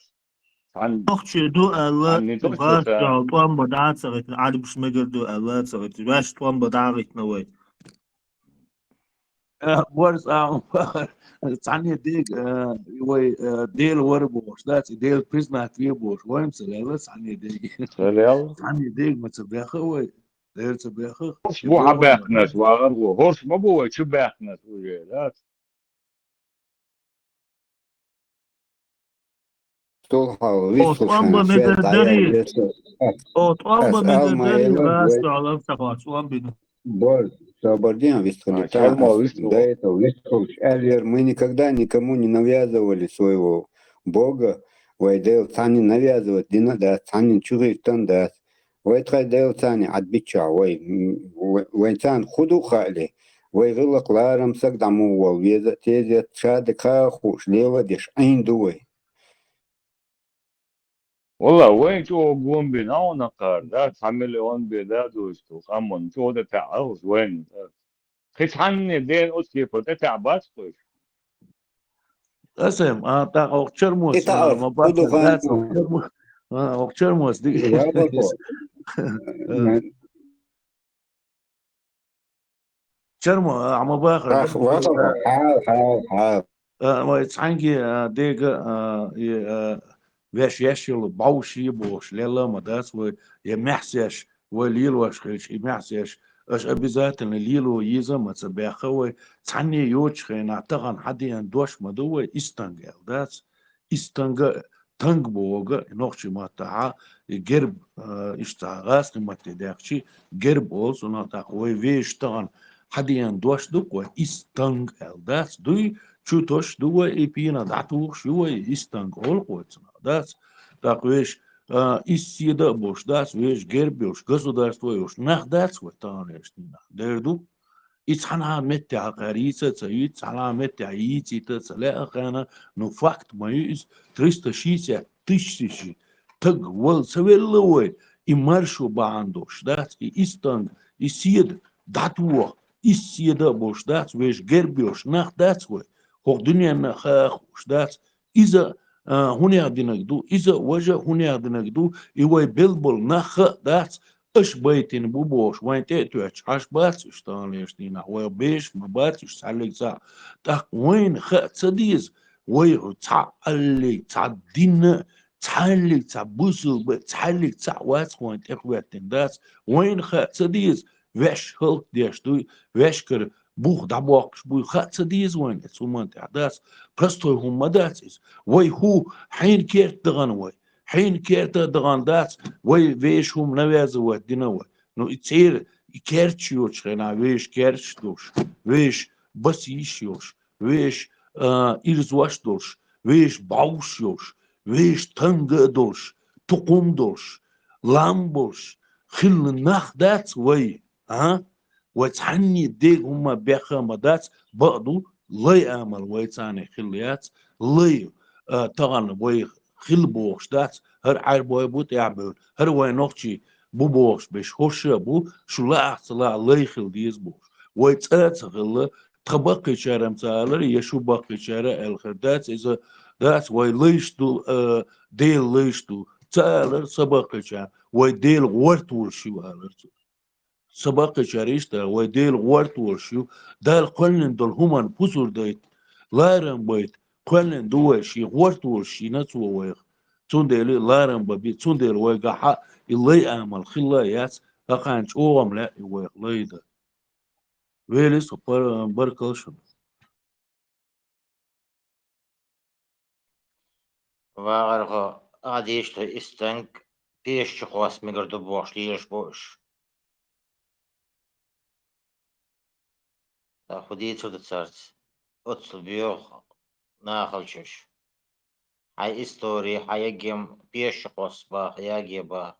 Цхьана Нохчий ду аьлла, цхьана ницкъ ца гӀаш ца. ДогӀу тӀом бан дӀа а ца гӀиттина, Ӏаьрбаш мегар ду аьлла а ца гӀиттина, ваьш тӀом бан дӀа а гӀиттина вай. Э, борз а, цхьанне дег, э, вай, э, Дела вара бохуш, дац, и Дела признать ве бохуш, вайна ца лелла цхьанне дег. Ца лелла? Цхьанне дег ма ца беха вай. Дера ца беха. Бу хьан баьхнарш, вахар ву. ХӀорш ма бу вай чу баьхнарш уже, дац? Стол хьал, О, вистхуш тӀом бан хьан мегар шаьш дарий? ДӀаяьлла веста. О, тӀом Ас бан мегар алма дарий, яла, раз вай. Алам сахьа, тӀом бина. Бор, собардин вистхули А, та чармо ас. Вистху. До этого вистхуш аьллера, мы никогда никому не навязывали своего Бога, вай Дела цхьанне навязывать дина дац, цхьанне чугӀийтан дац. Вай тхай Дела царна Ӏадбиччахь вай, м, вай, вайн царна хӀун ду хаале, вай гӀиллакх ларам саг дӀа муха вала веза а тезет, ша дика хаа а хууш, лела а деш Ӏийна ду вай. Валла, вайн чӀогӀа гом бина, хьуна кхара, да, цхьа миллион бен да дуьйцу, къаман чӀогӀа тӀе таьӀа уьш вайна. Кхин цхьанне дена оцу кепара тӀе таьӀа бац кхуьш? Асем, а, тӀаккха окху чармос, ИтаӀар, а, ма бац, хӀун ду дац, хаьий? Окху чармо-, а, окху чармос дика. Ва бакъо. А. Шарма, а, ма бахар, Ах, да? Вахар, хьал, хьал, хьал. А, вай цхьанги, а, дега, а, и, а, веш еш йолу бовш йий бохуш, лелла а ма дац вай, я маьхсеш, вай лелош хилча, и маьхсеш, аша обязательно лело еза а ма ца баьхха вай, цхьанне йоцучу хенахь тахана хьан деана дош ма ду вай, истанг аьлла дац. Истанга, танг боху, и нохчийн маттахь, и герб, а, иштта гӀазкхийн матте даьхчи, герб олу цунах, тӀаккха вай вешан тахана хьан деана дош ду-кх вай, истанг аьлла дац, дуй, чу тосуш ду вай, и пенах дӀатухуш ю вай, истанг олу-кх вай цунах, дац. ТӀаккха вешан, а, исс седа а болуш дац, вешан герб йолуш, государство йолуш нах дац вай таханлерчу дийнахь, дер ду. И цхьана а меттехь кхара йийца а ца йийца, цхьана а меттехь йийцийта а ца лаьа кхарна, ну, факт ма ю иза, триста шестьдесят тысяч стаг вала ца велла вай, и маршо бахьана долуш дац, и истанг, и седа дӀатоха, исс седа а болуш дац, вешан герб йолуш нах дац вай, хӀокху дуьненна а хаа хууш дац, иза, а, хӀунех динарг ду, иза а, важа а хӀунех динарг ду, и вай белла болу нах хаа дац, аша байтина бу бохуш, вайн тӀе а тоьттуш, хьаш бац уьш таханлерчу дийнахь, вай бешаш ма бац уьш цхьаьллиг цхьаъ. ТӀаккха вайна хаа ца деза, вай цхьаьллиг цхьа дин а, цхьаьллиг цхьа бусулба, цхьаьллиг цхьаъ вац вайна тӀехӀоьттина дац, вайна хаа ца деза, ваьш хӀаллакдеш дуй, ваьшкара бух дӀабоккхуш буй, хаа ца деза вайна, оцу хӀуманна тӀехь дац, простой хӀума ма дац иза. Вай хӀу, хьенан керта дахана вай? Хьенан керта а дахана дац, вай вешан хӀума навязывать дина вай. Ну, и церан, и керташ йоцучу хенахь, вешан керташ долуш, вешан басийш йолуш, вешан, а, ирзош долуш, вешан бовш йолуш, вешан танга а долуш, тукхум а долуш, лам а болуш, хилла нах дац вай, а? Вай цхьанне дега хӀумма бехха а ма дац, бакъ ду, лай амал вай царна хилла яц, лай, а, тахана вай хилла бохуш дац, хӀара Ӏаьрбой бу тӀаьхьабевлла, хӀара вай нохчий бу бохуш берш хӀорш а бу, шу лаахь а ца лаахь а лай хила деза бохуш. Вай цӀа а ца хилла, тхан баккхийчара-м ца алара, я шу баккхийчара аьлла хир дац иза, дац, вай лайш ду, а, Делан лайш ду, ца алара сан баккхийчара, вай Делан гӀорта волуш ю алара цо. Сан баккхийчара иштта, вай Делан гӀорта волуш ю, Дала кхоьллина долу хӀуманна пусар дайта, ларам байта кхоьллина ду вай, шен гӀорта волуш йина цо вайх. Цундела ларам бан би, цундела вайгахь а и лай амал хилла а яц, хӀокхарна чӀогӀа-м лаьа и вайх лай дан. Велис, пар-, баркалла шуна. ВагӀархӀо, а, дийшла истанг пешачу хосса мегар ду бохуш лелаш бу уьш. ТӀаккха хӀун дийцур ду цаьрца? Оццул боьха нахалчаш. Хьайн истори, хьан ягем пешачу хосса баха, яге баха.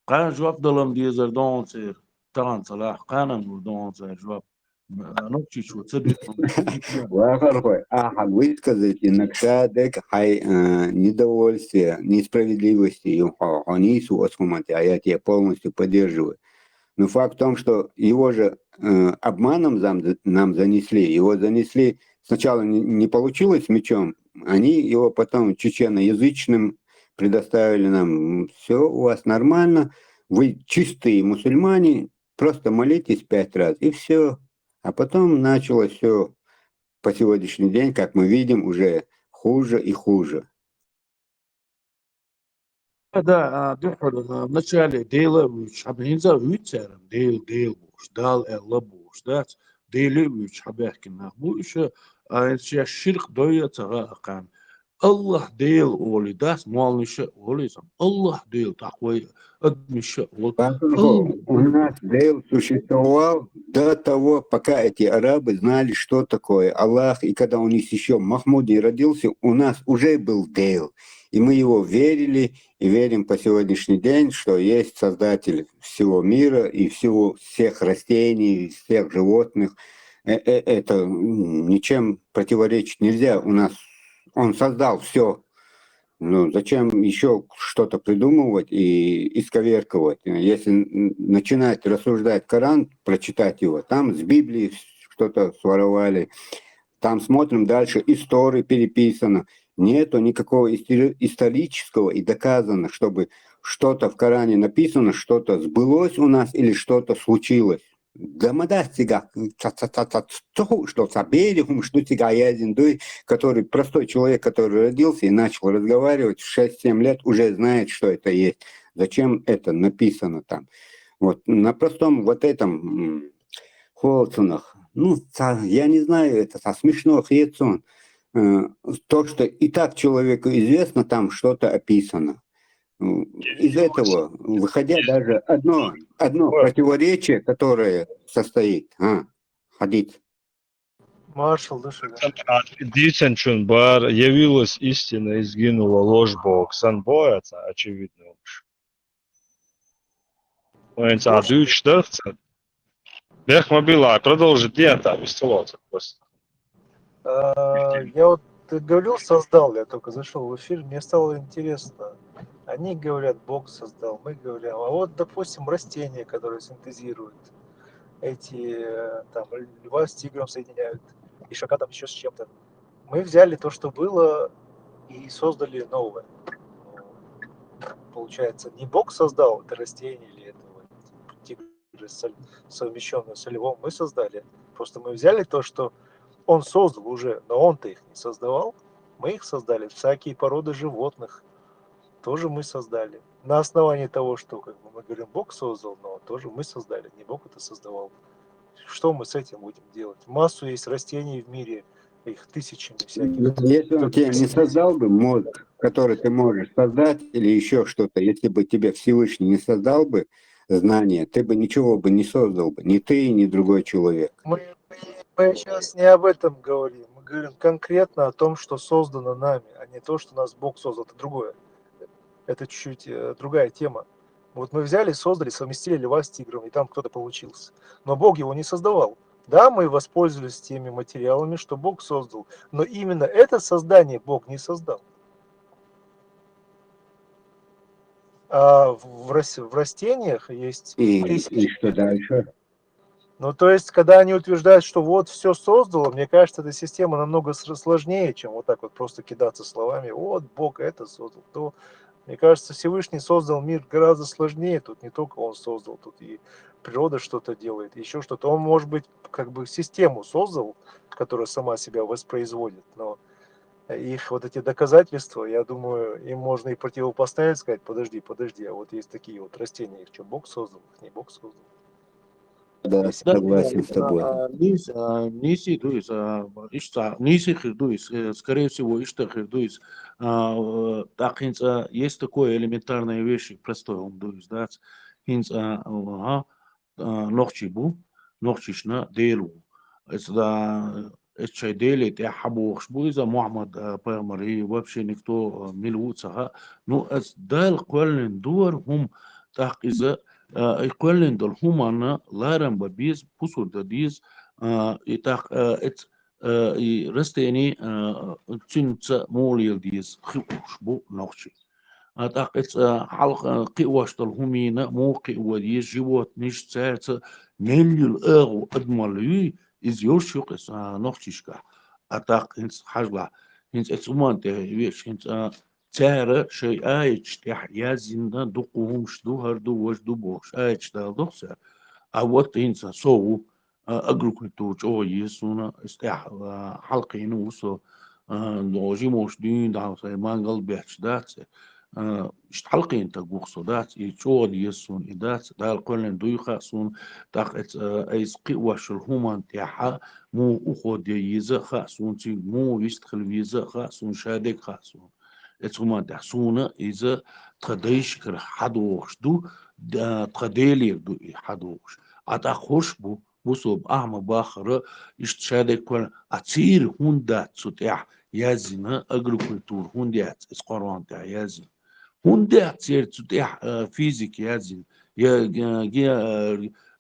Кхана жоп далам дезар ду хьуна церан, тахана ца лаьа, кхана-м лур ду хьуна церан жоп. Нохчийчо ца дуьту. ВагӀархӀой, ахьа высказать иногда дег хьайн, э, недовольствие, несправедливости, ю хьо, хьо нийса ву оцу хӀуманна тӀехь, я тебя полностью поддерживаю. Но факт в том, что его же, э, обманом зам-, нам занесли. Его занесли, сначала не, не получилось с мечом, они его потом чеченоязычным предоставили нам. Все у вас нормально, вы чистые мусульмане, просто молитесь пять раз, и все. А потом началось все по сегодняшний день, как мы видим, уже хуже и хуже. Да, а, дуьххьара, а, вначале Дела а вуьйцуш, хьан хӀинца а вуьйцу цара, Дела, Дела бохуш, Дала аьлла бохуш, дац, Дела а вуьйцуш, хьан баьхкина нах бу уьш, а, шаьш ширк дой а ца хаьа кхарна. Аллах Дела олий дац, молланаша а олий иза. Аллах Дела, тӀаккха вай адамаша а олу. Аллах. У нас Дела существовал до того, пока эти арабы знали, что такое Аллах. И когда у них еще Махмуд не родился, у нас уже был Дел. И мы его верили, и верим по сегодняшний день, что есть Создатель всего мира и всего, всех растений, и всех животных. Э, э, это, м, ничем противоречить нельзя. У нас Он создал все. Ну, зачем еще что-то придумывать и исковерковать? Если н-, начинать рассуждать, Коран, прочитать его, там с Библии что-то своровали, там смотрим дальше, истории переписано. Нету никакого истори- исторического и доказано, чтобы что-то в Коране написано, что-то сбылось у нас или что-то случилось. Дамадас цигак, ца- ца- ца- ца- цоху, что цабери хум, что цига язин дуй, который простой человек, который родился и начал разговаривать в шесть-семь лет, уже знает, что это есть. Зачем это написано там? Вот на простом вот этом м, холцунах. Ну, ца- я не знаю, это со смешно хецун. Э, То, что и так человеку известно, там что-то описано. М, Из этого, выходя даже одно, одно противоречие, которое состоит, а, хадид. Маршал дыши. А, действительно, чун бар, явилась истина, изгинула ложь Бог. Сан боятся, очевидно уж. Ой, а дюч дарца. Бех мобила, продолжи, где там, бестолоца просто. А, Я вот ты говорил, создал, я только зашел в эфир, мне стало интересно. Они говорят, Бог создал, мы говорим, а вот, допустим, растения, которые синтезируют эти, э, там, льва с тигром соединяют, и шака там еще с чем-то. Мы взяли то, что было, и создали новое. Получается, не Бог создал это растение или этого тигра, совмещенное со львом, мы создали. Просто мы взяли то, что он создал уже, но он-то их не создавал. Мы их создали. Всякие породы животных тоже мы создали. На основании того, что, как бы, мы говорим, Бог создал, но тоже мы создали, не Бог это создавал. Что мы с этим будем делать? Массу есть растений в мире, их тысячами всяких. Ну, если он тебе не создал бы мозг, который ты можешь создать, или еще что-то, если бы тебе Всевышний не создал бы знания, ты бы ничего бы не создал бы, ни ты, ни другой человек. Мы, мы сейчас не об этом говорим. Мы говорим конкретно о том, что создано нами, а не то, что нас Бог создал. Это другое. Это чуть-чуть э, другая тема. Вот мы взяли, создали, совместили льва с тигром, и там кто-то получился. Но Бог его не создавал. Да, мы воспользовались теми материалами, что Бог создал, но именно это создание Бог не создал. А в, рас- в растениях есть И, тысячи. И что дальше? Ну, то есть, когда они утверждают, что вот все создало, мне кажется, эта система намного сложнее, чем вот так вот просто кидаться словами: «Вот Бог это создал, то». Мне кажется, Всевышний создал мир гораздо сложнее. Тут не только он создал, тут и природа что-то делает, еще что-то. Он может быть как бы систему создал, которая сама себя воспроизводит, но их вот эти доказательства, я думаю, им можно и противопоставить, сказать: «Подожди, подожди, а вот есть такие вот растения, их что, Бог создал, их не Бог создал?» Да, согласен с тобой. Нийс, нийси дуйс, ишта, нийси хир дуйс, скорее всего, ишта хир дуйс. Так хинца есть такое элементарная вещь, простой он дуйс, да. Хинца, ага, нохчи бу, нохчишна делу. Это да, эс чай делит, я хабух бу, из-за Мухаммад пайгамбар, и вообще никто милу цаха. Ну, эс дал квалин дуар хум, так из-за Икъвеллин дол хуманна ларам ба биз, пусур да диз, и так эт и растени цинца молил диз хиуш бу нохчи. А так эт халк киуаш дол хумина му киуа диз животниш церца мелюл эгу адмалуй из ёршук эс нохчишка. А так инц хажла, инц эт уман те веш, инц Цара шай айч тях язинна дукхумш ду, хар ду, вож ду бохш айч дал дохса. А вот инца сову агрокультура чо есуна стях халкину усо ножимош дюн дал сай мангал бяч дац. Ишт халкин та гухсо дац, и чо есун и дац, дал колен дуйха сун, так эц айс киуашул хуман тяха, му уходе еза ха сун, ци му вист хил виза ха сун, шадек ха сун. Эц хуман тяха суна иза тха дайшкар хадохш ду, тха делир ду и хадохш. А та хош бу, бусоб ахма бахара, ишт шадек кван, а цир хунда цу тях язина, агрокультур хундяц, эц корван тях язин. Хундяц цир цу тях физик язин, я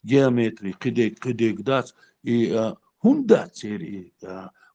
геометри, кидек, кидек дац, и хунда цир и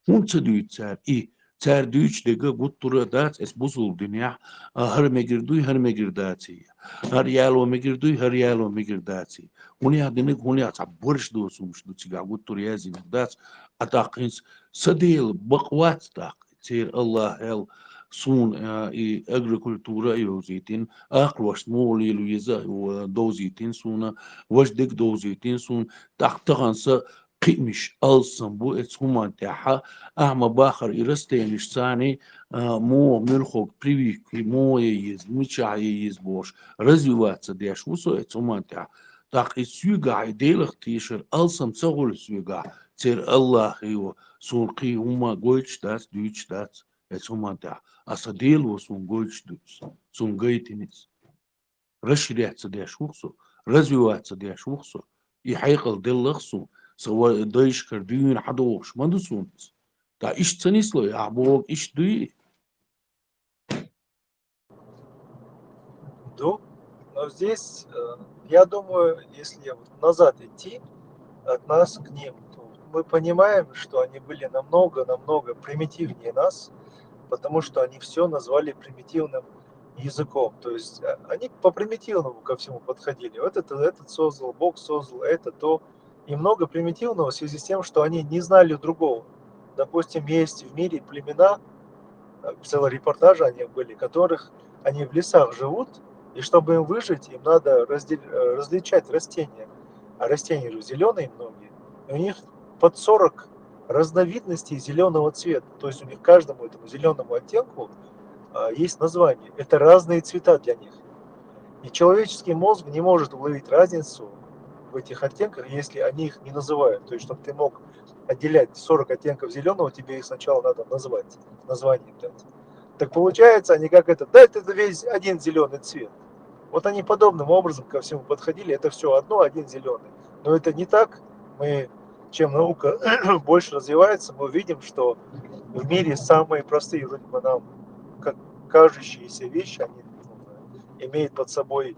хунца дуй цар и Цар дүүч дега гуттура дац эс бусул дунях, хар мегир дуй, хар мегир даци. Хар яло мегир дуй, хар яло мегир даци. Хунях диниг хунях ца борш досумш ду цига гуттур язиниг дац, а такхинс садел баквац такхинс. церан Аллахьел суна, а, и агрокультура а йовзийтина, акхарвашта мугӀа лела веза а, у, довзийтина суна, важа дег а довзийтина суна, тӀаккха тахан са кхиамаш алсам бу эцу хӀуманна тӀехьа, ахьа ма бахара и растенеш царна, а, мугӀа муьлххачунга прививка, мугӀа е еза, мичахьа е еза бохуш, развиваться деш ву со эцу хӀуманна тӀехьа. ТӀаккха и соьгахь, и Делах тешар алсам ца хуьлу соьгахь, церан Аллахьо суна кхин хӀумма гойтуш дац, дуьйцуш дац эцу хӀуманна тӀехьа. А сан Дела ву суна гойтуш дуьйцу, суна гайтина иза. Расширяться деш ву-кх со, развиваться деш ву-кх со. И хьекъал делла-кх суна, сан ва-, дайшкара дуьйна хьадогӀуш ма ду суна иза. ТӀаккха иштта ца нислой, ахьа бохург иштта дуй? Да, но здесь, э, я думаю, если вот назад идти от нас к ним, то мы понимаем, что они были намного-намного примитивнее нас, потому что они все назвали примитивным языком. То есть, э, они по-примитивному ко всему подходили. Вот это, этот создал, Бог создал, это то. И много примитивного в связи с тем, что они не знали другого. Допустим, есть в мире племена, э, целые репортажи о них были, которых они в лесах живут, и чтобы им выжить, им надо разде-, э, различать растения. А растения же зеленые многие. И у них под сорок разновидностей зеленого цвета. То есть у них каждому этому зеленому оттенку, а, есть название. Это разные цвета для них. И человеческий мозг не может уловить разницу в этих оттенках, если они их не называют. То есть, чтобы ты мог отделять сорок оттенков зеленого, тебе их сначала надо назвать, название им дать. Так получается, они как это, да, это весь один зеленый цвет. Вот они подобным образом ко всему подходили, это все одно, один зеленый. Но это не так. Мы, чем наука больше развивается, мы видим, что в мире самые простые, вроде бы нам как кажущиеся вещи, они, ну, имеют под собой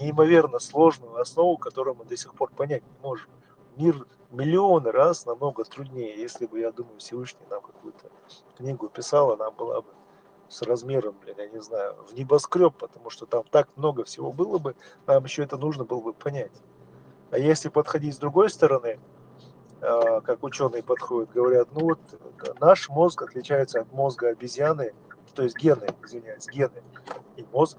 неимоверно сложную основу, которую мы до сих пор понять не можем. Мир миллионы раз намного труднее. Если бы, я думаю, Всевышний нам какую-то книгу писал, она была бы с размером, блин, я не знаю, в небоскреб, потому что там так много всего было бы, нам еще это нужно было бы понять. А если подходить с другой стороны, а, как ученые подходят, говорят, ну вот, э, наш мозг отличается от мозга обезьяны, то есть гены, извиняюсь, гены и мозг.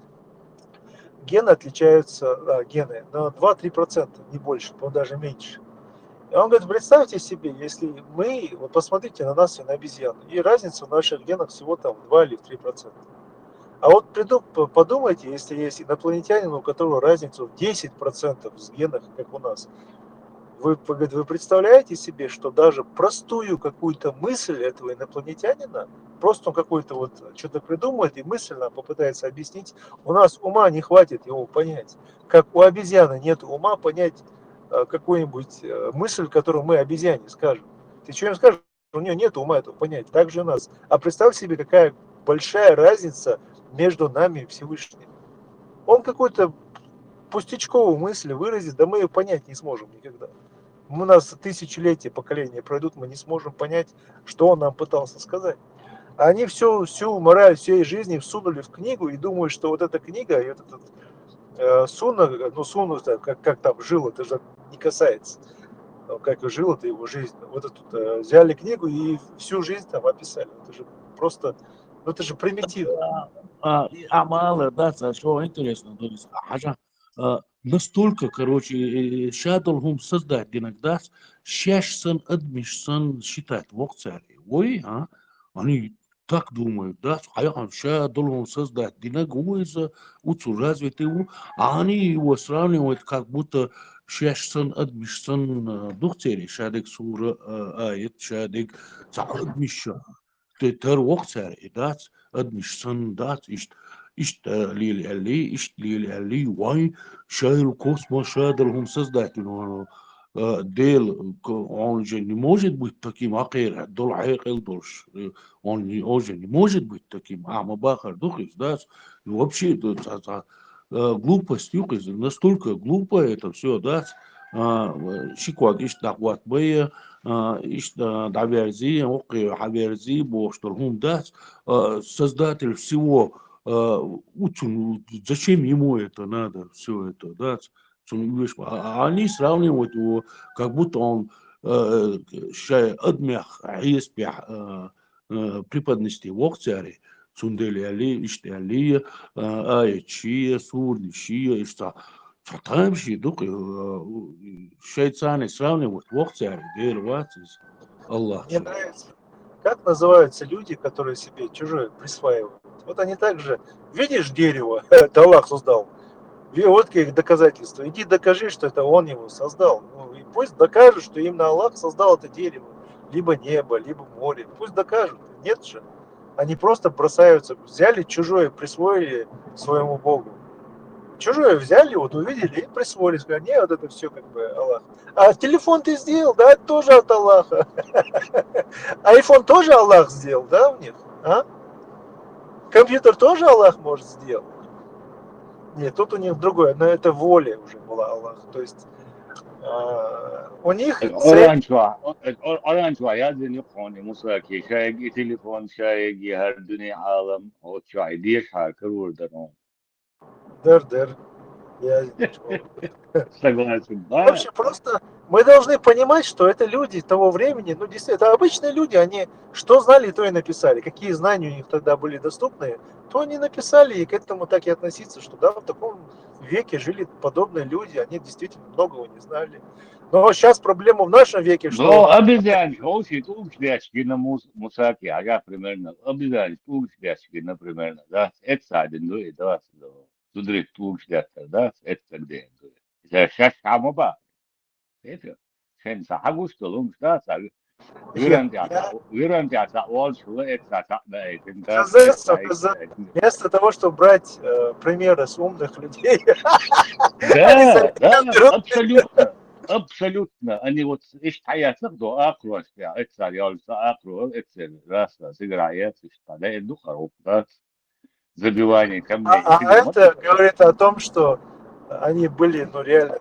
Гены отличаются, а, гены на два-три процента, не больше, по-моему, даже меньше. И он говорит, представьте себе, если мы, вот посмотрите на нас и на обезьяну, и разница в наших генах всего там в два или в три процента. А вот приду-, п-, подумайте, если есть инопланетянин, у которого разница в десять процентов в генах, как у нас, вы, вы, говорит, вы представляете себе, что даже простую какую-то мысль этого инопланетянина, просто он какой-то вот что-то придумает и мысленно попытается объяснить, у нас ума не хватит его понять. Как у обезьяны нет ума понять, э, какую-нибудь, э, мысль, которую мы обезьяне скажем. Ты что им скажешь? У нее нет ума этого понять. Так же у нас. А представь себе, какая большая разница между нами и Всевышним. Он какую-то пустячковую мысль выразит, да мы ее понять не сможем никогда. У нас тысячелетия, поколения пройдут, мы не сможем понять, что он нам пытался сказать. Они всю, всю мораль всей жизни всунули в книгу и думают, что вот эта книга, и вот этот, э, сунна, ну, сунна, это как, как там жил, это же не касается. Ну, как и жил, это его жизнь. Вот эту, э, взяли книгу и всю жизнь там описали. Это же просто, ну, это же примитивно. А, и Амала, да, ца шо интересно, то есть, а, хьажа, а, настолько, короче, э, шадал хӀума создать динаг дац, шаьш сан, адамаш сан считать вокх цара. Ой, а? Они так думают, да? Хьайхан шадал хӀума создать динаг ву иза, уцу развитый ву. А они его сравнивают, как будто шаьш сан, адамаш сан, а, дух церий, шадег сура, а, аят, шадег ца адамаш ша. Те тар вокх цара и дац, адамаш санна дац, иштта, иштта лела аьлли, иштта лела аьлли, вай, шайру космо шадал хӀума создать вина, а, Дела, к-, он же не может быть таким, а кхера, дол хьекъал долуш, э, он не, он же не может быть таким, а ма бахар ду хиз дац, и вообще, ду, ца, ца, э, глупость ю хиз, настолько глупо это всё, дац, а, э, шикваг иштта дӀахӀотта бай, а, иштта дӀаверзи, воккхе хьаверзи, бохуш долу хӀума дац, а, создатель всего, а, уцун, зачем ему это надо, всё это, дац? Цунна уьш, а, а, они сравнивают его, как будто он, э, шай адамех, хьесапехь, э, э, преподнести воккхачаре, цундела аьле, иштта аьле, э, аяташ, суранаш, иштта цхьа тайпа ши дукха, э, шайца сравнивать воккхачаре, Дела вац из, Аллах. Мне нравится, как называются люди, которые себе чужое присваивают. Вот они так же, видишь дерево, это Аллах создал. И вот как доказательство. Иди докажи, что это он его создал. Ну, и пусть докажут, что именно Аллах создал это дерево, либо небо, либо море. Пусть докажут. Нет же. Они просто бросаются, взяли чужое, присвоили своему Богу. Чужое взяли, вот увидели и присвоили. Сказали, не, вот это все как бы Аллах. А телефон ты сделал, да, это тоже от Аллаха. Айфон тоже Аллах сделал, да, у них? А? Компьютер тоже Аллах может сделать? Нет, тут у них другое, но это воля уже была Аллаха. То есть а, у них Оранжевая, оранжевая, я за них помню, Мусаки, шайги телефон, шайги, гьар дуьне алам, вот шай, деш хар, карур дарон. Дыр, дыр. Я Согласен, В да? общем, просто мы должны понимать, что это люди того времени, ну, действительно, это обычные люди, они что знали, то и написали. Какие знания у них тогда были доступны, то они написали, и к этому так и относиться, что да, в таком веке жили подобные люди, они действительно многого не знали. Но сейчас проблема в нашем веке, что Но обезьян, холши, тулкш деш, гина мус, Мусаки, ага, примерно. Обезьян, тулкш деш, гина примерно, да? Это садин, ну и да, да. Судрик тулкш деш, да? Это так ден, да. Сейчас, сейчас, а мы ба. Это, шен са, хагуш, что лунг, да, са. Виран тя, виран тя, са, он, что это, са, са, да, это, да, Хазар, это, хазар. Вместо того, чтобы брать э, примеры с умных людей, Да, да, абсолютно. Абсолютно. Они вот ишт хаясах до акрош, я, это, я, са, акро, это, раз, раз, играет, ишта, да, это духа, да. Забивание камней. А, а это говорит о том, что они были, ну, реально,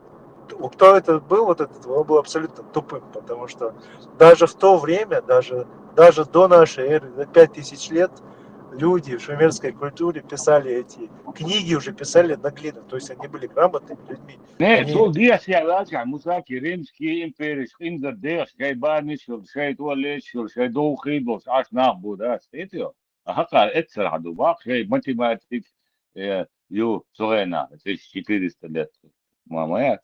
у- кто это был, вот этот, он был абсолютно тупым, потому что даже в то время, даже, даже до нашей эры, за пять тысяч лет, люди в шумерской культуре писали эти книги, уже писали на глинах, то есть они были грамотными людьми. Не, Они- цул деш я валча, Мусаки, Римский империш, Ингар деш, шай баниш, шай туалетиш, шай дохидош, аш нах будаш, это. А хака, это сразу, бах, шай математик, э, ю, цогена, это четыреста лет. Мама, я.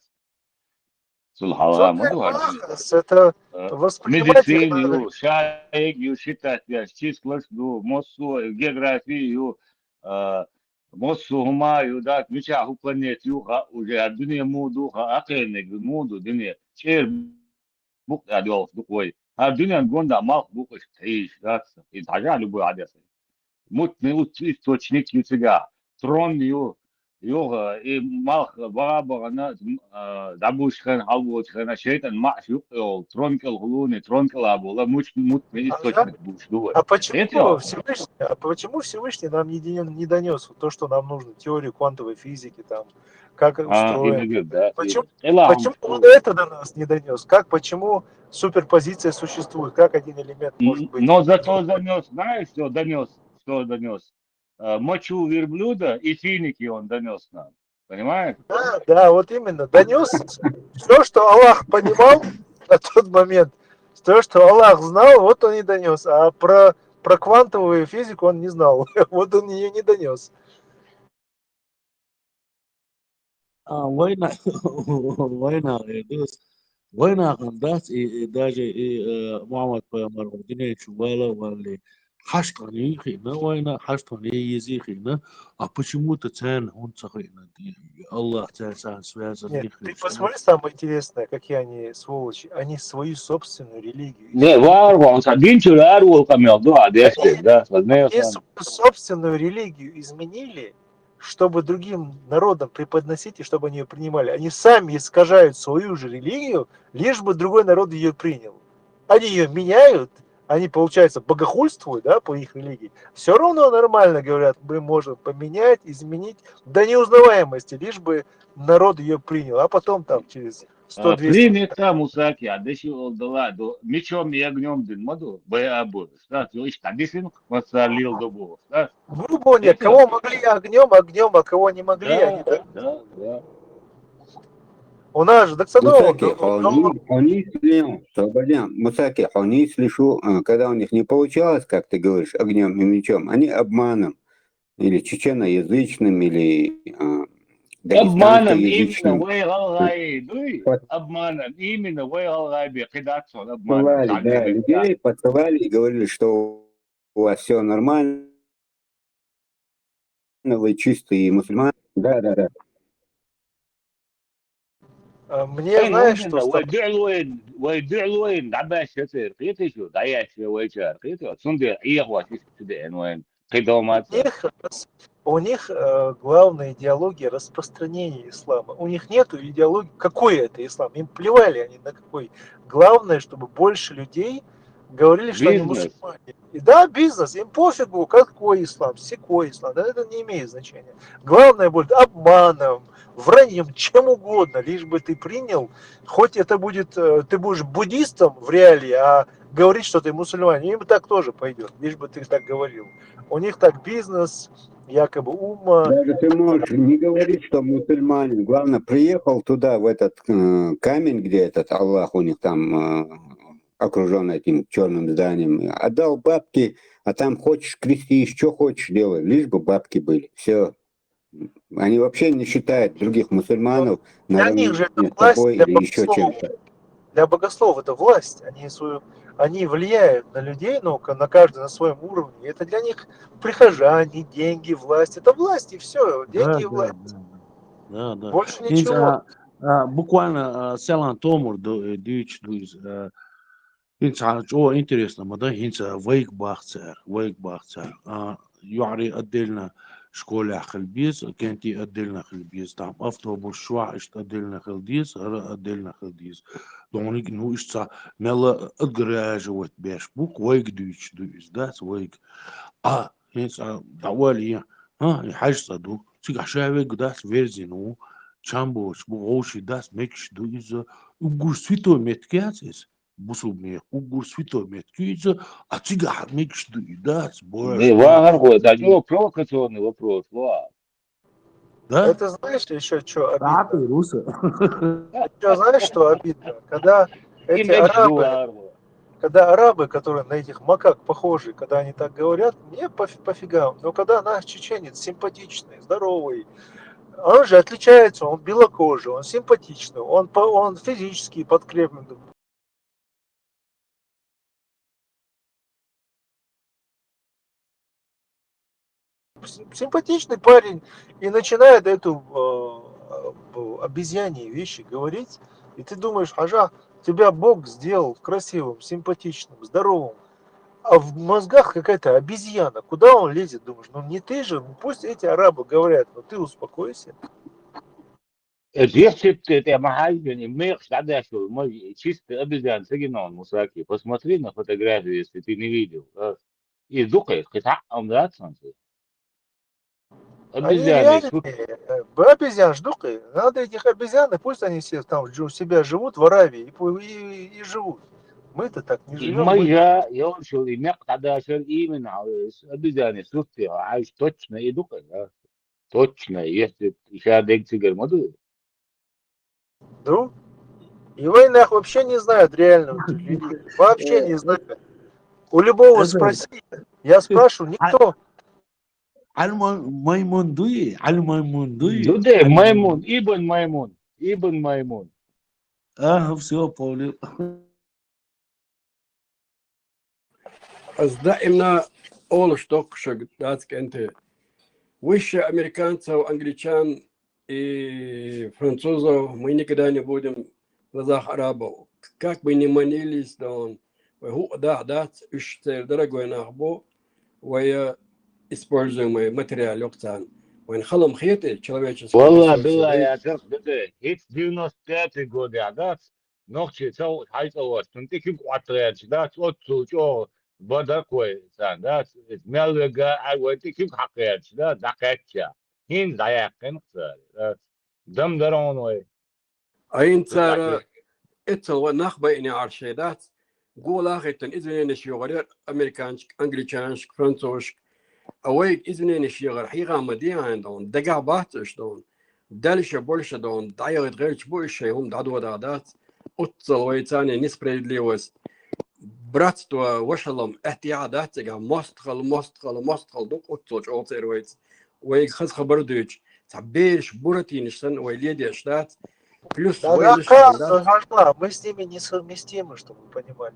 Цул хала, Цул ма дуар. хала, это Э, воспринимать их Медицина, надо. ю, шайг, ю, считать, я, числош, ю, мосу, география, ю, э, мосу хума, ю, да, мича ху планет, ю, ха, уже, а дуния муду, ха, а кенег муду, дуния, чер бук, а дёлх, дук, ой. А дуния гонда, мах, бук, иш, тиш, да, и даже любой адяс. Мутный ут-, источник, ю, цига. Трон, ю, ю, э, и мах, бага, бага, на, э, дабуш хан, халбуш хан, а шайтан маш, ю, э, трон кел хулуни, трон кел абула, муч-, мутный источник, буш, дуэ. А почему Это- Всевышний, а почему Всевышний нам не, донёс- не донес то, что нам нужно, теорию квантовой физики, там, как А, устроено? именно, да. Почему- Эла, Почему он это до нас не донес? Как, почему суперпозиция существует? Как один элемент может быть? Но зато донес, знаешь, что донес, что донес? Э, мочу верблюда и финики он донес нам. Понимаешь? Да, да, вот именно. Донес все, что Аллах понимал на тот момент, то, что Аллах знал, вот он и донес. А про, про квантовую физику он не знал. Вот он ее не донес. А, вайна, вайна, э, дус. Вайна гандас, и, и даже и э, Мухаммад пайгамбар динечу вала вали. Хаштани хина вайна, хаштани ези хина. А почему-то цен он цахина. Аллах цен сан связан. Нет, ты посмотри, самое интересное, какие они сволочи. Они свою собственную религию Не, вар, вар, он садин чурар, вол камел, да, деште, да, Они свою собственную религию изменили, чтобы другим народам преподносить и чтобы они ее принимали. Они сами искажают свою же религию, лишь бы другой народ ее принял. Они ее меняют, они, получается, богохульствуют, да, по их религии. Все равно нормально, говорят, мы можем поменять, изменить до неузнаваемости, лишь бы народ ее принял. А потом там через сто двести Принято, Мусаки, а дальше дала, до мечом и огнем дин маду, бая абу, да, то есть, а десин, масалил до бу, да. Грубо нет, кого могли огнем, огнем, а кого не могли, они, да? Да, да. У нас же, так с одного Мусаки, хьо нийслу, хьо нийслу, Мусаки, хьо нийслу шу, а, когда у них не получалось, как ты говоришь, огнём и мечом, они обманом или чеченоязычным, или а, обманом именно дагестанскоязычным вай гӀалгӀай дуй, обманом именно вай гӀалгӀай бе кхидацо обманом посылали, да, людей посылали и говорили, что у вас все нормально, вы чистые мусульмане. Да, да, да. А, мне, знаешь, что вай стало? ДуӀлойн, вай ДуӀлойн дӀабаьшшацар кхетий шу, дӀаяьшша вайчар кхетий, цундела Ӏехош иштта деана вайн кхидомаца. У них, рас- у них э, главная идеология распространения ислама. У них нету идеологии, какой это ислам. Им плевали они на какой. Главное, чтобы больше людей говорили, что они Бизнес. Мусульмане. И да, бизнес, им пофигу, какой ислам, секой ислам, да, это не имеет значения. Главное будет обманом, враньем, чем угодно, лишь бы ты принял, хоть это будет, э, ты будешь буддистом в реале, а говорить, что ты мусульманин, им так тоже пойдет, лишь бы ты так говорил. У них так бизнес, якобы умма. Даже ты можешь не говорить, что мусульманин. Главное, приехал туда, в этот э, камень, где этот Аллах у них там э, окружен этим черным зданием, отдал бабки, а там хочешь крестись, что хочешь делай, лишь бы бабки были. Все. Они вообще не считают других мусульманов Для них же это власть, тобой для или еще богословов. Чем-то. Для богословов это власть. Они свою, они влияют на людей, но на каждый на своем уровне. Это для них прихожане, деньги, власть. Это власть и все. Деньги Да, и да, власть. да, да, да. Больше Хинца, ничего. а, а, буквально а, Селан Томур ду- э, дуьйцу ду иза. А, хинца чӀо интересно ма да, хинца вайга бахцар, вайга бахцар. А, юӀри отдельно школе хила беза, кенти отдельно хила беза, там автобус шоаш иштта отдельно хила деза, хӀара отдельно хила деза. Дониг, ну, иштта мелла отгораживать беш бук, вайга дуьйцу ду иза, дац, вайга. А, хинца а, дӀавали, а, и хьажцӀа ду. Цигахь ша вега дац верзина ву, чам боцуш бу, вовший дац, мегаш ду иза. Уггур святой меттиг яц иза. Бусулба мехка уггур святой меттиг ю иза, а цигахь мегаш ду и дац, боже. Не, вахар хой, да, чего провокационный вопрос, ва. Да? Это знаешь еще что Да, обидно? ты, Руса. Еще знаешь, что обидно? Когда эти Имидж арабы, вахар хой. Когда арабы, которые на этих макак похожи, когда они так говорят, мне пофи- пофигам. Но когда наш чеченец симпатичный, здоровый, он же отличается, он белокожий, он симпатичный, он, по- он физически подкреплен. С- Симпатичный парень и начинает эту э, э, обезьяньи вещи говорить, и ты думаешь, хьажа, тебя Бог сделал красивым, симпатичным, здоровым, а в мозгах какая-то обезьяна. Куда он лезет, думаешь? Ну не ты же, ну пусть эти арабы говорят, но ты успокойся. Э, если ты, ты махальбин, и мы, да, да, что мы чисто обезьян, сагинон, мусаки. Посмотри на фотографию, если ты не видел. Да? И духай, кита, он да, Они обезьяны. реальные, э, обезьян ждут, и надо этих обезьян, и пусть они все там у себя живут в Аравии и, пу- и, и живут. Мы-то так не живем. Имайя, я учил, и мек, когда шер именно, обезьяны, слушайте, а уж точно и духай, да? Точно, если ещё один цигар моду. Ну, и войнах вообще не знают реального людей. Вообще не знают. У любого Это- спроси, я спрашиваю, никто. Аль Маймун дуй, Аль Маймун дуй. Дуде, Маймун, Ибн Маймун, Ибн Маймун. Ага, все, Павлик. Аз даимна олуш доккхуш дац кӀентий. Выше американцев, англичан и французов мы никогда не будем в глазах арабов. Как бы ни манились, да он, вай хӀуъа дахь дац, уьш церан дорогой нах бу, вай используемый материал йоккхуьйтан. Вайн халам хетий человеческий Валла, ресурс билла, дай. я чарх беде. Хит девяносто пятый год я дац. Нохчи цау хьайцӀа вац, тун тӀе куьг Ӏоттаьрча дац, оццул чӀогӀа бадар кхой царна дац. Мел вега ай вай тӀе куьг хьакхаьрча дац, дӀакхаьчча. ХӀинца дӀаяьккхина цара дац. Дам дар хьуна вай. Айна цара эццал вай нах байъина Ӏаршай дац. Гула хиттан извиненеш йогӀар яр американчик, англичанчик, французчик. А вайга извиненеш йогӀар хьийгӀа ма дехьан дон, дагахь бац уьш дон. дальше больше дон, дӀаяхийта гӀерташ бу уьш, шайн хӀума дӀадода дац, оццул вай царна несправедливость. Братство, вошалла, аьттехьа дац цигахь, мостагӀалла, мостагӀалла, мостагӀалла ду оццул чӀогӀа церан вайца. Вайга хаза хабар дуьйцуш, цхьа бераш, буратинаш санна вай ледеш дац. Плюс да, вай да, луш да, да, мы с ними несовместимы, чтобы вы понимали.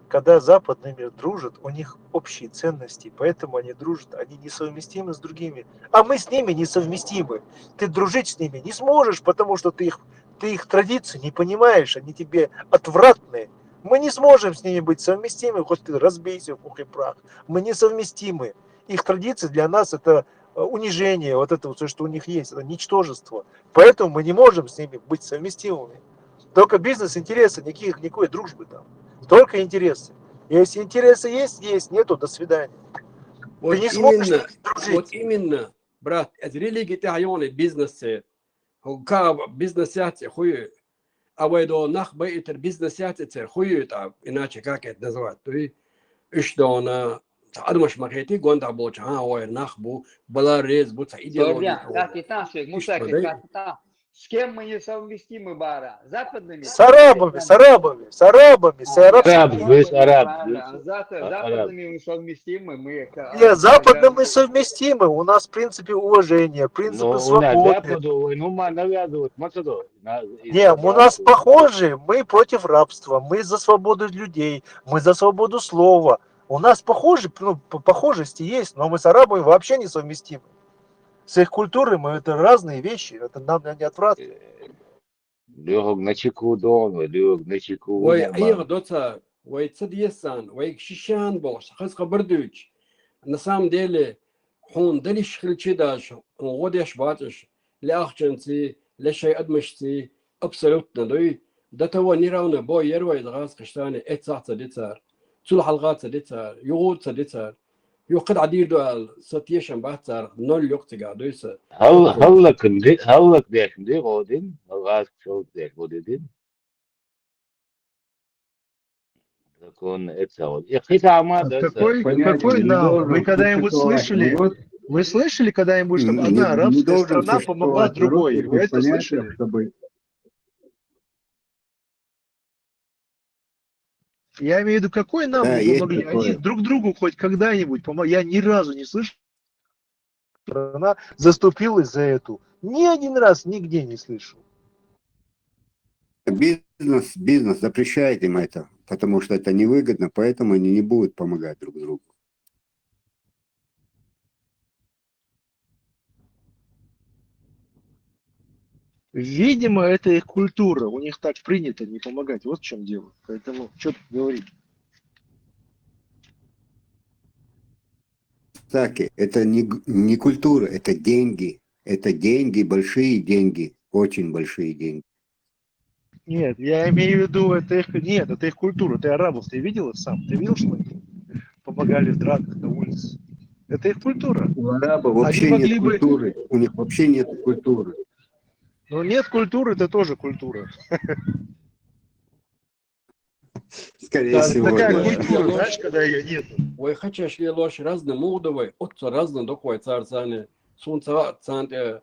Когда западный мир дружит, у них общие ценности, поэтому они дружат, они несовместимы с другими. А мы с ними несовместимы. Ты дружить с ними не сможешь, потому что ты их, ты их традиции не понимаешь, они тебе отвратны. Мы не сможем с ними быть совместимы, хоть ты разбейся в пух и прах. Мы несовместимы. Их традиции для нас это э, унижение, вот это вот все, что у них есть, это ничтожество. Поэтому мы не можем с ними быть совместимыми. Только бизнес-интересы, никаких, никакой дружбы там. Только интересы. Если интересы есть, есть, нету, до свидания. Ты не сможешь с ними дружить. Вот именно, брат, это религия тӀехь йоне бизнес церан. ХӀокху бизнес яц и хуй. А вай дона нах байитар бизнес яц и церан хуй, тӀа, иначе как это называть, дуй? Уьш дона, цхьа адамаш ма хетий, гондахь болчу, хьан, вай нах бу, бала реза бу, цхьа идеология. Как и там, шейх, Муса, как и там. С кем мы несовместимы, бара? Западными? С арабами, с арабами, с арабами. Араб, вы с араб. Западными мы совместимы, мы... Нет, западными совместимы. У нас принципы уважения, принципы свободы. Западу, вай, ну, ма навязывать, ма цадо. Не, у нас похожи, мы против рабства, мы за свободу людей, мы за свободу слова. У нас похожи, ну, похожести есть, но мы с арабами вообще несовместимы. С их культурой мы, это разные вещи, это нам не отвратно. Луьйхуг начику дон, вай луьйхуг начику. Вай Ӏеха доца, вай ца деза царна, вайга шишан бохуш, хаза хабар дуьйцуш. На самом деле, хьуна далиш хилчи даже, хьуна гӀо деш бацаш, ле ахчанций, ле шайн адамашций, абсолютно дуй. До того неравный бой яр вай гӀазкхаштане, эццахь ца дицара, цул хьалха ца дицара, югӀур ца дицара. Юха кхидӀа дийр ду аьлла, сан тешам бац царах, ноль юкъа цигахь дуй сан. ХӀаллакан, хӀаллак дешна ди гӀо дин, гӀазкхаш хӀаллак деш гӀо дин. Законно, это вот. Я хотя ама... Какой, какой нам? Вы когда-нибудь слышали? Вы слышали когда-нибудь, чтобы одна арабская страна помогла другой? Вы это слышали? Я имею в виду, какой нам не помогли? Они друг другу хоть когда-нибудь помогли? Я ни разу не слышал, она заступилась за эту. Ни один раз нигде не слышал. Бизнес, бизнес запрещает им это, потому что это невыгодно, поэтому они не будут помогать друг другу. Видимо, это их культура, у них так принято не помогать, вот в чем дело. Поэтому что тут говорить? Так, это не, не культура, это деньги. Это деньги, большие деньги, очень большие деньги. Нет, я имею в виду, это их, нет, это их культура. Ты арабов, ты видел их сам? Ты видел, что они помогали в драках на улице? Это их культура. У арабов вообще нет культуры. У них вообще нет культуры. Ну, нет культуры, это тоже культура. Скорее всего, такая культура, знаешь, когда её нет. Вай хачаш лелош разный мугӀда вай, оццо разный доккхой царцане. Суна ца ваъ царна тӀе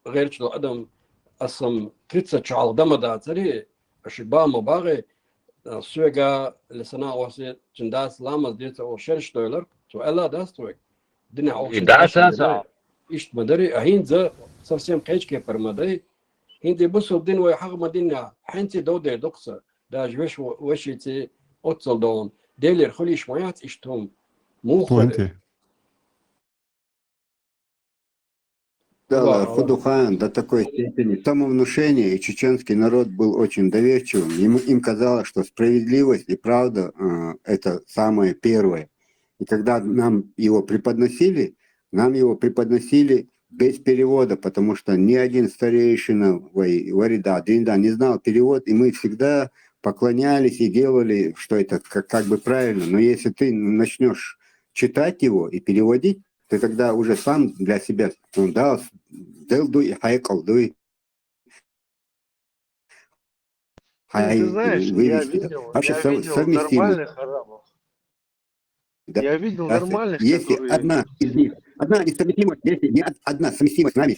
гӀерташ долу адам, ас сан тридцать чохь дама дацари, аша ба ма багӀи, соьга ле сана осе, чин дас ламаз деца о шерш дойлар, цо аьлла дац вай. Динехь охьа дац. Иштта ма дари, а хӀинца совсем кхечу кепара ма дай. ХӀинца бусул дин вай хьагӀ ма динна, хьенций дов дер дукха ца. Даже веш вешийций оццал догӀун. Делера хуьлийш ма яц иштта хӀума. Муха хуьлу? Да, Худухан до такой степени. Самовнушение, и чеченский народ был очень доверчивым. Ему, им казалось, что справедливость и правда, э, это самое первое. И когда нам его преподносили, нам его преподносили без перевода, потому что ни один старейшина, ой, Варида, Динда не знал перевод, и мы всегда поклонялись и делали, что это как, как бы правильно. Но если ты начнешь читать его и переводить, ты тогда уже сам для себя, ну, да, дел дуй, хьекъал дуй. Ты знаешь, я видел, вообще я видел нормальных арабов. Да. Я видел нормальных, если которые одна из них, одна из совместимых, если не од-, одна совместимость с нами,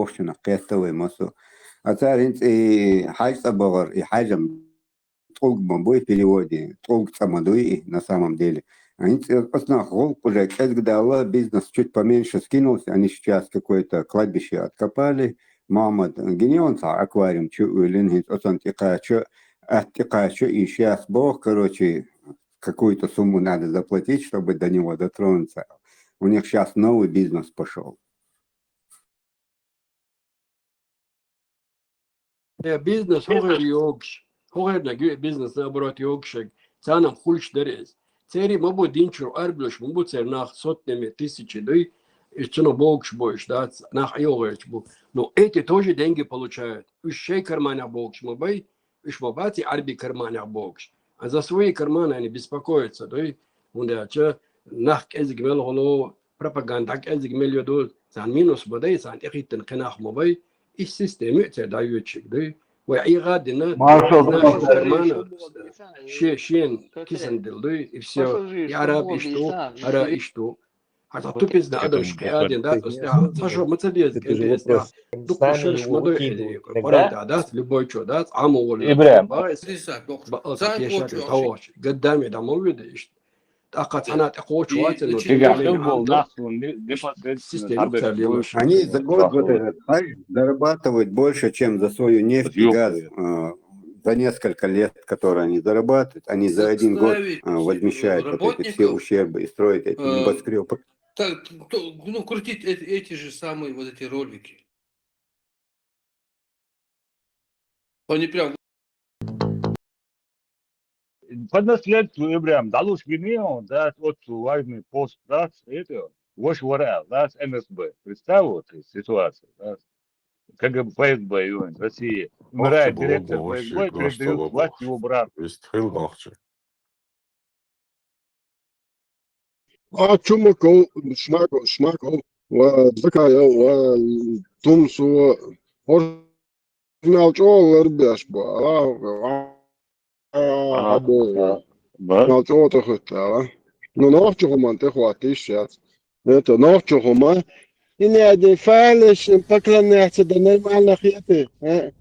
бохучунах кхетта вай массо. А цар хӀинца и хьаьж цӀа бахар, и хьаьжам тӀулг ма буй переводе, тӀулг цӀа ма дуй и, на самом деле. А хӀинца оцунах гӀулакх уже кӀезига даьлла, бизнес чуть поменьше скинулся, они сейчас какое-то кладбище откопали, Мухьаммад гинеон цхьа аквариум чу уьллина, хӀинца оцунна тӀекхача, атта тӀекхача, и сейчас боху, короче, какую-то сумму надо заплатить, чтобы до него дотронуться. У них сейчас новый бизнес пошёл. Э, бизнес хӀокхуьнан йогуш, хӀокхуьнан бизнес, наоборот, йогуш, царна хуьлуш дара иза. Церан ма бу динчуьра арбуьлуш, ма бу церан нах сотнями тысячи дуй, и цунах богуш бу уьш, дац, нах Ӏехош бу. Но эти тоже деньги получают. Уьш шайн карманех богуш ма бай, уьш ма бац и Ӏарбийн карманех богуш. А за свои карманы они беспокоятся, дуй, хӀунда аьлча нах кӀезиг мел гӀоло, пропаганда кӀезиг мел йоду, царна минус ма дай, царна тӀехӀиттина кхин нах ма бай, и система церан дӀайоьдуш ду. Вай Ӏийгъа дина, Маршал, из нах Маршал. Кармана, ши-, шен кисан дил дуй, и всё. И араб ишту, ара ишту. Хьа тупизна адамаш кхиадин дац, ца шо ма ца деза, кӀел деза, дукха шераш ма дой, Къуръан тӀа дац, любой чо дац, Ӏамо волу. Ибрахим. Ба, эс, ба, алца тешат тавоч, гаддаме да ма вида иштта. ТӀаккха цхьана тӀе кхочу вацин, ну, Дигахь тӀе хӀун болу нах суна непосредственно система хабар царна лелош. Они за год вот этот хадж зарабатывают больше, чем за свою нефть и газ, э, за несколько лет, которые они зарабатывают, они за один год, э, возмещают вот эти все ущербы и строят эти небоскрёбы. Так, то, ну, крутить эти, эти же самые вот эти ролики. Они прям По наследству Ибрахим, далуш гинийон, да, вот важный пост, да, это, вош вара, да, Н С Б. Представь, вот, ситуацию, да. К Г Б, Ф С Б, ю Н, России. Умирает директор Ф С Б, передают власть его брату. А Чумаков, Шмаков, Шмаков, ва Закаев, ва Тумсо, хӀорш мел чӀогӀа ларбеш бу, а, а, а, а, бу. Мел чӀогӀа тӀехӀуьтту, а. Ну, нохча хӀуманна тӀехӀоттийша яц. Это, нохча хӀума. И не один файлиш, поклоняться, да нормально хеты, а?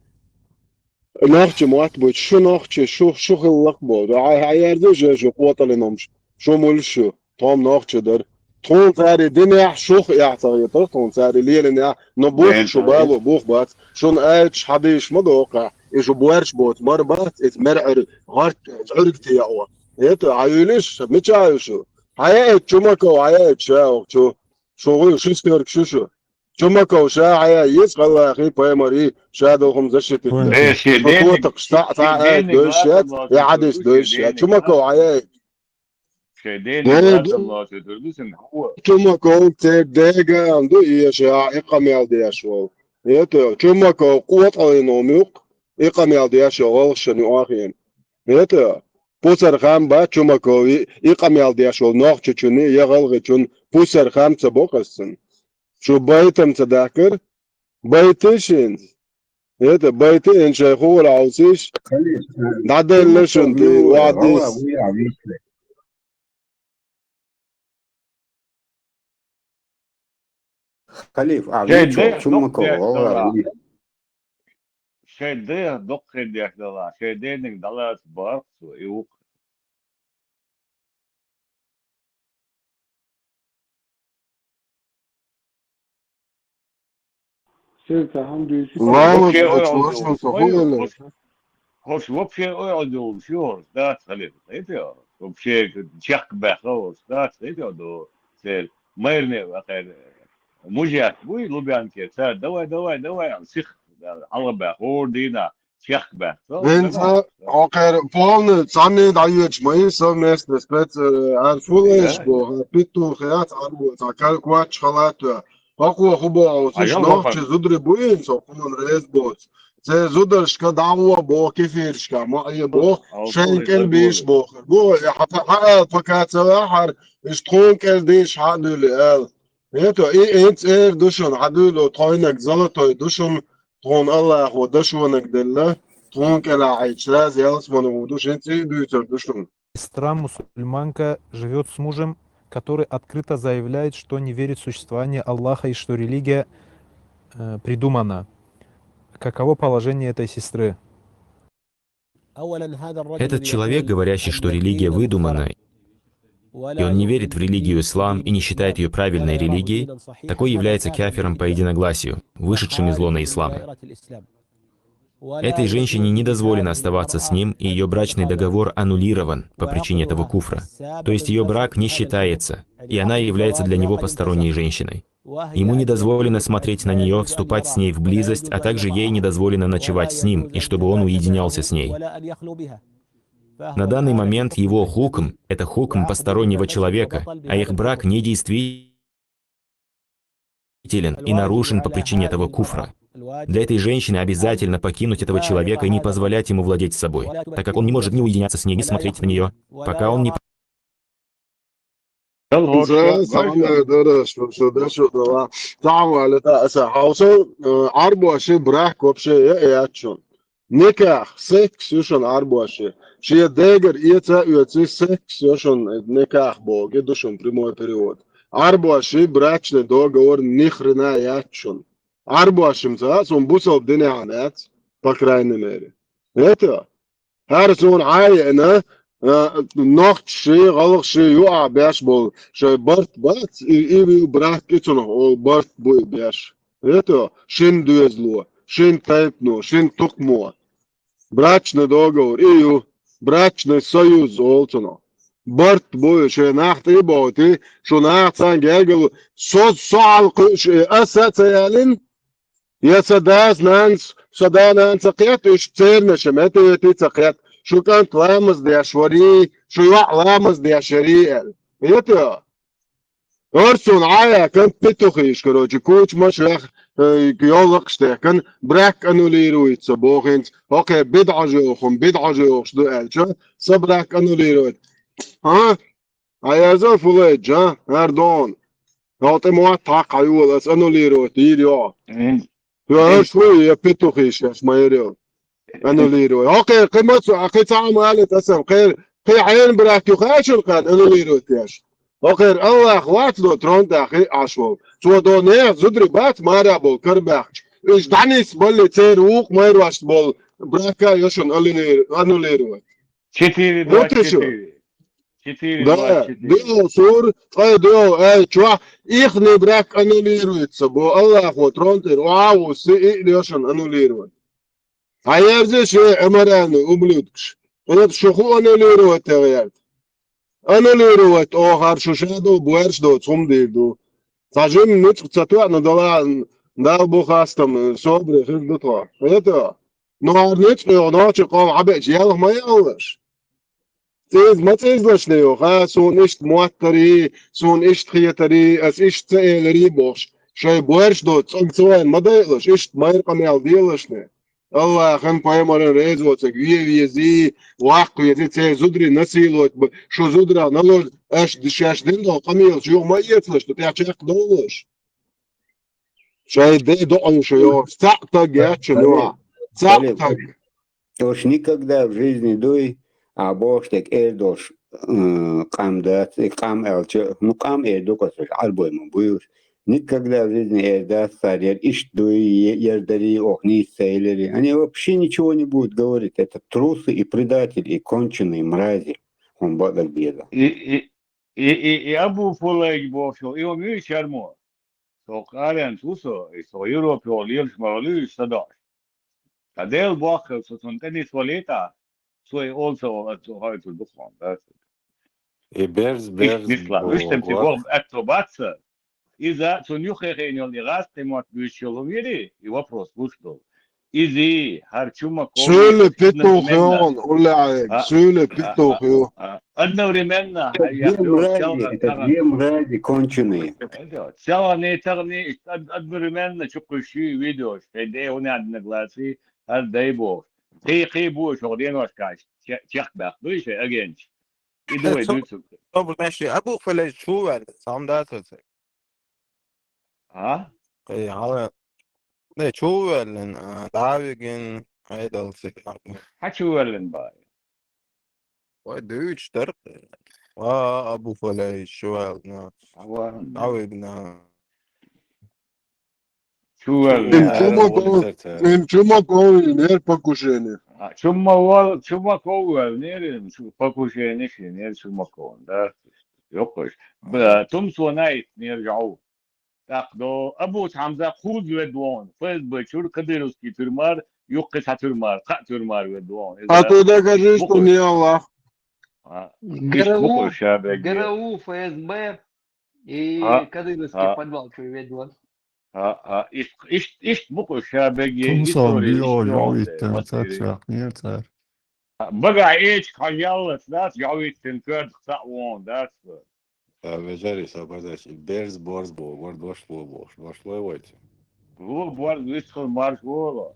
Нохча мотт бу, шу нохча, шу, шу хилла бу. Хьа, хьа, ярза же шу къотӀалин хӀумаш. Шу муьлш шу? Тхо-м нохча дара. Тхуна цара динехь шух эхь ца хетара, тхуна цара лелинехь, но бух шу бало, бух бац. Шуна аьлча хьадийша ма доккхахь, и шу боьрша боцу, мара бац, иза мер Ӏуьрг, гӀорт Ӏуьрг теӀо. Это, хьан юьлиш, мича ю шу? Хьан яа Чумаков, хьан яа ша, оху чу? Шу гӀуй, шу стуьрг шу шу. Чумаков ша хьан яа, еза гӀаллахи, пайхамари, ша дохум защитить. Э, шен ден, котакх шта, шен ден дойш яц, я хьадис дойш яц. Чумаков хьан яа? Шайн дена Чумаков церан дега ду эша, и къамел деш волу. Это, Чумаков къотӀалин хӀума юкъ, и къамел деш йолу гӀалгӀашна юкъахь. Это, пусар хам бац Чумакови, и къамел деш волу нохчачунна я гӀалгӀачунна пусар хам ца боккхуш цунна. Шу байтам ца дахкара? Байти шин. Это, байти эн шайн хуур Ӏовсийш. Дадалла шун ти, вадис. Халиф, а шайн дехьа дукха деш дала. Шайн дехьа дукха деш дала. Шайн дениг далаца барх цо, и вукх. Вообще ойгӀазолуш ю хӀорш, вообще ойгӀазолуш ю хӀорш, дац, Халиф, хӀета, вообще чехка баьхна хӀорш, дац, хӀета, до церан майране вахара мужьяш буй Лубянке, цара давай, давай, давай, сих хьалха баьхна, хӀора дийнахь. Венца, окхер, полный, цхьанне дӀайоьдуш ма ю совместно спец, э, ар фулэш боху, питтух яц, ар бу, цхьа кар-, квач халату. Хьокхо хӀу боху, иш нохчи зудари буйин, со хӀуман реза боцу. Церан зударшка дӀагӀо боху, кефиршка, ма Ӏе боху, шайн кӀел бийш боху. Бо, я хьа, хьа, хьа, пока ца вахьар, иш тхуна кӀел дийш хьа а дуьллу, аьлла. Это, и, и цӀера ду шуна, хьан дуьйло, тхойнаг золотой ду шуна, тхуна Аллахо дашонаг делла, тхуна кӀелахь Ӏийча, раза ялсамане ву ду шуна, цӀий дуьйцур ду шуна. Сестра-мусульманка живёт с мужем, который открыто заявляет, что не верит в существование Аллаха и что религия, э, придумана. Каково положение этой сестры? Этот человек, говорящий, что религия выдумана, и он не верит в религию ислам и не считает её правильной религией, такой является кафиром по единогласию, вышедшим из лона ислама. Этой женщине не дозволено оставаться с ним, и её брачный договор аннулирован по причине этого куфра. То есть её брак не считается, и она является для него посторонней женщиной. Ему не дозволено смотреть на неё, вступать с ней в близость, а также ей не дозволено ночевать с ним, и чтобы он уединялся с ней. На данный момент его хукм — это хукм постороннего человека, а их брак недействителен и нарушен по причине этого куфра. Для этой женщины обязательно покинуть этого человека и не позволять ему владеть собой, так как он не может ни уединяться с ней, ни смотреть на неё, пока он не Ца самое дорожное, что дальше дала. Там валита аса хьалсо, э, Ӏарбоша брак вообще я, я чун. Никах, секс ю шун Ӏарбоша. Шен дегар эца а оьций, секс ю шун никах боху, и ду шун прямой перевод. Ӏарбоша брачный договор ни хрена яц шун. Ӏарбошамца, суна бусалба динехь яц, по крайней мере. Это, хӀара суна Ӏа а еана, а, нохчаши, гӀалгӀаши юкъахь беш болу шайн барт бац, и, и ву брак, и цунах олу барт бу и беш. Это, шина доьзало, шина тайпано, шина тукхамо. Брачный договор, и ю, брачный союз олу цунах. Барт бу и, шайн нах тӀе а бохуьйтий, шу наха царна гергарло, со, со хьалакхуьуш, и аса а ца ялина, я сан дас, нанас, сан да, нана ца кхетта, уьш церан аша метта а ца кхетта, шу кӀант ламаз деш варий, шу йоӀ ламаз деш ярий аьлла. Хета? ХӀара суна Ӏа а яьккхина петухаш, короче, куча машех, э, йоллакхаш техкина, брак аннулируется боху хӀинца, хӀокхе бидӀа жоху, бидӀа жохуш ду аьлча, сан брак аннулировать. А? Хьан яза фулайча, хӀара дона. ХӀокху тӀе мотт хьакха хьайола, ас аннулировать йийр йо. М. Ю, аш хуй, я петухи шаьш ма яр йо. Аннулировать. ХӀокхе, кхин маца, а кхин цхьа а ма алита асан, кхин, кхин хьенан брак ю хаьа шуна кхарна аннулировать еш. ХӀокхера Аллах вац до трон тӀехь хи Ӏаш волу. Цо до нехан зударий бац мара болу карабаьхча. Уьш дӀанисса балли церан вукху майрошца болу брака ю шуна аннули-, аннулировать. Четыре двадцать четыре. Четыре двадцать четыре. Да, дуьйхьал сур, ткъа дуьйхьал ай чохь, ихний брак аннулируется, бо Аллахо трон тӀера, охьа а вусси, и лешан аннулировать. Хьан ерзиш, я аморальный ублюдкаш? ХӀета шу хӀун аннулировать тегӀерта? Аннулировать охар шу ша ду, боьрш доцу хӀума дийр ду. Цхьа жимма ницкъ ца тоьъна далахь, Дала бу хастам, собаре хир ду тхо. ХӀета? Ну, хьара ницкъ йогӀу нохчийн къоман Ӏабеача ялх ма яллаш. ЦӀийза ма цӀийзлаш ле йо, ха, суна иштта моттарий, суна иштта хетарий, ас иштта ца эларий бохуш, шайн боьрш доцу цӀанга ца вайна ма дайалаш, иштта майра къамел делаш ле. Аллахьан пайхамаран резо ца ве везий, ваккха везий, церан зударий насиловать бу, шу зударах налож, аш шаьш дина долу къамелаш юха ма эцалаш, ду тӀехь чекхдовлуш. Шайн де доӀуьйшу йохуш, цхьаъ таг яц шуна юха. Цхьаъ таг. Ош никогда в жизни дуй, а бохуш дерг эр долуш, м, къам дац, и къам аьлча, ну, къам эр ду кху Ӏарбой ма буй уьш. Никогда в жизни эр дац цара, яра иштта дуй, я-, яра дарий, ох, нийса ца элирий. Они вообще ничего не будут говорить. Это трусы и предатели, и конченые мрази. Хьуна бакъдерг деза. И, и, и, и, и Абу Фулайг бохуш, и он вуьйш ярмо. Со кхаренца ву со, и со Европе ваха лелаш ма валуьйш ца доӀуш. Ткъа Дела боххал, со цунна тӀе нисвалийтахь, со и олу ца олу, аса цо хойтур ду хьуна, да? И берз, берз нисла. Уьш тем ци боху аьтто бац ца. Иза цунна юххе хиъна йолу и гӀаз кхин мотт буьйцуш йолу вири, и вопрос луш долу. Изи, хӀара чумако. Суьйле питух ю хьуна, уллехь, суьйле питух ю. Одновременно, это две мрази, это две мрази конченые. Царна тахана одновременно чукхуьссуш видеош, тхайн де хӀун аьлла гласи, хӀара дай бохуш. Кхий, кхий бу шух деношкаш, чекхбаьхна дуй шайн агенташ. И ду вай дуьйцург. Собар меши, Абу Фулайг чу ваьлла, сам дац оцу. А? Кхий, хьала, не, чу ваьллин, а, дӀа а вигина, Ӏедалца. Хьан чу ваьллин бай? Вай дуьйцуш дара. А, Абу Фулайг чу ваьллина. Ава. ДӀа вигина. Чу ваьллина. Им чу ма ков-, им чу ма ковлинера покушение. А, чу ма вал-, чу ма ков ваьллинера, им чу покушение шинера чу ма ковлина, да? Йоккхуш. Б-, тум сона итнера жӀов. ТӀаккха до Абу Хьамза кхузза ведда вон. ФСБ чуьра кадыровский тюрьмара, юккъе цхьа тюрьмара, кхаа тюрьмара ведда вон. Иза а ту дагажиш бу-, ту не Аллах. А, ишта бу-, ГРУ, ша бегге. ГРУ, ФСБ и кадыровский подвал чуьра ведда вон. А, а, ишт, ишт, ишт бу-кх ша бегге. Тумсон история био ишта йо йолчу иттан ца маттире. Чаккхнера цара. А, бага эчка хьан яллац дац, йовиттина коьртах цхьаъ вон дац. А, вежарий, со базач, и берз борз боху, вар дошло бохуш, дошло вайца. Ло борз висхал марш воло.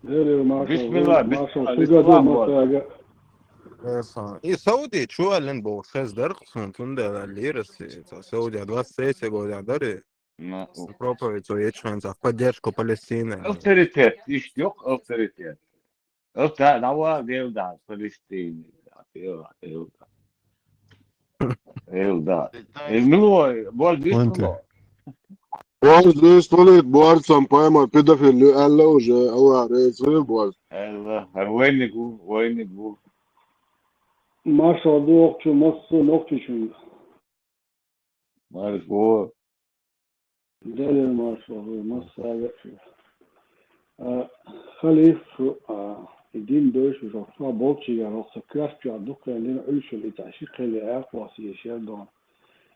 Бисмилла, бисмилла, бисмилла, бисмилла, бисмилла. Эса. И Сауди чу аллен бо шез дер, сон тун де лирас, Сауди двадцать третьего года дари. Проповедь цо ечханца в поддержку Палестины. Авторитет, ишт йох авторитет. Авта, нава велда, Палестины. Велда, велда. Велда. Э, милой, бол диш Ванте. Милой. Бол диш толит, бол сам пойма педофил, алла уже, алла, рейсвил, бол. Алла, войнигу, войнигу. Маршал дуохчу, массу нохчучу. Марш бо. Делер маршал, масса векши. А, халиф, а, и дин дойш, жо, ма болчи я, рохса квяс чуа духе, лин ульшул и таши хели, а, хвас ешер дон.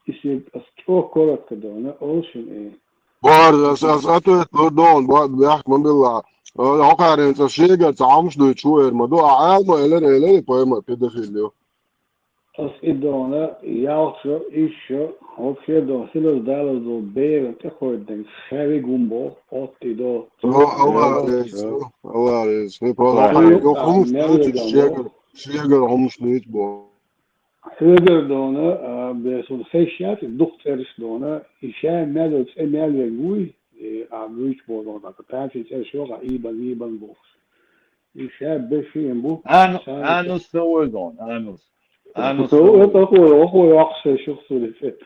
Исе ас чо коротко дона, олшин и. Бар, ас, ас ответ лор дон, бар, бяхт ман билла. А, хокарин ца шега, ца амш дуй чуэр, ма ду, а, алма, элер, элер, пойма, педофилию. Ас и дона, ялчо, ишо, вообще дон, силос далас дол, бейрен, тихой ден, шави гумбо, от и до. Ну, Аллах рейс, ну, Аллах рейс. Вы просто Аллах рейс. Йо, хомуш А, нюйт, мелодия, шегер, шегер хомуш нюйт бо. Шегер дона, а, бесун хешят, дух терш дона, и ша мело, ц-, э, мело гуй, и, а, гуйч бо дона, а, пятый терш йога, и бан, и бан бо. И ша беши им бу. Ан-, ша анус савой дон, анус. Анус Савой савой. Такой, охой, ахше, шух сурифет.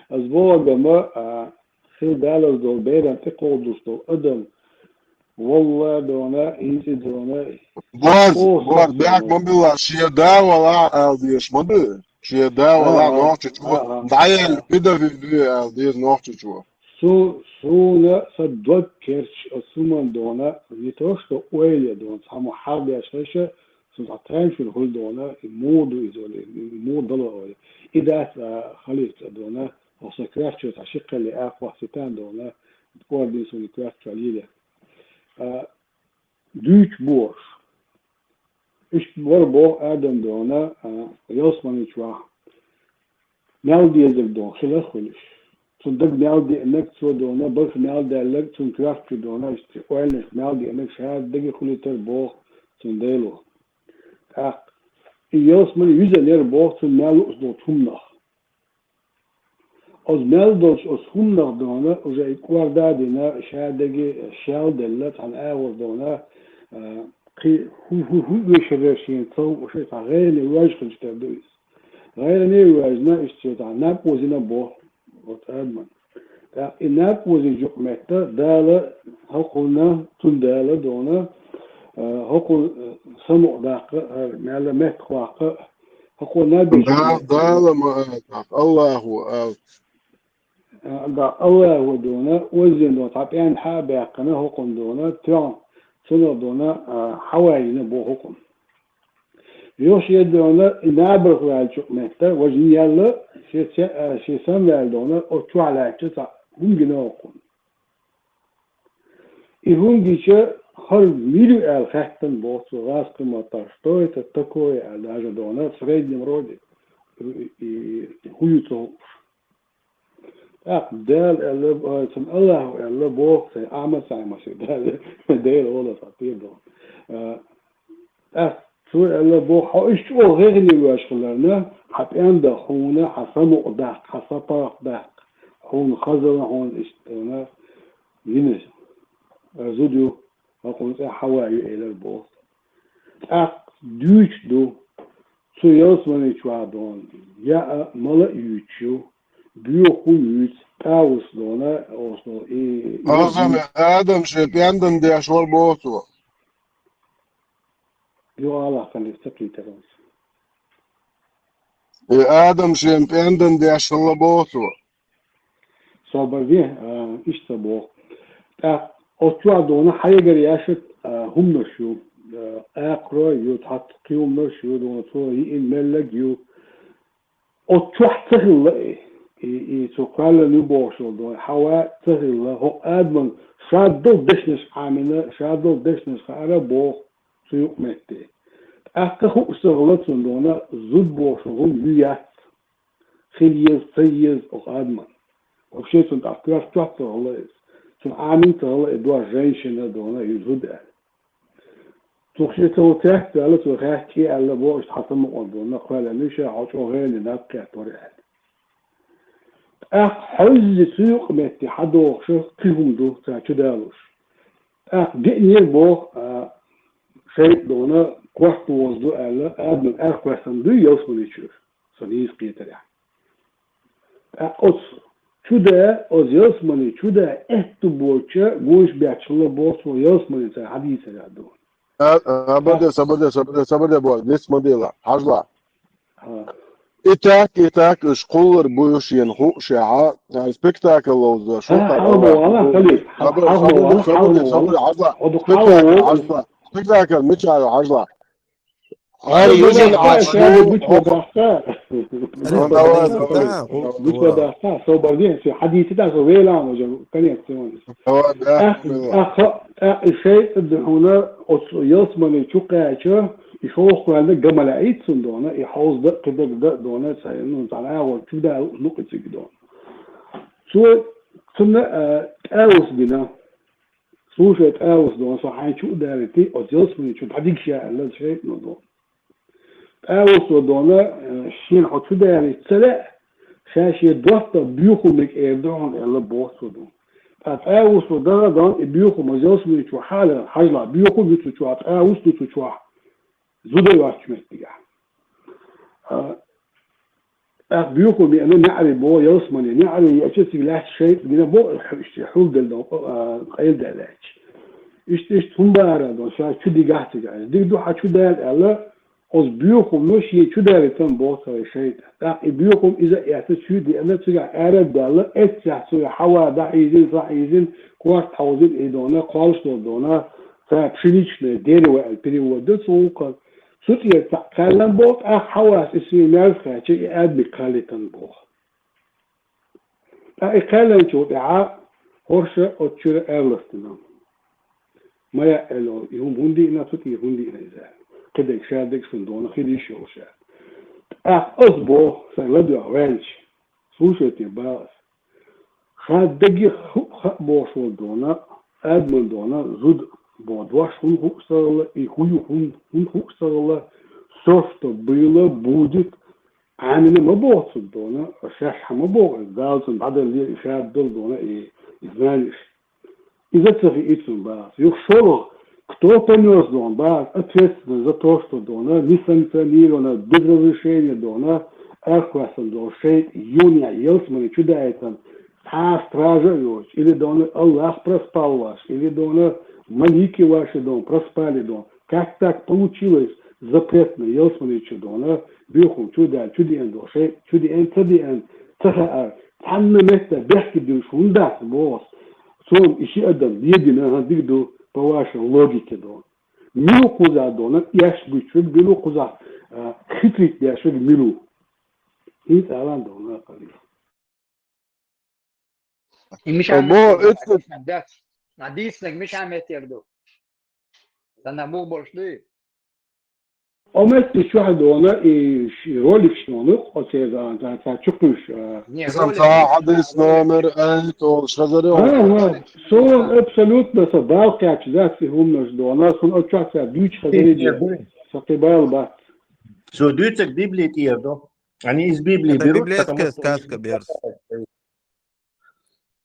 Аз бо адама, а, хил далас дол, бейрен, ты колдус дол, адам. Валла дона, инси дона. Боз, О, боз, бяк дона. Ман билла, шия да вала ал деш, ман ду. Шия да вала Ага, нохчу чуа. Ага. Даял, педофил ду ал деш нохчу чуа. Су-, суна са дог керч, а, суман дона, не то что ойля дона, само хабя шеша, су за тайм шур хул дона, и моду изоли, и модала ойля. И дас, а, халиф дона, а са квяхчу, а шикали, а, хваситан дона, ордин суни квяхчу лиле. А, дюч бош. Ишт бар бо адам дона, а, ялсмани чуа. Мел дезер дон, хила хулиш. Цун даг мел денек цо дона, бах мел делек, цун квяхчу дона, ишти ойлнеш мел денек, ша даги хулитер бо, цун дейло. Так. И ялсмани юза нер бо, цун мел уздо тумнах. Оз мел долч, оз хумнах дона, уже и кварда дина, ша даги шал делла, тан авур дона, а, хи, ху, ху, ху, вешерер шин, цо, уже та гайрни важ хилчтер дуис. Гайрни важна, ишче та, нап узина бо, вот адман. Так, и нап узи жук метта, дала, хакуна, тун дала дона, а, хакун, а, саму дакка, а, мела мет хвака, хакуна биш Да, мет. Дала ма, а, так, Аллаху, а, А, да, Аллаху дона, узин дона, тапян ха бяккана хакун дона, тян, цуна дона, а, хавайна бо хакун. Йош е дона, и набрах валчук метта, важин ялла, ши, ши, а, ши сам вал дона, о чуалача та, гунгина хакун. И гунгича, хар миру ал хаттан бо, цу газ кымата, что это такое, а даже дона, в среднем роде, и, и, и хуюцо. Так, дал, Алла, а, цун Аллаху, Алла, бо, цай, ама, цай, ама, цай, дал, дал, ола, фатир, дал. А, Ах, цу Алла бо, хо иш чӀо гӀегӀни ваш хиларна, хьа пӀенда хуна, хьа самукъ даккха, хьа сапаргӀат даккха, хьуна хазала, хьуна иштта, йина, зуд ю, хьакъун цӀе хьаваю элар бо. ТӀаккха дуьйцуш ду, цу ялсмани чу ваха дона, яа мала а юьйцуш ю, боьха хӀу юьйцу, тӀаус дона, осно, и, и, Алзаме, Адам шен пӀендан деш вар бо цо. Юкъа Аллахь кхаллица кхийтар вай. Э, Адам шен пӀендан деш хилла боху цо. Собар де, а, иштта боху. ТӀаккха оццу чохь дона хьаягар яшат, а, хӀуманаш ю, а, акхарой ю, цхьацца кхин хӀуманаш ю, дона цо йиъина меллаг ю. Оццу чохь ца хилла и, и, и цо кхоьллина ю бохуш долу дона, хьава ца хилла, хӀокху Адаман шадолу дешнаш Ӏамина, шадолу дешнаш хаьара боху. Цу юкъа метте. ТӀаккха хууш ца хилла цунна дона, зуда бохуш хӀума ю яц. Хила еза, ца еза оха Адаман. Вообще цунна тӀаккха коьрта чохь ца хилла иза. Цунна Ӏамийна ца хилла и дош женщина дона, и зуда аьлла. Цу ши цо цецваьлла, цо хаьттича аьлла, боху, иштта хьан самукъа дона, кхоьллина ша, хьо чӀогӀа гӀелина, дӀакхетта вара аьлла. ТӀаккха хьуьззи цу юкъа метте хьадохуш, кхин хӀума ду, цара чудалуш. ТӀаккха деанера боху, а, шайтӀа дона, корта воза ду аьлла, адаман аьрхӀоьссина дуй ялсамани чуьра, со нийса кхетарехь. ТӀаккха оцу чуда, оцу ялсамани чуда аьтту боцча, гонаш бетташ хилла боху цо ялсамани цара хьадийцарехь ду. А, а, сабар де, сабар де, сабар де, сабар де, боху, дицма дела, хьажла. А. И так, и так, уьш кхуллар бу шена хуушехь, а, спектакль ловзо, шу А, хьалха вала, халиф, хьалха вала, хьалха вала. Спектакль, хьажла. Спектакль, мичахь ю, хьажла. Ара, южин Ӏаш. Давай, давай. Собар де, хьадийци да, со вела уже, конец сегодня. Давай, да. ТӀаккха, тӀаккха и шайтӀа ду хьуна, оцу ялсамани чу кхаьча, и шолгӀа кхоьллина ган ма лаьийта цунна дона, и хьовза дан, кхидерг дан дона, цхьа, ну, цхьана агӀор чу даьлла, ну, кхин цига дона. Цо, цунна, а, тӀаьвус гина. Слушай, тӀаьвус дона, со хьайна чу а далийти, оцу ялсамани чу дӀадига ша аьлла шайтӀано дона. ТӀаьвусо дона, э, шена хьо чу далийта ца лаьа, ша шен доттагӀа боьхамиг эр ду хьуна аьлла боху цо дона. Ткъа тӀаьвусо даха дона, и боьхам оцу ялсамани чу хьалха, хьажла, боьхам ю цу чохь, тӀаьвус ду цу чохь. Зуда йоцучу меттигехь. А, тӀаккха боьхам беана неӀаре боху ялсамани. НеӀаре еача цига лаьцна шайтӀа гина боху, иштта хьулделла дона, а, къайладаьлла лаьцна. Иштта, иштта хӀума бара дона, ша чу дигахь цига аьлла. Дика ду хьан чу дала аьлла, оцу боьхамно шен чу далийтина боху цара шайтӀа. ТӀаккха и боьхам иза а эцна чу а деана, цигахь ара а даьлла, эццехь цо и хьава дӀахьийзина, схьахьийзина, корта хьовзийна и дона, кхоллаш долу дона, цара пшеничное дерево аьлла перевод ду цу гӀуллакхана. Цу тӀера цхьаъ кхаьллина боху, тӀаккха хьавас и суьйне мерза кхаьчча, и адамиг кхаьллийтина боху. Ткъа и кхаьллинчул тӀаьхьа хӀорш оцу чуьра аьлла ластина. Ма яа аьлла, и хӀума хӀунда диъна, цу тӀера хӀунда диъна иза? Кхидерг ша дерг шуна дона хила йиш йолуш аьлла. ТӀаккха ас боху, сайн ладоьгӀна ваьлча, слушайте, бала ас. Ша дагех хӀуъа хаа бохуш волу дона, адаман дона, зуда боху дош хӀунда хууш ца хилла, и хӀун ю хӀун-, хӀунда хууш ца хилла, всё, что было, будет, Ӏамина ма боху цунна дона, шаьш хьан ма боху, Дала цунна дӀадаллера и шадолу дона, и, и знаниш. Иза ца хиъна цунна бахьа. Юха шолгӀа, кто понёс дона бахьа ответственность за то, что дона, несанкционированно, без разрешения дона, аьрхоьссина долу шайтӀа юьхь ялсамани чу даийтина, цхьа а стража а йоцуш, или дона Аллах проспал ваш, или дона малики ваши дона проспали дона. Как так получилось, запретно ялсамани чу дона, боьхам чу даьлла, чу деана долу шайтӀа, чу деана, ца деана, ца хаьара, цхьанна метта бехке дуьллуш хӀунда дац боху ас? Цунна и ши адам ледина, хӀан дика ду, по вашей логике дона. Мила кхуза дона, эш буьйцург мила кхуза, а, хитрить деш верг мила ву? ХӀинца ала дона, кхале. И мишан Бо, меттер ду, эццу- дийцинарг дац. На дийцинарг мишан меттер ду. Сан мух болуш дуй? О метте чохь дона и ш-, ролик шуна, оцеран, цхьа, цхьа чукхуьйш, а. Не, Сан ролик цхьа хьадис номер айн толуш хазар ю. А, а, сон абсолютно сан бала кхаьчча дац и хӀуманаш дона, сон оцу чохь цхьа дуьйцуш хазар ю. Сан кхин бала бац. Со дуьйцург Библи тӀера ду. Они из Библии Это берут, библейская потому что сказка, Берс.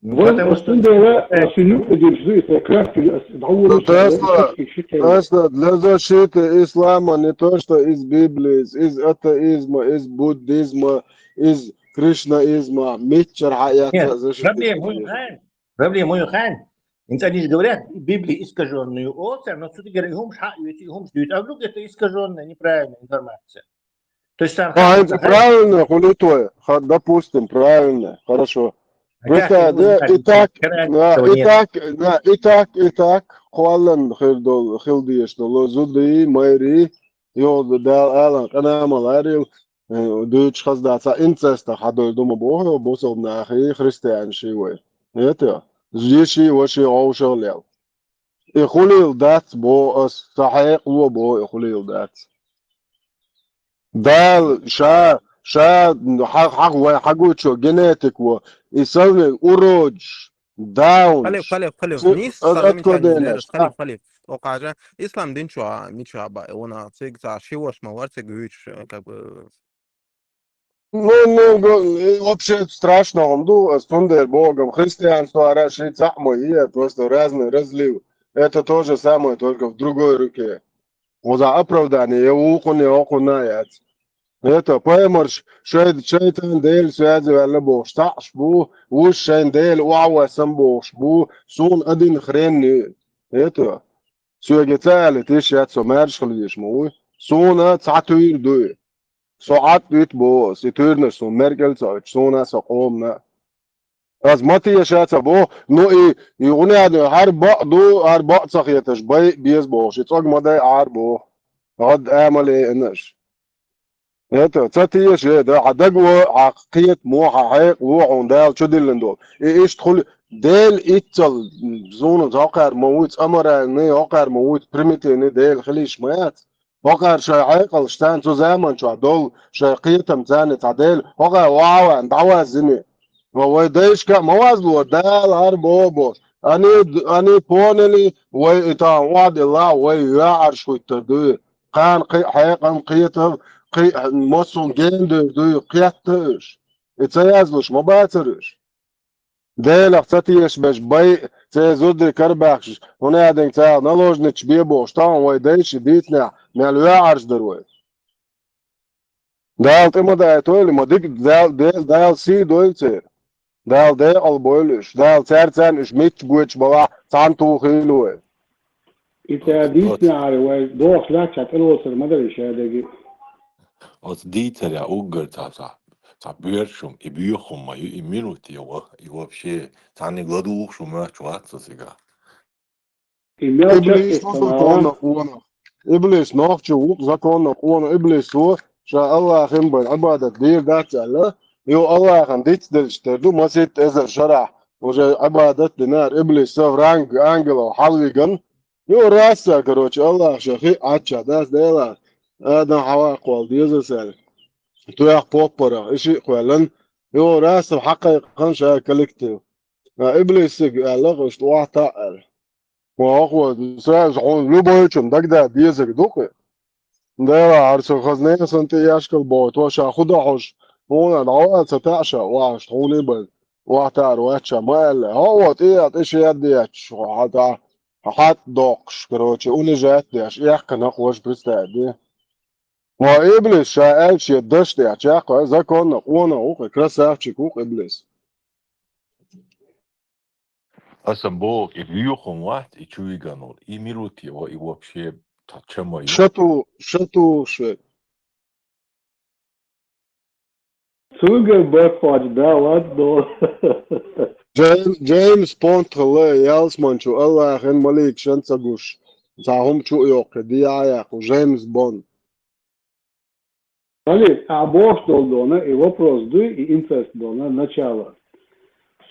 Ну, Вон потому что оцундела, э, а, шуьнуьх а диржи, это краски, а, с-, дӀаволуш, Тесла, дӀаволуш, ши кхел. Тесла, для защиты ислама не то, что из Библии, из, из атеизма, из буддизма, из кришнаизма, миччара хьаэца Нет, защитить проблема вуй хайн. Проблема вуй хайн. Инца они же говорят, Библия искажённая, о, но цу тигара и хӀумаш хьаоьцу, и хӀумаш дуьйцу. А вдруг это искажённая, неправильная информация? То есть там А, это правильно, хули твой? Ха-, допустим, правильно, хорошо. А Просто, как его да, знать? И так, Никогда да, этого и нет. Так, да, и так, и так, кхоллан хир дол-, хил деш долу зуди, майри, йолу Дала алан къанамал арил, э, дуьйцуш хаза дац, а инцестах хьадойла ду ма боху, бусалба нахи, христиан ши вай. Это, зиши, ваши гӀовшал лел. И хулийла дац, бо ас, ца хьекъало, бо и хулийла дац. Дала ша, ша, хьа-, хьа-, вай хьагучо генетик во, и салве уродаш, Даунаш. Халиф, халиф, халиф. Цу- Нийса аз замечание откуда не наш? халиф, халиф. Окажа, ислам дин чу а, мича ба, вона цигца шиваш ма вар циг вич, как бы. Ну, ну, го- и вообще страшно, он ду, а сундер Богом. Христианство, а Раши, Цахму, и просто разный разлив. Это то же самое, только в другой руке. Вот за оправдание, я уху не оху на яц. Это, поймарш, шайд, шайтан Дел связи валла бохш, таш бу, уж шайн Дел, уа сам бохш бу, сун один хрен не. Это, сюге цали, ты ща цо мэрш хлиш му, суна цатуир дуй. Со ат вит бо, си туирнаш сун меркел цо, суна со комна. Аз матия шаца бо, ну и, и уняду, хар ба ду, хар ба цахеташ, бай без бохш, и цог мадай ар бо. Гад амале энаш. Это, цатия ше, да, а дагва, а кхет, мо, а хек, во, он дал, чудиллен дол. И ишт хул, Дел иццал, зуна, окар ма вуйц, амаральный, окар ма вуйц, примитивный, Дел хилиш маят. Окар шай айкал, штан, цу заман чуа дол, шай кхетам цани ца Дел, окар ваван, давазини. Ва вай дайшка, маваз луа, дал, ар бобо. Они, они поняли, вай и там, вад, и ла, вай, я, арш хуйттар, дуй. Кан, кхи, хайкам, кхетам, кхи, масун, гендер, дуй, кхетташ. И ца язлуш, ма бацарыш. Делах ца тиеш беш бай, це зудри карбахш, уна аден ца наложнич бебо, штан вай дайши дитня, мял я, арш дар вай. Дал ты ма дай, то ли ма дик, дал, дал, дал си дойце. Дал де албойлуш, дал церцен уж мич буч бала, цан тухилуй. И ца дийцнехьара вай дохлаьчча тӀелоцар ма дарий шадеррига. Оцу дийцарехь уггар цхьа, цхьа, цхьа боьршум, и боьхум ма ю, и мила ву те, и вообще, цхьанниг ладугӀуш ву моьттуш вац со цига. И мел Иблис чекхиста ву законна къона. Иблис нохча ву законна къона. Иблис ву, ша Аллахин бен Ӏибадат дийр дац аьлла, ю Аллахьан диц делча тера ду, масийтта эзар шарахь уже Ӏибадат динар, Иблис са ранг ангелов хьалвиган, ю раса, короче, Аллах ша хи Ӏачча дас дела, Адам хьавакхвал деза саьл. Туях поппарах, и шиъ кхоьллан, ю раса хьакхайкхан ша коллектив. А Иблисиг аьлла, иштта вахта аьлла. Ва ахуй, сразу хьуна любойчун дагда дезаг дукхи. Дела, гьар ца хазне сан тӀе яшкал боху, то ша худа хьуш, хьуна дӀаваца таӀша, вахаш, хьуна бан, вахтар вачча ма аьлла. Хьо, вот, и ат, и ши ят дечш, хьата, хьат доккхуш, короче, унижать деш, эккхана хьош представь де. Ва Иблис ша аьлча даш деш, чаккха, законна, къона вукхи, красавчик вукхи Иблис. Аса боху, и вуьйхун вац, и чу виган ву, и мила ву те, и вообще, та чама ю. Шату, шату шве. Цуьнга баккхача да вад до. Джейм-, Джеймс Бонд хилла ялсманчу Аллахьан маликашан ца гуш. Цхьа хӀума чу йоккхи, диа яккху, Джеймс Бонд. Халиф, а бохуш долу дона, и вопрос дуй, и инцест дона, начало.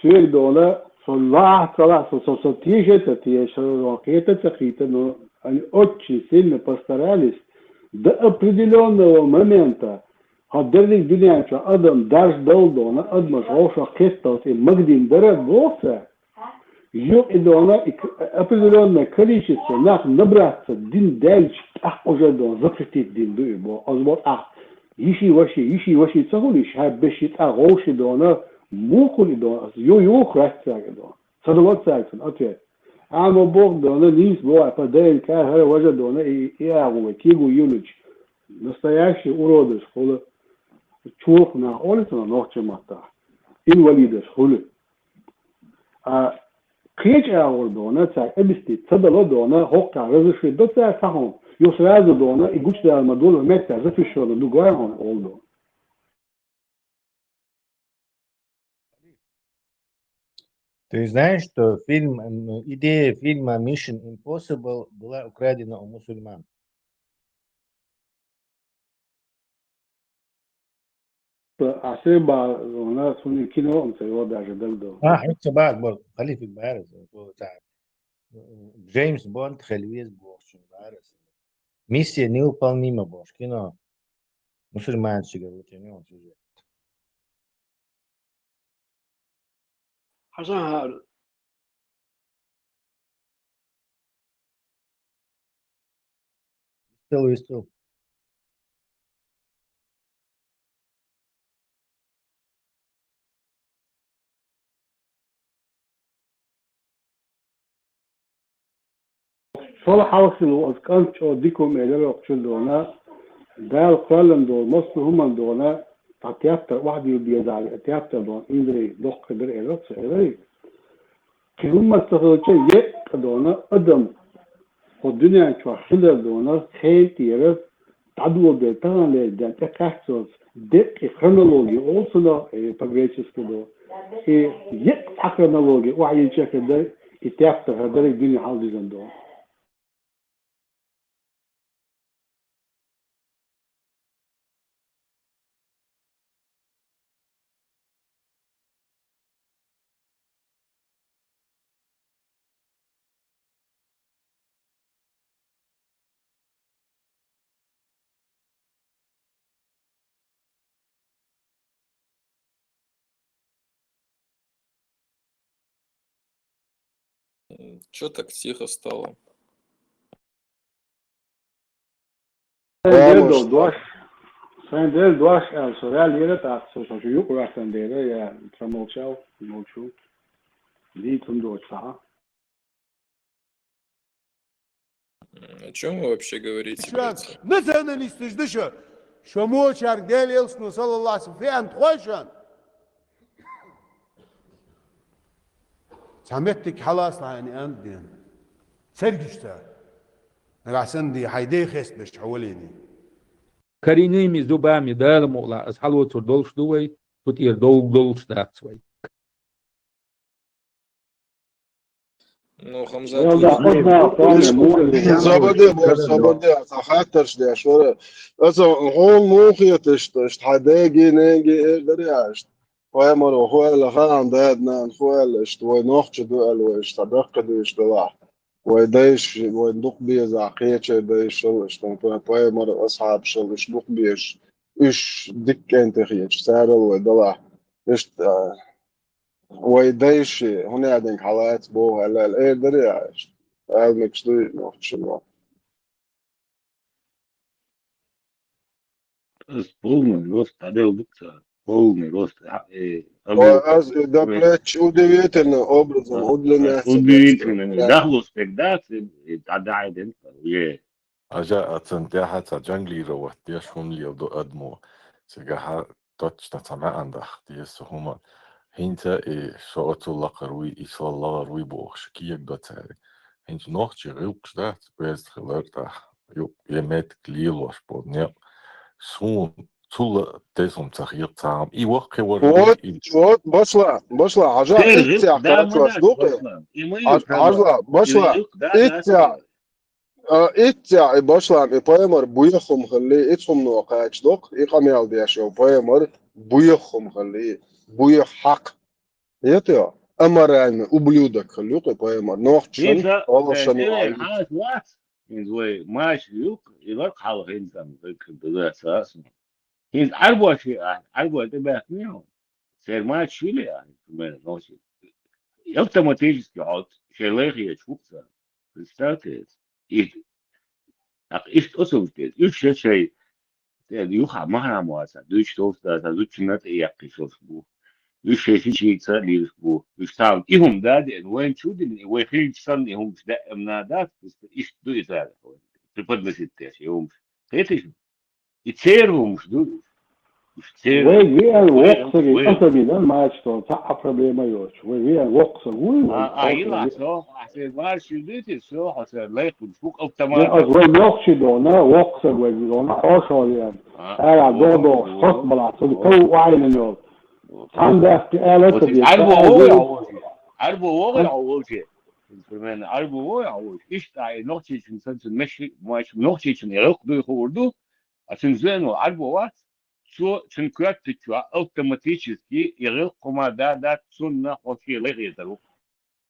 Соьга дона, со лахьа ца лахьа, со, со, со теша ца теша, со кхета ца кхета, но они очень сильно постарались до определённого момента, хьо дерриг дуьнен чу адам дарж дал дона, адамаш вовшах кхетталц и магадин дара боху цара. Юкъа и дона, и к-, определённое количество нах набраться дин даьлча, тӀаккха уже дона, запретить дин ду и бо. Аз бо тӀаккха, йиши ваши, йиши ваши ца хуьлу, йиш хьаьббеши тӀаккха вовши дона, муха хуьлу и дона, ас ю, ю, храстцаьрга дона. Ца дала цаьрга сан ответ. Амма боху дона, нийса боху, по ДНК хӀара важа дона, и, и агӀу вай, кегу юлучу. Настоящий уродаш хуьлу, чоьху нах олу цунах нохчийн маттахь. Инвалидаш хуьлу. А кхечу агӀор дона, цара объяснить ца дало дона, хӀокху разрешить до цара цхьа хӀума. Ю сразу дона, и гучудала ма долу, метта запрещённо ду гой хьуна олу дона. Ты знаешь, что фильм, м, идея фильма Mission Impossible была украдена у мусульман? Аса ба, у нас у них кино, он ца его даже дагдо. А, это бар, бар, халифик бар, это, это, м, Джеймс Бонд, Хельвиз Бохчин бар. Миссия невыполнима Бохш, кино. Мусульманчика, вот, у него сюжет. Хьажахьара, Целую стру. Шола хьалхашка оцу кӀанта чӀогӀа дика хӀума элира оцу чуьра дона, Дала кхоьллина долу массо а хӀуманна дона, цхьа тептар охьадилла дезахь, тептар дона, индри доккха дара элира, ца элира. Кхин хӀумма ца хилча, еккъа дона, адам хӀокху дуьнен чохь хилар дона, хенан тӀера дӀадолабелла, таханлера ден тӀекхаьччалц, деккъа хронология олу цунах, э, по-гречески ду. И еккъа цхьа хронология охьайиллича хир дара, и тептар хир дара, и дуьне хьалдизина дона. М, чё так тихо стало? Сайн дел дош, сайн дел дош аьлла, со ваьлла ера тӀаккха, со, со юкъа ваьхкина дела, я промолчал, молчу. Дийцина доцу сахьа. М, о чём вы вообще говорите, братцы? Националисташ ду шу. Шу мочарг Дела Элчано, саллаллаху алейхи ва саллям, феант хой шун. Цхьа меттиг хьалаца лайна ан ден. Цергаш ца. Нагахь санна ди хьайн дей хестабеш хьо валийний. Коренными зубами Дала мукъалахь, аса хьалоцур долуш ду вай, цу тӀера довла долуш дац вай. Ну, Хамзат, Ел да, хозна, хозна, муха. Сабаде, бо, сабаде, аса хаттарш деш вара. Аса хьуна муха хеташ, иштта, хьан деги, неги, эр дари аьшта. Пайхамаро хӀу аьлла, хаам дада-нана хӀу аьлла, иштта, вай нохчи ду аьлла, вай иштта, даккхи ду иштта делахь. Вай дайша, вай дукха беза, кхечай дайшал, иштта, пай-, пайхамар асхьабашал, иштта, дукха безаш, уьш дика кӀентий хеташ, царал вай делахь. Иштта, а, вай дайши, хӀун яа динга хьалаца боху аьлла, аьлла, эр дари аьшта. Ала мегаш дуй, нохчи ма. Ас полный рост, дӀаделла ду ца. Полный рост, а, э, Ой, абу-, ас, э, да, э, плеч удивительным образом, э, удлиняется, удивительно, плеч. Дахло спек дац, э, э, дӀа-, дӀа-, дӀа-, э. Хьажа, а цунна тӀехьа ца джанглировать деш хӀума леладо адамо. Цигахьа точно ца маьӀна даха деза хӀума. ХӀинца и со оцу лакхара вуй, и со лахара вуй бохуш, кегадо цаьрга. ХӀинца нохчий гӀиллакхаш дац, беза хилар тӀаккха. Ю-, я меттиг лелош болу некъ. Суна цул а тесум ца хета цхьа хӀума. И воккхе вара. Вот, и вот, башла, башла, хьажа, иццехь карачош дукхе. Хьажла, башла, иццехь. А, иццехь и башлам, и пайхамар буьйххум хилли, и цхьумно кхача доккху, и къамел деш йолу пайхамар буьйххум хилли, буьйха хьакха. Ето, аморальный ублюдок хилли юкъа и пайхамар. Нохчашан, олушан. Хьас вац, иза вай маша юкъа, и варх хьалха хӀинца, хӀинца Ӏарбош и ахь, Ӏарбой тӀебаьхкина хьо. Церан мачаш хили ахь, примерно, нохчий. Автоматически хьо шайн лайх ечу хӀума ца. Представьте, и, так, иштта оцунаш деза. Уьш шайн, шайн, юха махьрам ваца, дуьйцуш долуш дац, зудчунна тӀе яккхийш йолуш бу. Уьш шайн шичица лелаш бу. Уьш царна и хӀума да деана, вайна чу дина, вай хилча санна и хӀумаш даьа ма дац, иштта ду и цара. Преподносить деш и хӀумаш. Кхетий шу? И церан хӀумаш ду. Уьш церан. Вай веана воккха саг, вай, вай. Аса вина, мача тол, цхьа а проблема йоцуш. Вай веана воккха саг вуй, а, вай а, хьо йила, со, а, се марш ю дити, со, хьо се лайх бу, фук автомат. Я, ас вай нохчий дона, воккха саг вай дона, хьо шо веана. А, ара, о, до, до, о, хос бала, цу, о, ков вайна нёл. О. Цхьана даьхки ала. Вот ца и деза, Ӏарбо вогӀий хьо вовши? Ӏарбо вогӀий хьо вовши? Примерно, Ӏарбо вогӀий хьо вовши? Иштта а и нохчийчун санна цун меши, мача, нохчийчун и гӀиллакх дуй хуур ду, а цуьнан зено Ӏарбо вац, цо, цуьнан коьрта чохь автоматически и гӀиллакх хӀума да, дац, цунна хьо шен лайх езар ву.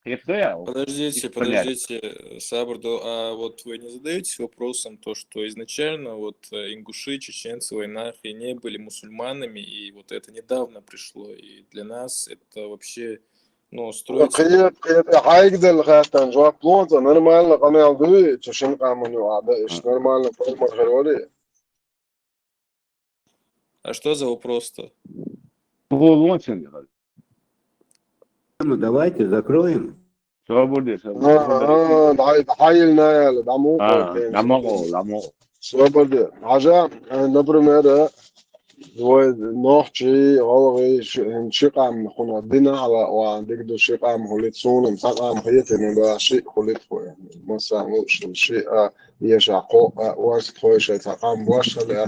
Кхетадо я? Подождите, подождите, сабр до-, а вот вы не задаётесь вопросом, то, что изначально вот, э, ингуши, чеченцы, вайнахи не были мусульманами, и вот это недавно пришло, и для нас это вообще Ну, строится. Кхе, кхе, хьайга делла хаттарна жоп луонца, нормально къамел дуй, цу шин къаман юкъа да, иштта нормально форма хир вари. А что за вопрос-то? Гулонцин. Ну, давайте закроем. Собар де, собар де. А, а, дӀа-, дӀахьайилна яла, дӀа ма гӀо, А, дӀа ма гӀо, дӀа ма гӀо. Собар де. Хьажа, э, например, э, вай нохчий, гӀалгӀай, ши-, ши къам хьуна дина хьала, ва, дика ду ши къам хулит, суна цхьа къам хетина, да, ши хулит хой. Масса, ну, ши, ши, а, еша, кхо, а, варст хой, ши, цхьа къам бош хала.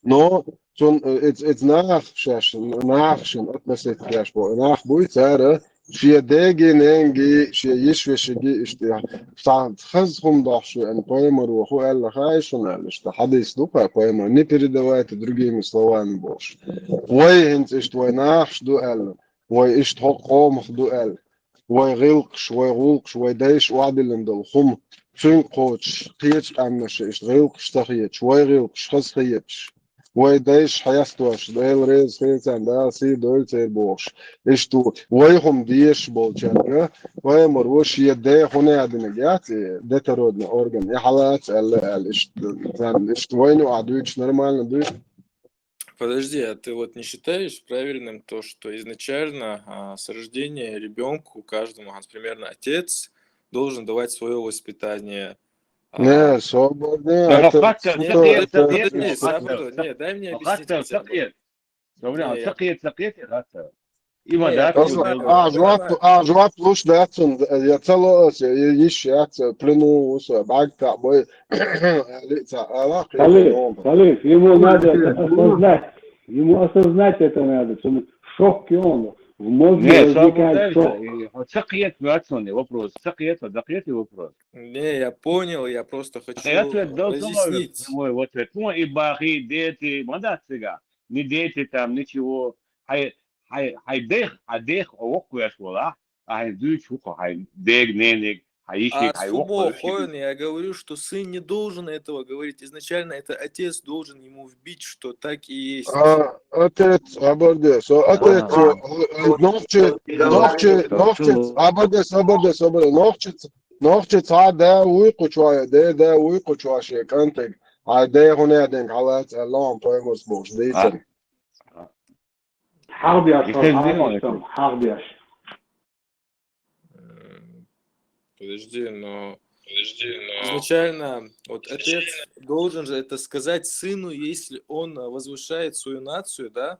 Но, цун, э, эц-, эц нах шаьш, нах шин относить деш бо. Нах буй цара, шен деги, ненги, шен йиш вешиги иштта. Сан хаз хум дохшу, эн пайхамар ваху аьлла хай шун аьлла, иштта хьадис ду кхай пайхамар, не передавайте другими словами бохуш. Вай хӀинца иштта вай нахаш ду аьлла, вай иштта хӀокху къомах ду аьлла. Вай гӀиллакхаш, вай гӀуллакхаш, вай дайша охьадиллина долу хӀума, цуьнга кхочуш, кхечу къаьмнаша иштта гӀиллакхаш ца хеташ, вай гӀиллакхаш хаза хеташ, вай дайша хьестош, Дела реза хилла царна, Дала сий дойла церан бохуш. Иштта ву, вай хӀума дезаш болчаьрга, пайхамар ву шен де хӀун а динарг яц и детородный орган, и хьалаца аьлла аьлла, иштта, царна иштта вайна а дуьйцуш нормально дуьйцу. Подожди, а ты вот не считаешь правильным то, что изначально, а, с рождения ребенку, каждому, а, примерно отец должен давать свое воспитание? А, Не, собар де, Ага, это хаттар, что ца кхета, это ца кхета, подожди, хаттар, Сабрдо, ца-, не, дай мне объяснить хаттар, ца хотя бы. Кхета. Собар, Не, ца я кхета, ца кхета, хаттар. Има Не, я дац, понимаю, Аса, а, жоп, понимаю. А, жоп луш дац цунна, я ца ло аса, я йиш яц, плену ву со, бӀаьрг кхаъ бой, али ца, ала, Халиф, кхета, Халиф, ему надо это осознать. Ему осознать это надо, цунна шок йолу, в мозге Не, возникает Сабрдо, шок. И, а, ца кхета вац цунна вопрос, ца кхета, ца кхета вопрос. Не, я понял, я просто хочу Ответ дал, разъяснить. Прямой ответ. Ну, и бахи, дети, ма дац цигахь. Ни дети там, ничего. Хьай, хьай, хьай дех, а дех, а воккхавеш волахь, а хьайн дуьйцуш ву-кх хьайн дег, ненег, хьайн йишиг, А хьайн схумо воккхавеш. Хойн, я говорю, что сын не должен этого говорить. Изначально это отец должен ему вбить, что так и есть. А, отец, абарде, со отец, А. э, э, нохчи, нохчи, нохчи, абарде, абарде, абарде, нохчи, нохчи цхьа да вуй кхучу, де да вуй кхучу шен кӀантиг. Хьайн де хӀун а динарг хьалаца аьлла, хьуна пайхамарс бохуш дийцина. А. Хьагбеш, Исаьт хьагбеш, дин хьагбеш. М, подожди, но, подожди, но изначально вот отец должен же это сказать сыну, если он, а, возвышает свою нацию, да?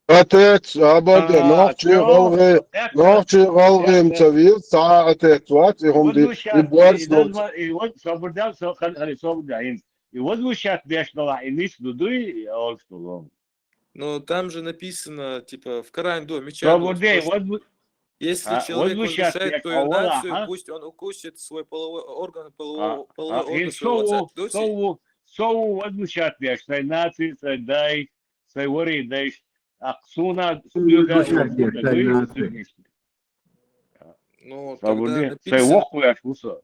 Отец, абарде, А, нохчи, всё. Гӏалгӏай, нохчи, гӏалгӏай ца вийр, ца отец вац, и хӏума ди, и Возвышать, борс и долчу. Дазма-, и вот собрдал, со-, хали, хали, собрдал, и, и возвышать деш дала, и нис ду дуй, и олуш ду лом. Но там же написано, типа, в Коране, да, меча. Собрдал, возму-, Если а, человек возвышать возвышает деш свою дала, нацию, а? Пусть он укусит свой половой орган, половой, А, половой а, орган и своего отца. Сову, Дочь? Сову, сову возвышать деш, сай наци, сай дай, сай вари деш, а суна, Возвышать деш, сай наци. Ну, тогда Собрдал, сай написано, вохуяш вуса.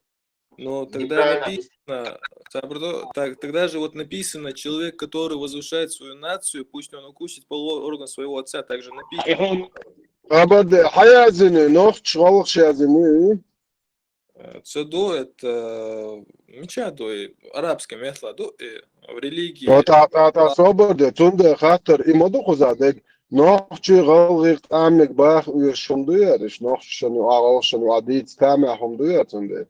Ну, тогда написано, Сабрдо-, так, тогда же вот написано, человек, который возвышает свою нацию, пусть он укусит половой орган своего отца, так же написано. Абарде, хьаязини, нохч, валх шязини. Э, цо ду, это, мича ду, и арабский метла ду, и в религии. О, та, та, та, собрде, цунде хаттар, и ма ду кхуза дег, нохчи, гӏалгӏи, къамиг бах, уьш шун ду яриш, нохчи шун ю, а гӏалгӏ шун ю, а диц, тамя хӏун ду яр цунде.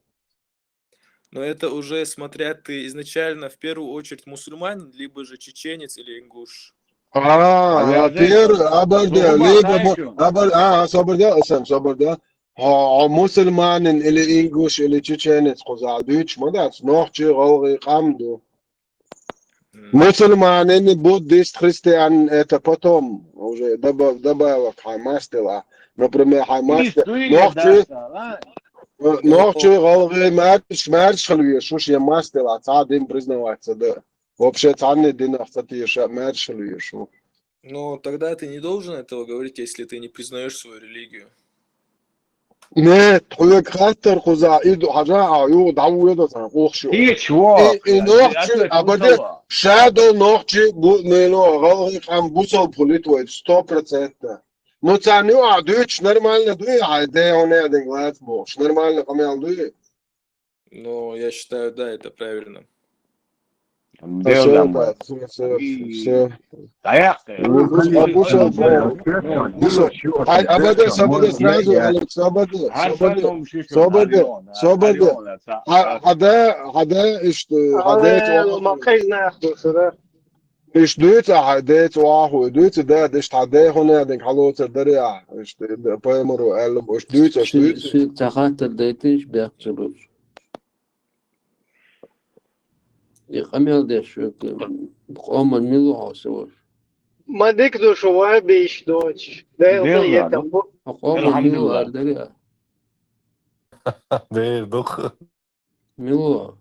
Но это уже смотря ты изначально в первую очередь мусульманин, либо же чеченец или ингуш. А, а, пер, абарде, либо, абар-, а, собрде, асан, собрде. Хьо, хьо мусульманин или ингуш или чеченец кхуза дуьйцуш ма дац, нохчи, гӏалгӏи къам ду. Мусульманин, буддист, христиан, это потом уже доба-, добавок хьайн мастила. Например, хьайн мастила. Нохчи, э, нохчи, гӏалгӏи, маьрш-, маьршхала веш ву шен мастила, цхьа дин признавать ца дан. Вообще цхьанне динах ца теша, маьршхала веш ву. Ну, тогда ты не должен этого говорить, если ты не признаёшь свою религию. Нет, хьоьга хаттар кхуза, и ду-, хьажа, а, ю, дӏавоьду сан, къохчу. Кхеча во. И, и нохчи, абарде, ша дол нохчи, бу-, не, но, гӏалгӏи къам бусалба хулит вай, сто процентов. Ну, царна юкъахь дуьйцуш нормально дуй, хьайн ден хьуна аьлла лаца бохуш, нормально къамел дуй? Ну, я считаю, да, это правильно. Всё, да, всё, всё, всё. Абада, абада, сразу, Алекс, абада, абада. Хьада, хьада, иштта, хьада, ма кхайна нах ду, да. Иштта дуьйцу ахьа деца ваху, дуьйцу да, иштта хьан ден хьуна динг хьалоцар дари ахьа, иштта пайхамаро аьлла, иштта дуьйцу, иштта дуьйцу. Ши, ши ца хаттар дайтинчу бехк ца луш. И къамел деш шуьга, къоман мила ву хьо, сан ваша? Ма дика ду шу ван бийш доцуш. Дела хьан бу. Хьо къоман мила ву ара дари ахьа? Дера ду-кх. Мила ву?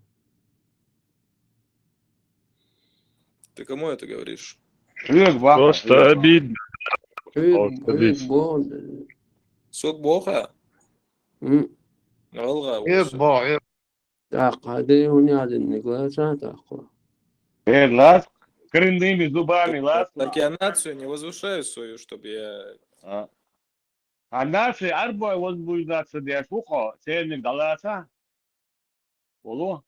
Ты кому это говоришь? Шуьга боху. Просто обидно. Просто обидно. Сога боху? М. ГӀалгӀа ву со. ТӀаккха хьан ден хьуна аьллиниг лаца тӀаккха? Э, лац. Коренными зубами лац. Так я нацию не возвышаю свою, чтобы я... А. А нацию арбой возбуждаться деш ву хьо, церниг дӀалаца? Олу?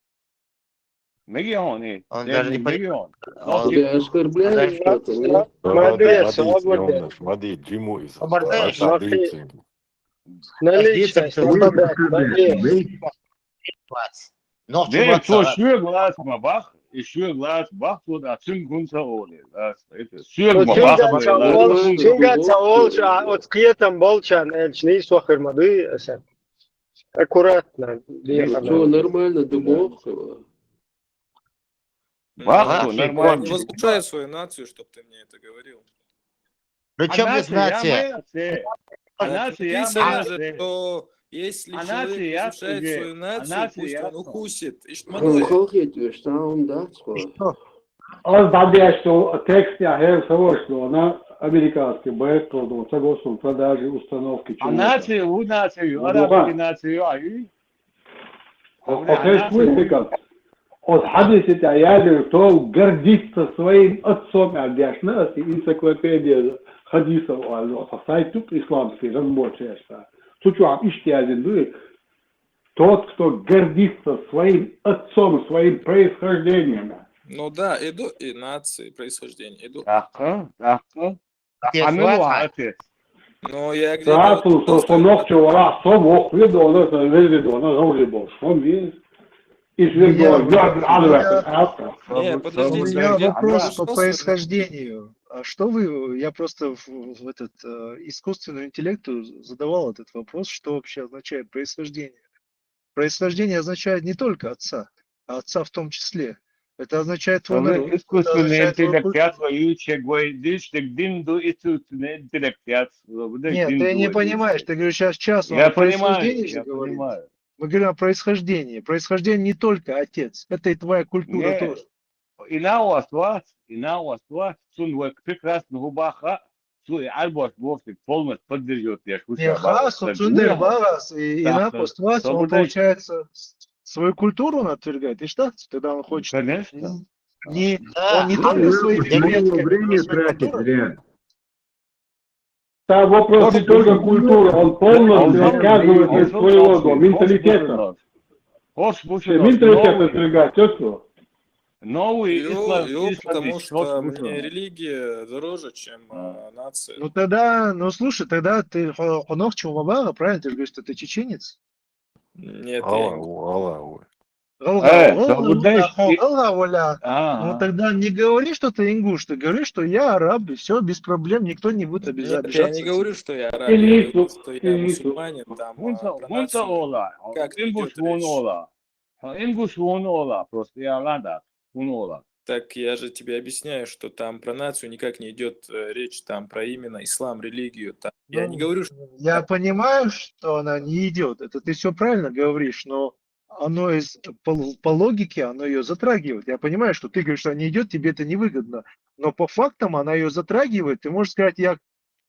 Мега хьуна и? Он даже не понимает. Мега хьуна? Он... Ты оскорбляешь что-то, нет? Молодец, молодец, молодец. Юнаш, молодец, Джиму из... Молодец. Наличность, молодец. Дера, цо шуьга лаца ма боху, и шуьга лаца боху, цо, а цуьнга хӀунда ца олу, лаца? Шуьга ма боху. Цуьнга ца олуш, а оцу кхетам болчарна аьлча, нийса хир ма дуй аса. Аккуратно. Цо нормально ду боху. Баху, нормально. Не возвышай свою нацию, чтоб ты мне это говорил. При чём здесь нация? А нация, я... Написано же, что если человек возвышает свою нацию, пусть он укусит. Иштта ма ду. Халхетвеш, цхьа хӀума дац хьо. Ас дӀадешчу текстехь хӀара ца ваша дона, американский байтал дона, ца го суна, ца даже установки чу. А нация, ву нация ю, арабский нация ю, а ю? Хьо, хьо хезаш вуй, Пикап? Оцу хьадисе тӀехь яздина, кто гордится своим отцом, аьлла дешна аса, и энциклопедия хадисов аьлла, оцу сайт ю-кх исламский, разборчаьрца. Цу чохь иштта яздина ду и: тот, кто гордится своим отцом, своим происхождением. Ну да, и ду, и нации, происхождение, и ду. ТӀаккха, тӀаккха. Отец, хьан мила ву хьан отец? Ну, я где-то... Цацул, со, со нохчо вара, со воккхаве дона, со везде дона, гӀовгӀе болуш, со веза. Иза веза дона, юьхь дина Ӏалаваьккхина, хьаста. Не, подождите, у меня вопрос по происхождению. А что вы, я просто в, в этот, э, искусственному интеллекту задавал этот вопрос, что вообще означает происхождение. Происхождение означает не только отца, а отца в том числе. Это означает твой народ. Искусственный интеллект, я твою чегой, диш, так дин ду искусственный интеллект, я... Нет, ты не понимаешь, ты говоришь, сейчас, сейчас он о происхождении же говорит. Я понимаю, я понимаю. Мы говорим о происхождении. Происхождение не только отец, это и твоя культура тоже. И на вас, вас, и на вас, вас, цунна вай прекрасно хӀун боху, цо и Ӏаьрбош бохург полностью поддерживать деш ву ша боху. Цундела боху ас, и, и на вас, вас, он, получается, с-, свою культуру он отвергает. И что тогда он хочет? Конечно. Не, он не только свои... Время тратит зря. Там вопрос не только культуры, он полностью отказывается от своего менталитета. Менталитет отвергает, всё, что? Новый ислам, потому что мне религия дороже, чем, а, нация. Ну тогда, ну слушай, тогда ты хо-, хьо нохчо ма боху, правильно? Ты же говоришь, что ты чеченец. Нет, я не... ГӀалгӀа ву, гӀалгӀа ву. ГӀалгӀа ву, гӀалгӀа ву, гӀалгӀа ву. Ну тогда не говори, что ты ингуш, ты говори, что я араб, и всё, без проблем, никто не будет обижаться. Нет, я не говорю, что я араб, я говорю, что я мусульманин, там, а про нацию как идёт речь. Хьо ингуш ву хӀунда олу, просто я ладно, хӀунда олу. Так я же тебе объясняю, что там про нацию никак не идёт, э, речь, там про именно ислам, религию. Там, я не говорю, что... Я понимаю, что она не идёт. Это ты всё правильно говоришь, но оно из, по, по логике, оно её затрагивает. Я понимаю, что ты говоришь, что она не идёт, тебе это невыгодно. Но по фактам она её затрагивает. Ты можешь сказать, я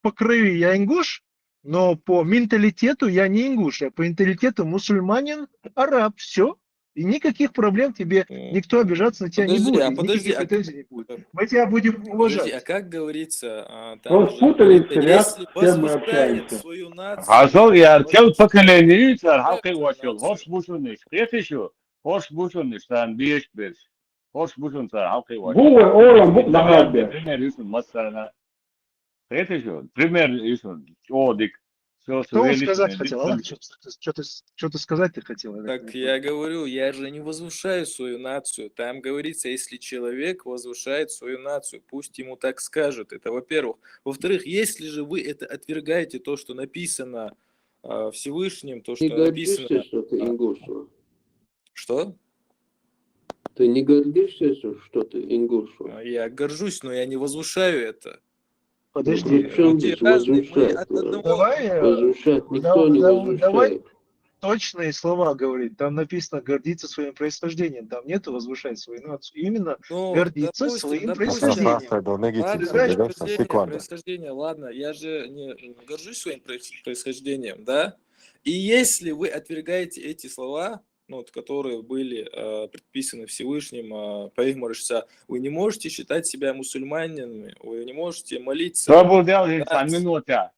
по крови я ингуш, но по менталитету я не ингуш, я по менталитету мусульманин, араб, всё. И никаких проблем тебе, М. никто обижаться на тебя не Подожди, будет, а никаких подожди, а претензий не будет. Мы тебя будем Подожди, а уважать. Как говорится, а, Вы там, спутались это, ряд, если с кем мы возвышает общаемся. Свою нацию, Хьажал, яр, кел возвышает поколение цар свою хьалкхе вошел. нацию. Хош бушуниш. Кхетиш ю? Хош бушуниш, сан беш берш. Хош бушун цар хьалкхе вошел. Гугъур орам букъ Пример, нагъаб бер. пример юшун масана. Кхетиш ю? Пример юшун. Чодик. Все, Что он сказать хотел, Алан? Что, что, ты, что ты сказать ты хотел? Я так Так и не я понял. говорю, я же не возвышаю свою нацию. Там говорится, если человек возвышает свою нацию, пусть ему так скажут. Это во-первых. Во-вторых, если же вы это отвергаете, то, что написано а, Всевышним, то, Не что написано... гордишься, что ты ингуш? Что? Ты не гордишься, что что ты ингуш? А, Я горжусь, но я не возвышаю это. Подожди. При чем Люди здесь разные, мы возвышать? от одного... Давай, э, Возвышать никто дав- не дав- давай возвышает. Точные слова говорить. Там написано гордиться своим происхождением. Там нету возвышать свою нацию. Именно Ну, гордиться допустим, своим допустим, происхождением. Сафа, да, Ты Мегитин, знаешь, да, происхождение, секунда. происхождение, ладно, я же не м, горжусь своим проис- происхождением, да? И если вы отвергаете эти слова, ну, вот, которые были э, предписаны Всевышним, э, Пайгамбару, что вы не можете считать себя мусульманинами, вы не можете молиться. Собур дел хин Да, сан минута.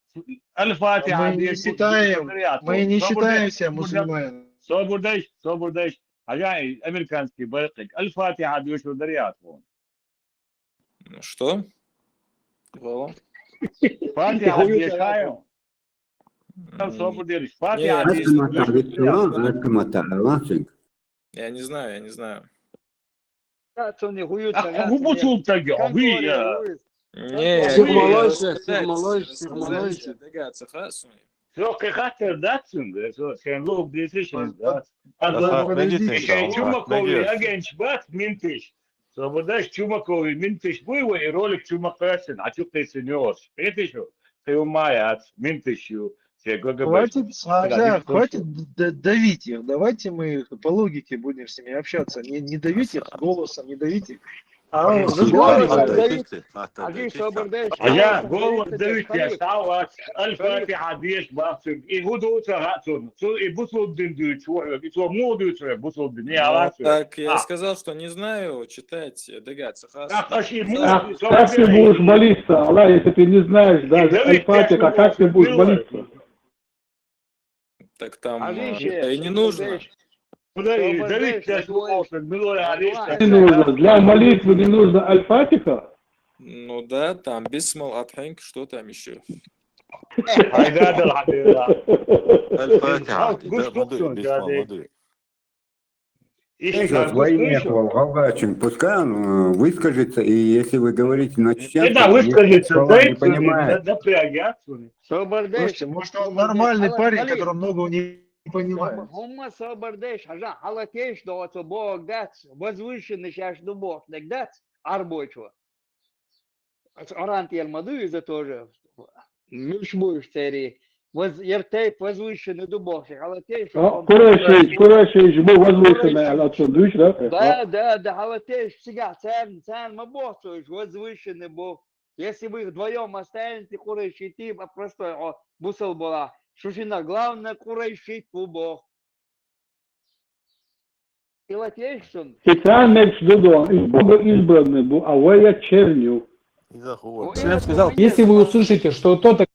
Аль-Фатиха Мы не деш считаем, дерят. мы не Собур считаем деш, себя собур деш, мусульманами. собур деш, собур деш. Хьажа, американский байкъик. Аль-Фатиха деш дерят. Ну что? Вова? Фатиха деш хьажа. Там М, собур деш. не, Фатиха не деш Аз ма дерят. таъриф калан, аз ма таъриф. Я не знаю, я не знаю. Ах, хубуцул таги, хуй. Не, я Сигмалой говорю, ше, рассказать, сигмалой ше, рассказать, сигмалой ше. Дагаться, ха, суни. Все, кхе хаттар дац цунга, все, шен лугӀ деза шен дац. Под- Аха, подожди, Мегитин, подожди. Шен Аха, Чумакови Мегитин. агенч бац, минтиш. Сободаш Чумакови минтиш буй, ва и ролик Чумаков яцин, а чу кхесин ёрш. Хетиш ю? Хиу ма яц, минтиш ю. Се гага беш. Хватит, Саша, Подожди, хватит д- д- давить их. Давайте мы по логике будем с ними общаться. Не, не давить их голосом, не давить их. А Подожди, разговаривать. Голосом Подожди, давить. подожди. Аги собар деш. Ага, Голосом голос давить, давить, я Халид. стал вас. Аль-Фатиха деш бацин. И гуду ца гацин. Цу и бусул дин дуч, и цу моду ца бусул дин. Не, Ну, алас. так я А. сказал, что не знаю читать, Дагаться, ха, Так, суни. аж и Сказал, муж, А как ты будешь молиться, Аллах, если ты не знаешь даже Давид, Аль-Фатиха, я как ты будешь говорю, молиться? Так там Аги э, ше, это и не нужно. Подожди, собар Давид, деш, я я думаю, слушал, Милой Алиш, Аллах. Не нужно. Для молитвы не нужно Аль-Фатиха? Ну да, там бисмал атхинг, что там еще? Хайда да хадира. Аль-Фатиха. Гуш Да, мадуй, туттун, бисмал, жади. мадуй. Иш Сейчас гуш во имя туттун. Хвалгалгачин, пускай он э, выскажется, и если вы говорите на чеченском, Да, то выскажется, никто не Давид, понимает. Напрягаться. Собар деш. Слушайте, может, он нормальный парень, который многого не понимает. Хумма собар деш, хажа, хала теш да оцо бог дац, возвышенный шаш ду бог, так дац, арбойчу. Арантьер маду из-за тоже. Мюш буш цери. Воз, ер тейп возвышенный ду бог, хала теш. А, Курайши, Курайши, жму возвышенный, она что, душ, да? Да, да, да, хала теш, сига, цен, цен ма бог, то есть возвышенный бог. Если вы вдвоем останете, Курайши, ты, а простой, о, бусал была. Шушина, главное, Курайши, ту бог. Илатешсон. Специально жду, он из Бога избранный был, а вы я черню. Иза хува. Ислам сказал, Если вы услышите, что кто-то,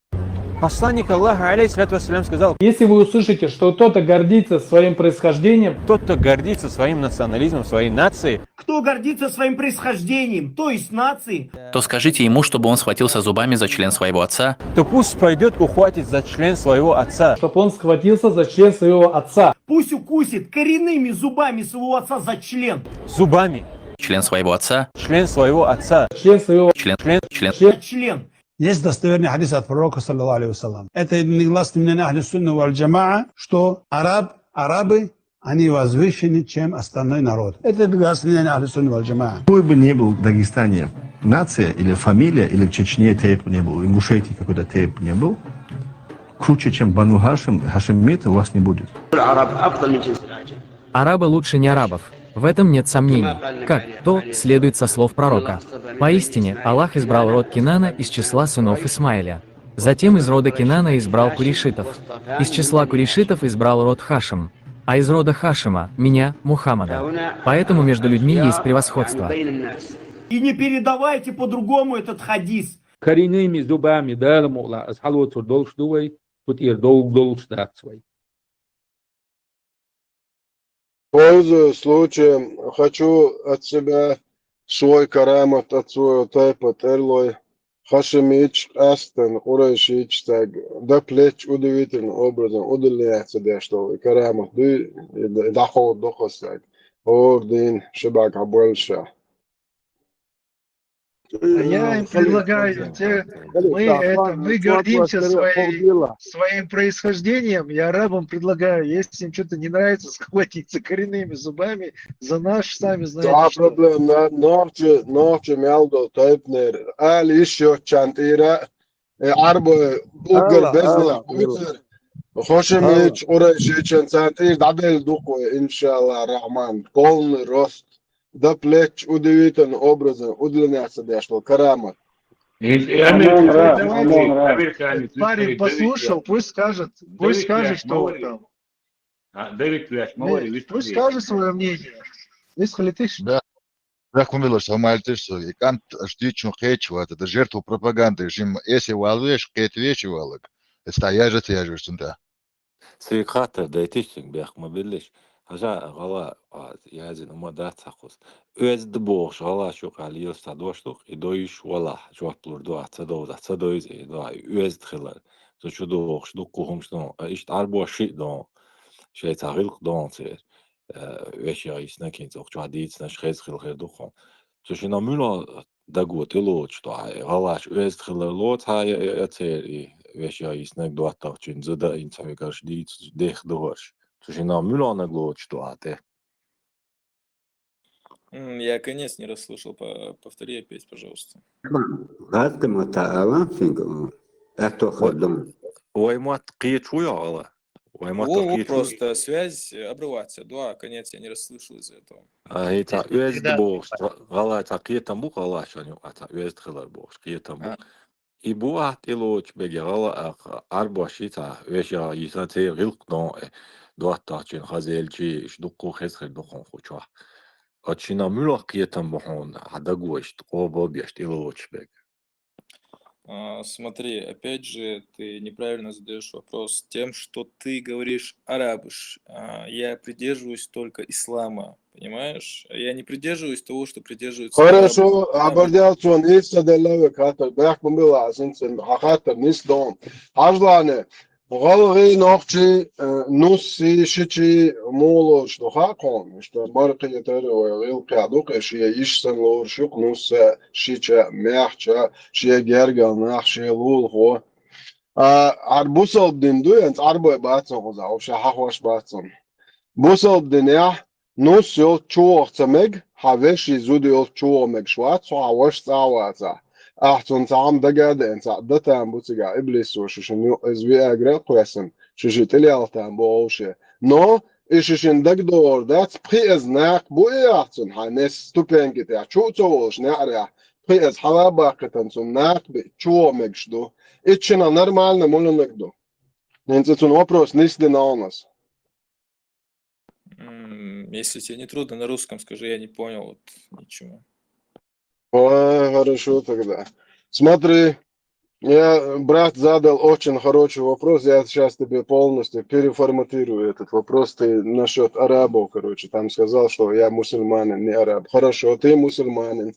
Посланник Аллаха, алейхиссалату вассалям, сказал: если вы услышите, что кто-то гордится своим происхождением, «Тот, кто гордится своим национализмом, своей нацией, Кто гордится своим происхождением, то есть нацией, то скажите ему, чтобы он схватился зубами за член своего отца, то пусть пойдет, ухватит за член своего отца». Чтобы он схватился за член своего отца. Пусть укусит коренными зубами своего отца за член. Зубами. Член своего отца. Член своего отца. Член своего... Член. Член. Член. Член. Есть достоверный хадис от пророка, саллаллаху алейхи ва саллям. Это негласное мнение Ахли Сунны валь Джамаа, что араб, арабы, они возвышены, чем остальной народ. Это негласное мнение Ахли Сунны валь Джамаа. Какой бы ни был в Дагестане нация или фамилия, или в Чечне тейп не был, в Ингушетии какой-то тейп не был, круче, чем Бану Хашим, Хашимит, у вас не будет. Арабы лучше не арабов. В этом нет сомнений. Как то следует со слов пророка. Поистине, Аллах избрал род Кинана из числа сынов Исмаиля. Затем из рода Кинана избрал курейшитов. Из числа курейшитов избрал род Хашим. А из рода Хашима, меня, Мухаммада. Поэтому между людьми есть превосходство. И не передавайте по-другому этот хадис. Карийными зубами Дала мукъ лахь, аз хьалоцур долуш ду вай, кху тӀера довг долуш дац вай. Пользуясь случаем, хочу от себя свой карамат от своего тайпа тӀерлой, хашимитча, къаьсттина къурайшитча цаьрга до плеч удивительным образом удаление ца деш долу и карамат дуй, и д-, и дӀакховдадо хаза цаьрга. ХӀора дийна ши бӀаьрг хьабоьллуш. А я им предлагаю, те, мы это, мы гордимся своей, своим происхождением. Я арабам предлагаю, если им что-то не нравится, схватиться коренными зубами за наш, сами Цхьа знаете что. Проблема, нохчи, нохчи мел долу тайпанера ала йиш йоцчарна тӀера, э, Ӏарбой уггар Ала, безна ала, лахь буьйцура. Хошамича, къурайшича царна тӀера дӀаделла ду-кх вай, иншаллахь рахьман, полный рост. До плеч удивительным образом удлиняться деш долу карамат. Амин, амин. Парень послушал, пусть скажет, пусть скажет, что он там. Давид, веш ма вари, вистхиле. Пусть скажет свое мнение. Вистхилитиш? Да. Бехк ма биллалаш, хьо малтиш со, и кӀант аш дийцчун кхеча вац, это жертва пропаганды, жим эсе валвеш, кхета веши валаг. Эс та яжа ца яжаш цунта. Цуьнга хаттар дайтиш, цуьнга бехк ма биллалаш. Хьажа, гӀала, а, язина ма дац хьакхус. Оьзда бохуш, гӀала шу кхаллийлаш ца дош ду, и дойш валахь, жоп лур ду, а ца довза, ца дойза, и ду, а оьзда хилар. Цу чу дохуш ду, кху хӀумаш ду, а иштта Ӏарбош шиъ ду. Шайца гӀилкх ду церан. Э, вешех йисна кин цӀокъ чохь дийцинаш хеза хила хир ду хьуна. Цу шинна муьлха даго тӀелоцуш ду хьан, гӀалаш оьзда хилар лоцу хьан, я, я, я церан и вешех йиснарг доттагӀчун зуда а ин цхьа мегаш дийца дех дохуш. Цу шинна муьлханаг лоцуш ду хьан тӀе? М, Я конец не расслышал. По- Повтори опять, пожалуйста. ГӀазкхи ма таӀала, цуьнга, аьтто хир ду. Вай мотт кхеташ ву йо, гӀала? Вай мотт Во, во, кхеташ ву? Просто связь э, обрывается. Да, конец я не расслышал из-за этого. А, хӀей, цхьа оьзда бохуш, гӀала цхьа кхетам бу, гӀала шан юкъа цхьа оьзда хилар бохуш, кхетам бу. И бу ахь тӀелоцуш беге гӀала а, Ӏарбош и цхьа вешех йисан церан гӀилкх дон, э, доттагӀчун хазелчи, иш дуккху хеза хир ду хьуна ху чохь. Оцу шинна муьлха кхетам бу хьуна, хьан дагош, къобал беш тӀелоцуш бег? А, Смотри, опять же, ты неправильно задаешь вопрос тем, что ты говоришь арабыш. А, Я придерживаюсь только ислама, понимаешь? Я не придерживаюсь того, что придерживаются Хорошо, арабы. абардел цун иса делаве катар, бехк ма билла, син син хатар нис дон. Хьажлане, гӀалгӀи, нохчи, э, нусси, шичи, мулуш ду хакон, что маркхи тара вай гӀилкхи ду кхе, шия йиш сан лоруш юкъ нусса, шича, мехча, шия гергал нах, шия лулхо. А, Ӏар бусалба дин ду, янц Ӏарбой бацун хуза, вообще хьахош бацун. Бусалба динехь, нус йолчу чувогӀа ца мег, хьан веший зуда йолчу чувогӀа мегаш вац, хьо хьан ваша цӀа а вацахь. Ахь цунна цхьа хӀума дага а деана, цхьа датан бу цигахь, иблисо шу шин юкъа иза виагра а кхоьссина, шу ши тӀелялтан бу гӀовше. Но и шу шин дагадогӀур дац, пхи эза накха бу и ахь цунна, хьан нес ступеньки тӀехь чу а ца волуш неӀарехь, пхи эза хьала баккхитан цунна накха биъ чувогӀа мегаш ду. Итт шина нормально муьланаг ду. ХӀинца цунна вопрос нисдина хьуна ас. М, Если тебе не трудно на русском, скажи, я не понял вот ничего. Ой, хорошо тогда. Смотри, я, брат задал очень хороший вопрос, я сейчас тебе полностью переформатирую этот вопрос. Ты насчет арабов, короче, там сказал, что я мусульманин, не араб. Хорошо, ты мусульманин.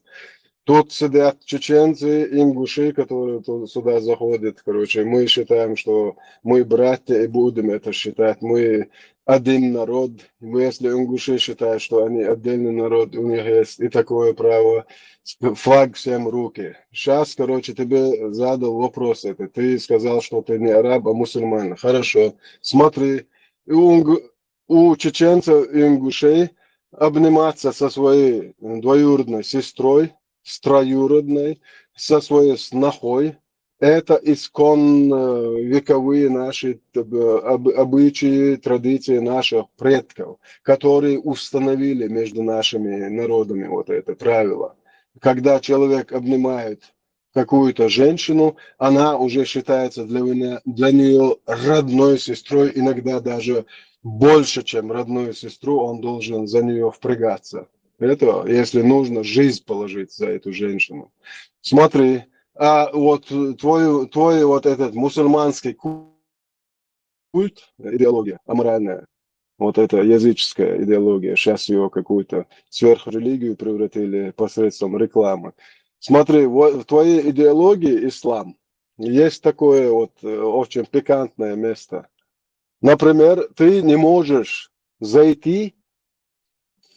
Тут сидят чеченцы, ингуши, которые ту- сюда заходят. Короче, мы считаем, что мы братья и будем это считать. Мы один народ. Мы, если ингуши считают, что они отдельный народ, у них есть и такое право. С- Флаг всем в руки. Сейчас, короче, тебе задал вопрос это. Ты сказал, что ты не араб, а мусульманин. Хорошо. Смотри, и у, ингу- у чеченцев и ингушей обниматься со своей двоюродной сестрой, с троюродной, со своей снохой. Это исконно вековые наши т- б- об- обычаи, традиции наших предков, которые установили между нашими народами вот это правило. Когда человек обнимает какую-то женщину, она уже считается для, меня- для нее родной сестрой, иногда даже больше, чем родную сестру, он должен за нее впрягаться. Это, если нужно, жизнь положить за эту женщину. Смотри, а вот твой, твой вот этот мусульманский культ, идеология аморальная, вот эта языческая идеология, сейчас ее какую-то сверхрелигию превратили посредством рекламы. Смотри, вот в твоей идеологии ислам есть такое вот э, очень пикантное место. Например, ты не можешь зайти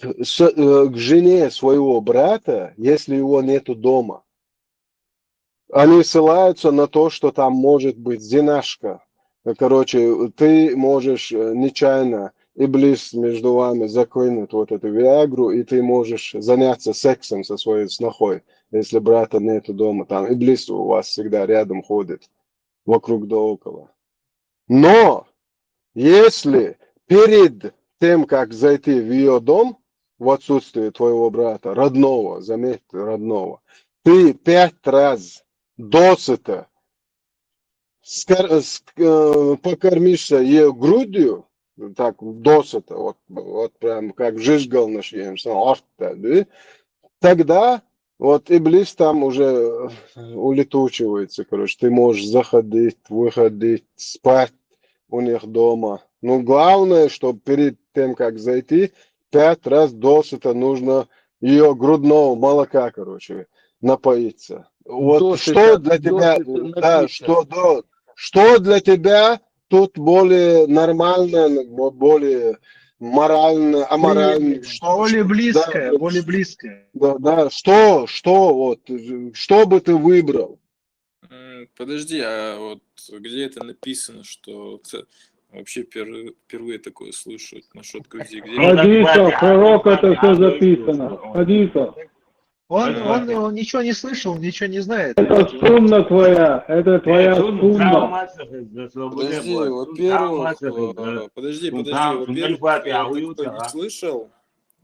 с- э, к жене своего брата, если его нету дома. Они ссылаются на то, что там может быть зинашка. Короче, ты можешь э, нечаянно, иблис между вами закинет вот эту виагру, и ты можешь заняться сексом со своей снохой, если брата нету дома. Там иблис у вас всегда рядом ходит, вокруг да около. Но если перед тем, как зайти в ее дом, в отсутствие твоего брата, родного, заметь, родного, ты пять раз досыта скор- ск- э, покормишься ее грудью, так досыта, вот, вот прям как жижгал наш ем, что орта, да? Тогда вот иблис там уже улетучивается, короче, ты можешь заходить, выходить, спать у них дома. Ну, главное, что перед тем, как зайти, пять раз досыта нужно ее грудного молока, короче, напоиться. Вот Досыта, что для тебя, досыта да, напиться. Что, до- что для тебя тут более нормально, бо- более морально, аморально, Более, что, более что- близкое, да, более близкое. Да, да, что, что вот, что бы ты выбрал? М, Подожди, а вот где это написано, что ц- вообще впервые, впервые такое слышу вот насчет груди? Где Ну, так Хадисов, хватит, пророк это хватит, все хватит, записано. хватит. Хадисов. Он, Давай, он, давай. он ничего не слышал, ничего не знает. Это сунна твоя, это твоя Э, сунна, сунна. сунна, сунна, Подожди, сунна, во-первых, сунна, э, подожди, сунна, подожди, во-первых, сунна, я сунна, такой не сунна. Слышал.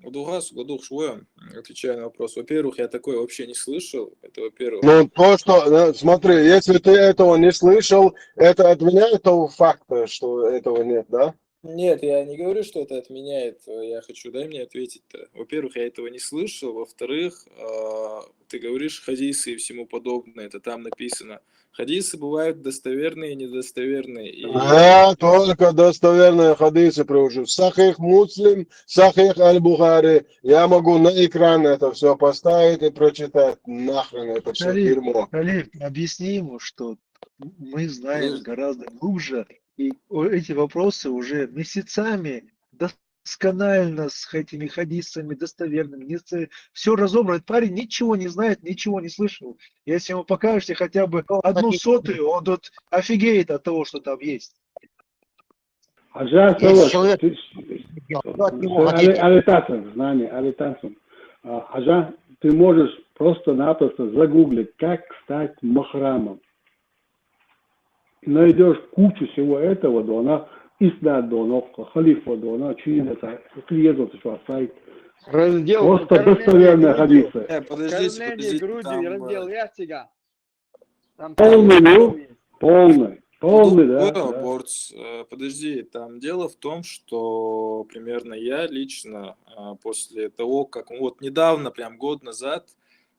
Удугас, Удуг Швоем, отвечая на вопрос. Во-первых, я такое вообще не слышал. Это во-первых. Ну, то, что, э, смотри, если ты этого не слышал, это отменяет того факта, что этого нет, да? Нет, я не говорю, что это отменяет. э, Я хочу, дай мне ответить-то. Во-первых, я этого не слышал. Во-вторых, э, ты говоришь хадисы и всему подобное, это там написано. Хадисы бывают достоверные и недостоверные. И Я только достоверные хадисы привожу. Сахих Муслим, Сахих Аль-Бухари. Я могу на экран это все поставить и прочитать. Нахрен это все Халиф, дерьмо. Халиф, объясни ему, что мы знаем Подожди. Гораздо глубже, и о- эти вопросы уже месяцами досконально с этими хадисами достоверными. Все разобрано. Этот парень ничего не знает, ничего не слышал. Если ему покажете хотя бы одну сотую, он тут офигеет от того, что там есть. Хажа, Если слушай, человек ты- делал, то от него Али- хотите. Алитасов, знание, Алитасов. А, Хажа, ты можешь просто-напросто загуглить, как стать махрамом. И найдешь кучу всего этого, да она иснад, да она халифа, да она чинится, клиентов, что сайт. Раздел Просто «Кормление достоверные грудью». хадисы. Э, подождите, «Кормление подождите, грудью», там, э, раздел Яхтига. Там Полный, там ну, есть. полный, Ну, полный, да. понял, Да. Борц. Э, Подожди, там дело в том, что примерно я лично а, после того, как, ну, вот недавно, прям год назад,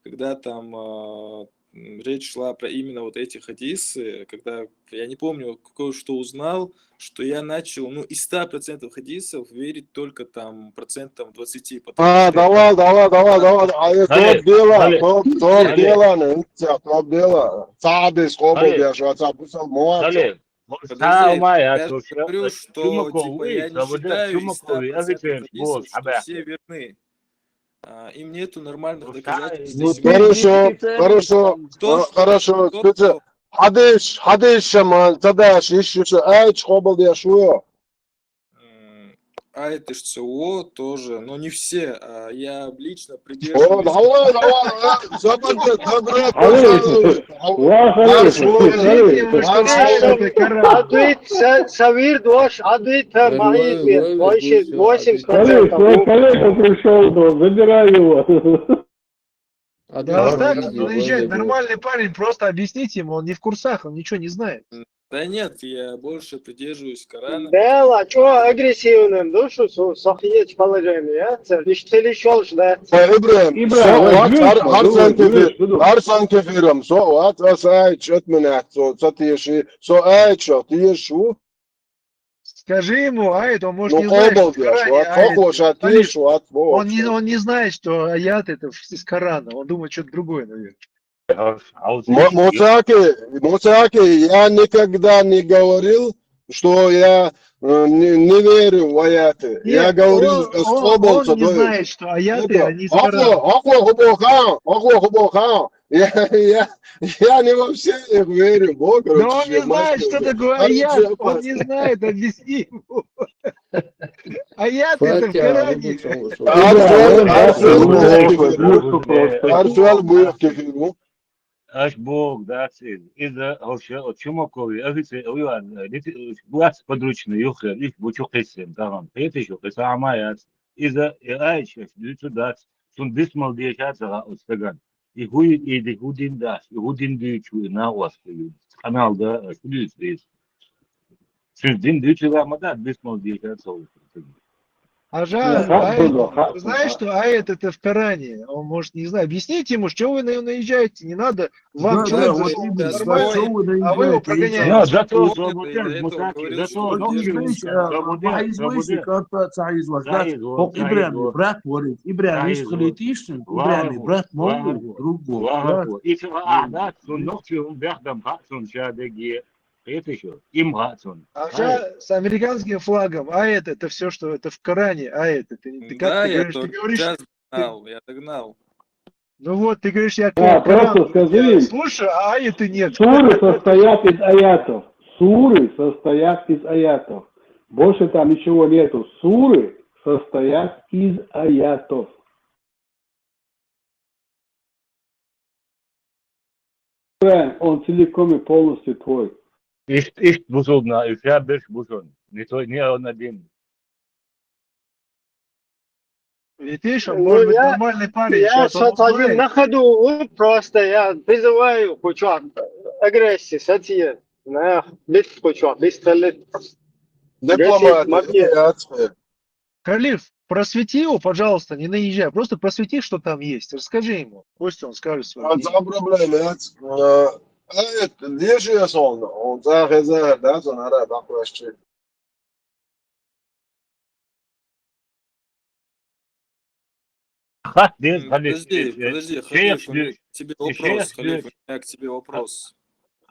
когда там а, м, речь шла про именно вот эти хадисы, когда я не помню, какое что узнал, что я начал, ну, из ста процентов хадисов верить только там процентам двадцати, потому А, что давай, давай, давай, давай. А это Далее, топ дела, далее, топ, топ далее. дела, не, топ дела. Садис, Далее. Хоббл, я что, отца писал, молодец. Далее. Подожди, Самая я же говорю, что типа я не считаю из ста процентов хадисов, что все верны. А, Им нету нормальных доказательств. Ну, Если ты Хорошо, десять хорошо, То, а, что- хорошо. то, Скажи, что- хадис, хадис шаман, тогда еще, ай, Хоббл, я шуё. М, Аят Ишцео тоже, но не все. А, Я лично О, придерживаюсь. давай, давай, давай, забудь, добро, Алло. пожалуйста. Вах, Алло, алло, слушай. алло. Видите, вы что Алло. это Коран. Адыт, са- савир дуаш, адыт, э, Нормально, маит, нормально, восемь, слушай, восемь Алло, процентов. твой коллега пришел, да, забирай его. Да, вот так Нормально, вот наезжает нормально. Нормальный парень, просто объясните ему, он не в курсах, он ничего не знает. Да нет, я больше придерживаюсь Корана. Дела, чё агрессивным, да что, со- сохранить положение, а? Ца, лишь ты лишь шёл, да? Ибрагьим, Ибрагьим, со вац, гьар, гьар сан кефир, гьар сан кефирам, со вац, ас аят чат мене, со, со теши, со аят чат, теши. Скажи ему, аят, он может Ну, не знает, что къобал в деш, Коране вац, аят. хохло ша, Смотри, теши, вац, бо. он не, он не знает, что аят это из Корана, он думает что-то другое, наверное. Мо-, моцаке, моцаке, я никогда не говорил, что я э, не, не верю в аяты. Я Нет, говорил, он, ас он, къобал он ца не дой. знает, что аяты, Это, они из хохло, Корана. хохло, хохло, ха, хохло, хохло, ха. Я, я, я не во все их верю, Бог, Да он не знает, что такое аят, он не знает, объясни ему. Аят это в Коране. Гьар суал, гьар суал буюкъ кефиру. Аш бог дац из. Иза гьоша чумакови, офицер, уян, лити, буац подручный юхер, иш бучу къисем, тамам. Хети шу, къиса ама яц. Иза, э, айча, дуьцу дац. Сун бисмал дешац ага устаган. И хуй, и ди худин дац, и худин дуьцу, и нагъвас, и канал да, э, шу дуьц, дуьц. Сун дин дуьцу ма дац, бисмал дешац ага. А жаль, Ха-, аят, ха-, ты знаешь, что аят это в Коране? Он может не знать. Объясните ему, что вы на него наезжаете, не надо. Вам Да, человек да, вот зашёл именно, нормально, что вы а вы его наезжаете, прогоняете. именно. Да, зато Вот свободен, это, я это мусаки, говорю, зато что Вот он не держится. знаете, а, Свободен, а из мысли свободен. как-то, а из вас, да? Саиз, Вот саиз, Ибрагим, вот. брат, говорит, Ибрагим, Саиз, из вот. Халитишин, Вагьар, Ибрагим, брат, вагьар, маму, другу, вагьар. брат. Иши ва агьдат, сун нохчи ун бяхтам ха, сун шадеги. Хетишо, им ха сун. А жаль, с американским флагом, аят это все, что это в Коране, аят это не ты как Да, ты я говоришь, ты только говоришь, сейчас знал, я догнал. Ну вот, ты говоришь, я Да, Коран просто скажи им. Слушай, а аят и нет. Суры состоят из аятов. Суры состоят из аятов. Больше там ничего нету. Суры состоят из аятов. Прям он целиком и полностью твой. Ишт, ишт бусулбна, ишт я беш бусун. Не твой, не он один. Видишь, он Ну, может быть я- нормальный парень. Я Сейчас он сатажи узнает. на ходу просто, я призываю, хочу агрессии, сатье. На, бит хочу, бит столит. Дипломат, Десять мобил. яц хе. Халиф, просвети его, пожалуйста, не наезжай. Просто просвети, что там есть. Расскажи ему. Пусть он скажет свое Ван мнение. ца проблема яц. Э, э, деши я сон, он ца хеза, да, сон ара, да, прощи. Ха, дез, М, Халиф, Подожди, э, подожди, шейх Халиф, у меня дю-, к тебе шейх вопрос, Халиф, дю-, у меня к тебе вопрос.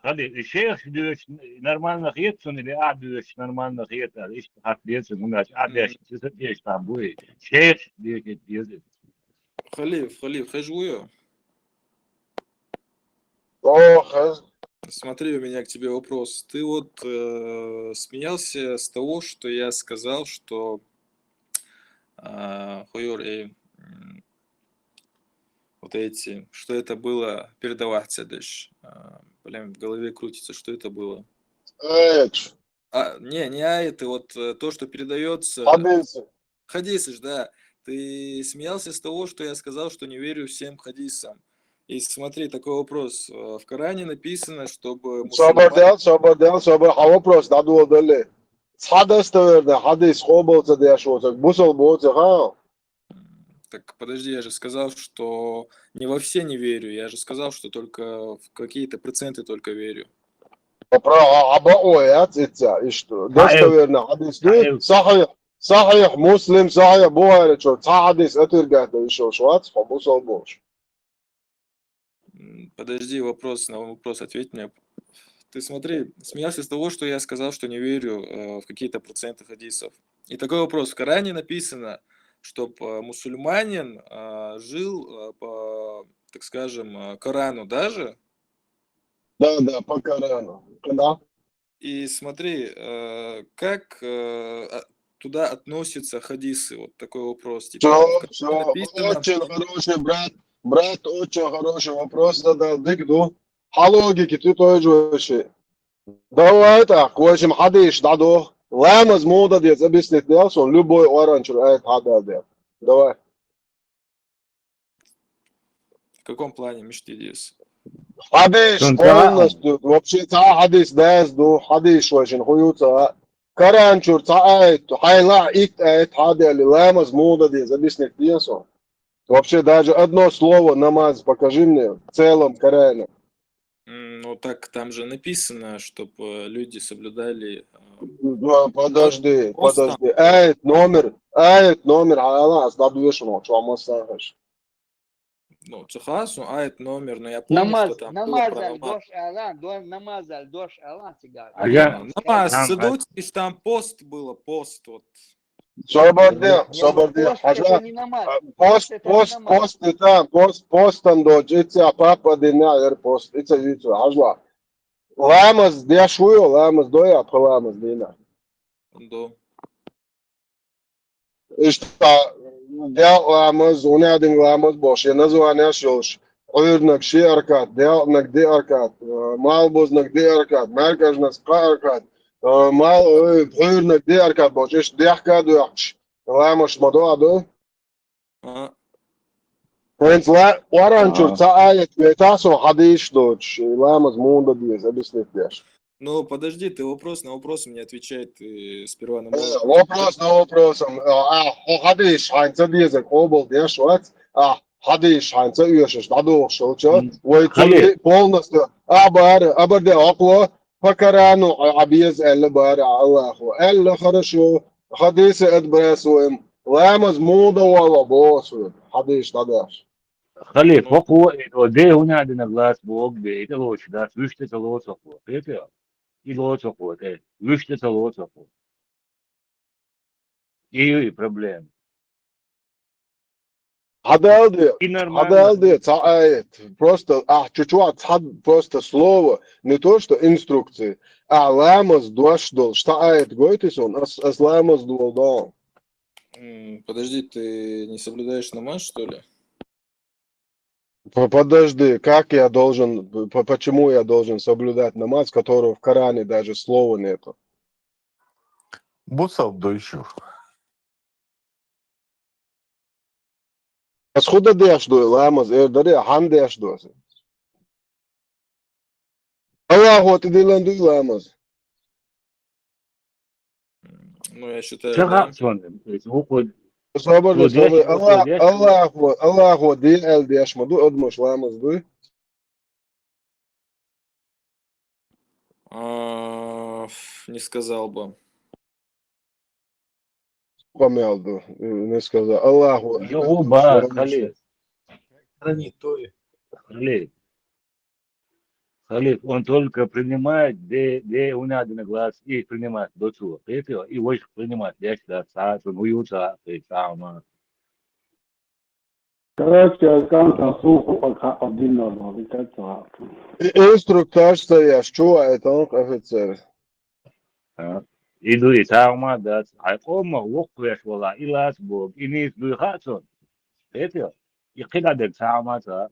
Халиф, шейх дюш нормально хет сон или а дюш нормально хет, а ишт хат дез, мунач, а деш, сиса деш там буй. Шейх деш, дез. Халиф, Халиф, хезуя. О, хез. Смотри, у меня к тебе вопрос. Ты вот э, смеялся с того, что я сказал, что а, хуёр, э, м, вот эти, что это было передаваться дальше. А, блин, в голове крутится, что это было. Эч. А, не, не аяты, вот э, то, что передается. Хадис. Хадисы ж, да. Ты смеялся с того, что я сказал, что не верю всем хадисам. И смотри, такой вопрос. Э, В Коране написано, чтобы Собар мусульмане... дел, собар дел, собар. А вопрос, да, дуо дали. Хадис таверда, хадис къобал ца деш воцак, бусал боцак, ха? Так, подожди, я же сказал, что не во все не верю. Я же сказал, что только в какие-то проценты только верю. Про, а, аба о, яц, ица, ишт. Достоверно, хадис. Сахих. Сахих, сахих, Муслим, сахих, Бухари, чё, ца хадис, атыргата, ишо, швац, хо бусал бош. М, Подожди, вопрос на вопрос ответь мне. Ты смотри, смеялся с того, что я сказал, что не верю э, в какие-то проценты хадисов. И такой вопрос. В Коране написано, чтобы мусульманин э, жил э, по, так скажем, э, Корану даже. Да, да, по Корану. Да. И смотри, э, как э, а, туда относятся хадисы. Вот такой вопрос. Типа, Всё, в Коране всё. написано, Очень хороший, брат. Брат, очень хороший вопрос задал. Дик ду. По логике ты тоже вообще. Давай так, в общем, хадис, да, ду. Ламаз мода дец, объяснить дел сон, любой оранчур, ай, хадал дел. Давай. В каком плане мечты дес? Хьадис полностью, вообще цхьа а хьадис дазду, хьадис вайшин хуюца. Коран чур цхьа аят, хьайла ит аят хьаделли, ламаз муха деза, объяснить деза. Вообще даже одно слово намаз покажи мне в целом Коране. М, Ну так там же написано, чтобы люди соблюдали. э, Ну, подожди, Просто- подожди. Аят номер, аят номер, хьайла, аз дадвешуну, чё масахаш. Ну, цу хасу аят номер, но я помню, Намаз, что там было намаз про ал намаз. Дош Алан, до намаз ал Дош Алан цигар. А я- Намаз там цу дучи, там пост было, пост, вот. Собарде, Не, собарде, Пост хьажа. это не намаз. А, Пост, это не пост, намаз. Пост и там, пост, пост там дочь, и ця папа дина, эр пост, и ця вицу, хьажла. Ламаз деш хуё, ламаз доя, пха ламаз дина. До. Ишта, дя ламаз, уня дин ламаз бош, я название шёш. Уйрнак ши аркат, дялнак ди аркат, э, малбузнак ди аркат, маркажнас ка аркат, э, мал, э, уйрнак ди аркат бош, иш дяхка дуяхш. Ламаз ма доа ду. А, Хэнц ла, Коран чур А. цхьа аят ве тасо хьадис доч, ламаз мунда диез, объяснить деш. Ну, подожди, ты вопрос на вопрос мне отвечай, ты сперва на мой Э, Вопрос на вопросом. А, а, хьо хьадис хьайнца деза, къобал деш вац. А, хьадис хьайнца уьшаш, дадохшал чо. М, Вай Халид. цули полностью. А, бар, а, бар де окъло, по Корану, а, а, без, элла бар, а, Аллаху. Элла хорошо. Хьадисы отбрасываем. Ламаз мунда вала босу. Хьадис дадаш. Халид, хӀокхо, э, де хӀунадинаг лац бог бе, итӀа лоцу дац, вуьшта ца лоцу хӀокхо. Кхетий? И лоцу хӀокхо, тӀе, вуьшта ца лоцу хӀокхо. И ю и проблема. Хьадалде, И нормально. хьадалде, цхьа аят. Просто, а, чуть-чуть, цхьа, просто слово, не то, что инструкции, а ламаз дош долш, цхьа аят гойту сон, ас, ас ламаз дол дон. М, Подожди, ты не соблюдаешь намаз, что ли? П- Подожди, как я должен, п- почему я должен соблюдать намаз, которого в Коране даже слова нету? Бусал дуйшу. Ас худа деш дуй ламаз, эр даре, хьан деш дуй. Аллаху ти дилан дуй ламаз. Ну, я считаю, Ца да. хапсван, хӀокхо Собар Худа собар. деш, Аллах, худа деш. Аллаху, Аллаху ди эл деш ма ду, адмаш ламаз дуй. А, ф- Не сказал бы. Помял ду, не сказал. Аллаху. Ну, ба, Халид. Хранит то и. Халид. Халид, он только принимает, де, де унадина глаз и принимает до чего. Кхетий? И ваш принимает, я считаю, цхьа, цхьа, ну, ю цхьа, цхьа, цхьа, ма. Короче, кам там слуху пока один надо, как то. И- Инструктаж стоящ, чего это он офицер? А? И дуй, цхьа, ма, да, цхьа, къома, вокхвеш вала, и лас бог, и нис дуй хацун. Кхетий? И кхидадег цхьа, ма, цхьа.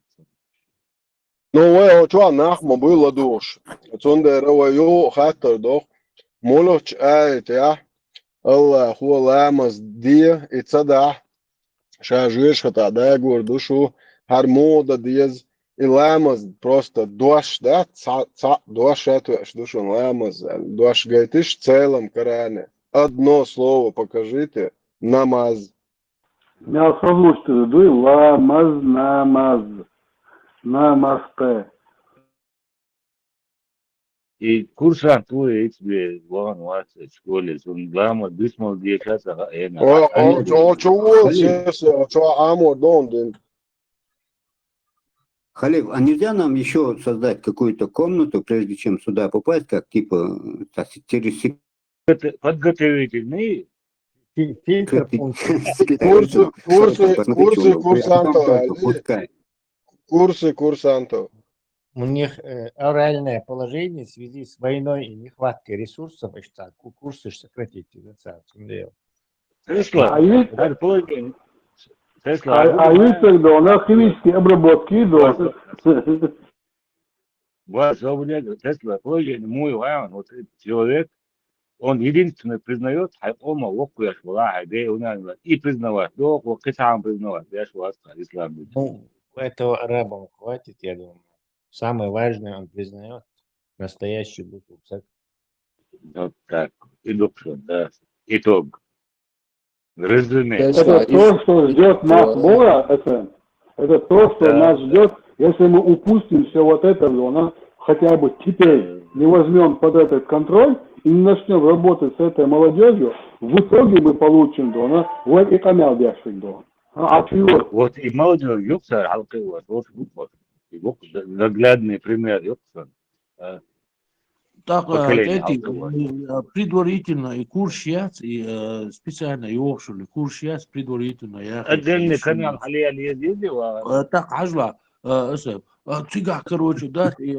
Ну, вай хьо чоа нах ма буй ладугӀуш. Цундела вай юха хаттар доху. Мулуч аят я, Аллахо ламаз де и ца дахь, ша жоьжахатахь дагор ду шу, хӀара муха дан деза, и ламаз просто дош дац, цхьа, цхьаъ дош а тоьаш ду шуна ламаз, дош гайтиш целом Коране. Одно слово покажите, намаз. Мел созвучно дуй, ла, маз, на, маз. На, маз, пе. И курсант ву эцбе ван вац школе, зун ламаз дисмал дешаца хаэна. О, о, о, чего, чего, о, чего, амор дон дин. Халид, а нельзя нам еще создать какую-то комнату, прежде чем сюда попасть, как типа так, через сек- Подготовительный. Фи- Фильтр Ты- пункт. Курсы, курсы, Посмотри, курсы что он говорит. курсантов, Только Али. пускай. Курсы курсантов. У них э, оральное положение в связи с войной и нехваткой ресурсов, и что ку- курсы ж сократить, и за царь, цундейл. Тесла, А есть- даже положение. Тесла, А, а есть тогда у нас химические обработки, да. Ва, Тесла, положение, мой вариант, вот этот человек, он единственный признает, хай ома вокуяш вала, хай де унанила, и признавать, да, вот китам признавать, я ж вас ислам. Ну, этого арабам хватит, я думаю. Самое важное он признает, настоящий бусулба саг. Вот так. И доктор, да. Итог. Резюме. Это то, что ждет нас, Бора, это, это то, что нас ждет, если мы упустим все вот это, Дона, хотя бы теперь не возьмем под этот контроль и не начнем работать с этой молодежью, в итоге мы получим, Дона, вот и канал дяшик, Дона. А чего? Вот и молодежь, юксар, алкы, вот, вот, вот. И вот наглядный пример, юксар. Так, тетя, предварительно и курс яц, и специально и общий курс яц, предварительно я. Отдельный канал, али, али, али, али, ва. Так, ажла, эсэ. Цигах, короче, да, и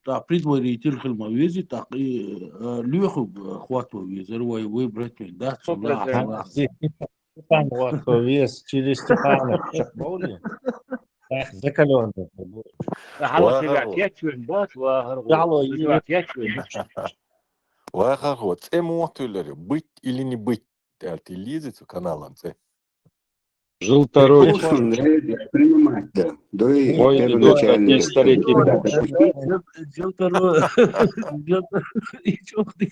так, предварительно хилма вези, так, и лёху хвату везер, вай выбрать, да, Степан, вот, вес, через Степана, боли. Так, закалённый. Хало, я чуен, бат, ва, Хало, я чуен. Ва, хало, цэ мо тюлери, быть или не быть, тэлти лизы цу каналан цэ. Жил второй. Принимать, да. Да и Ой, первоначально. Старики. Жил второй. Жил второй.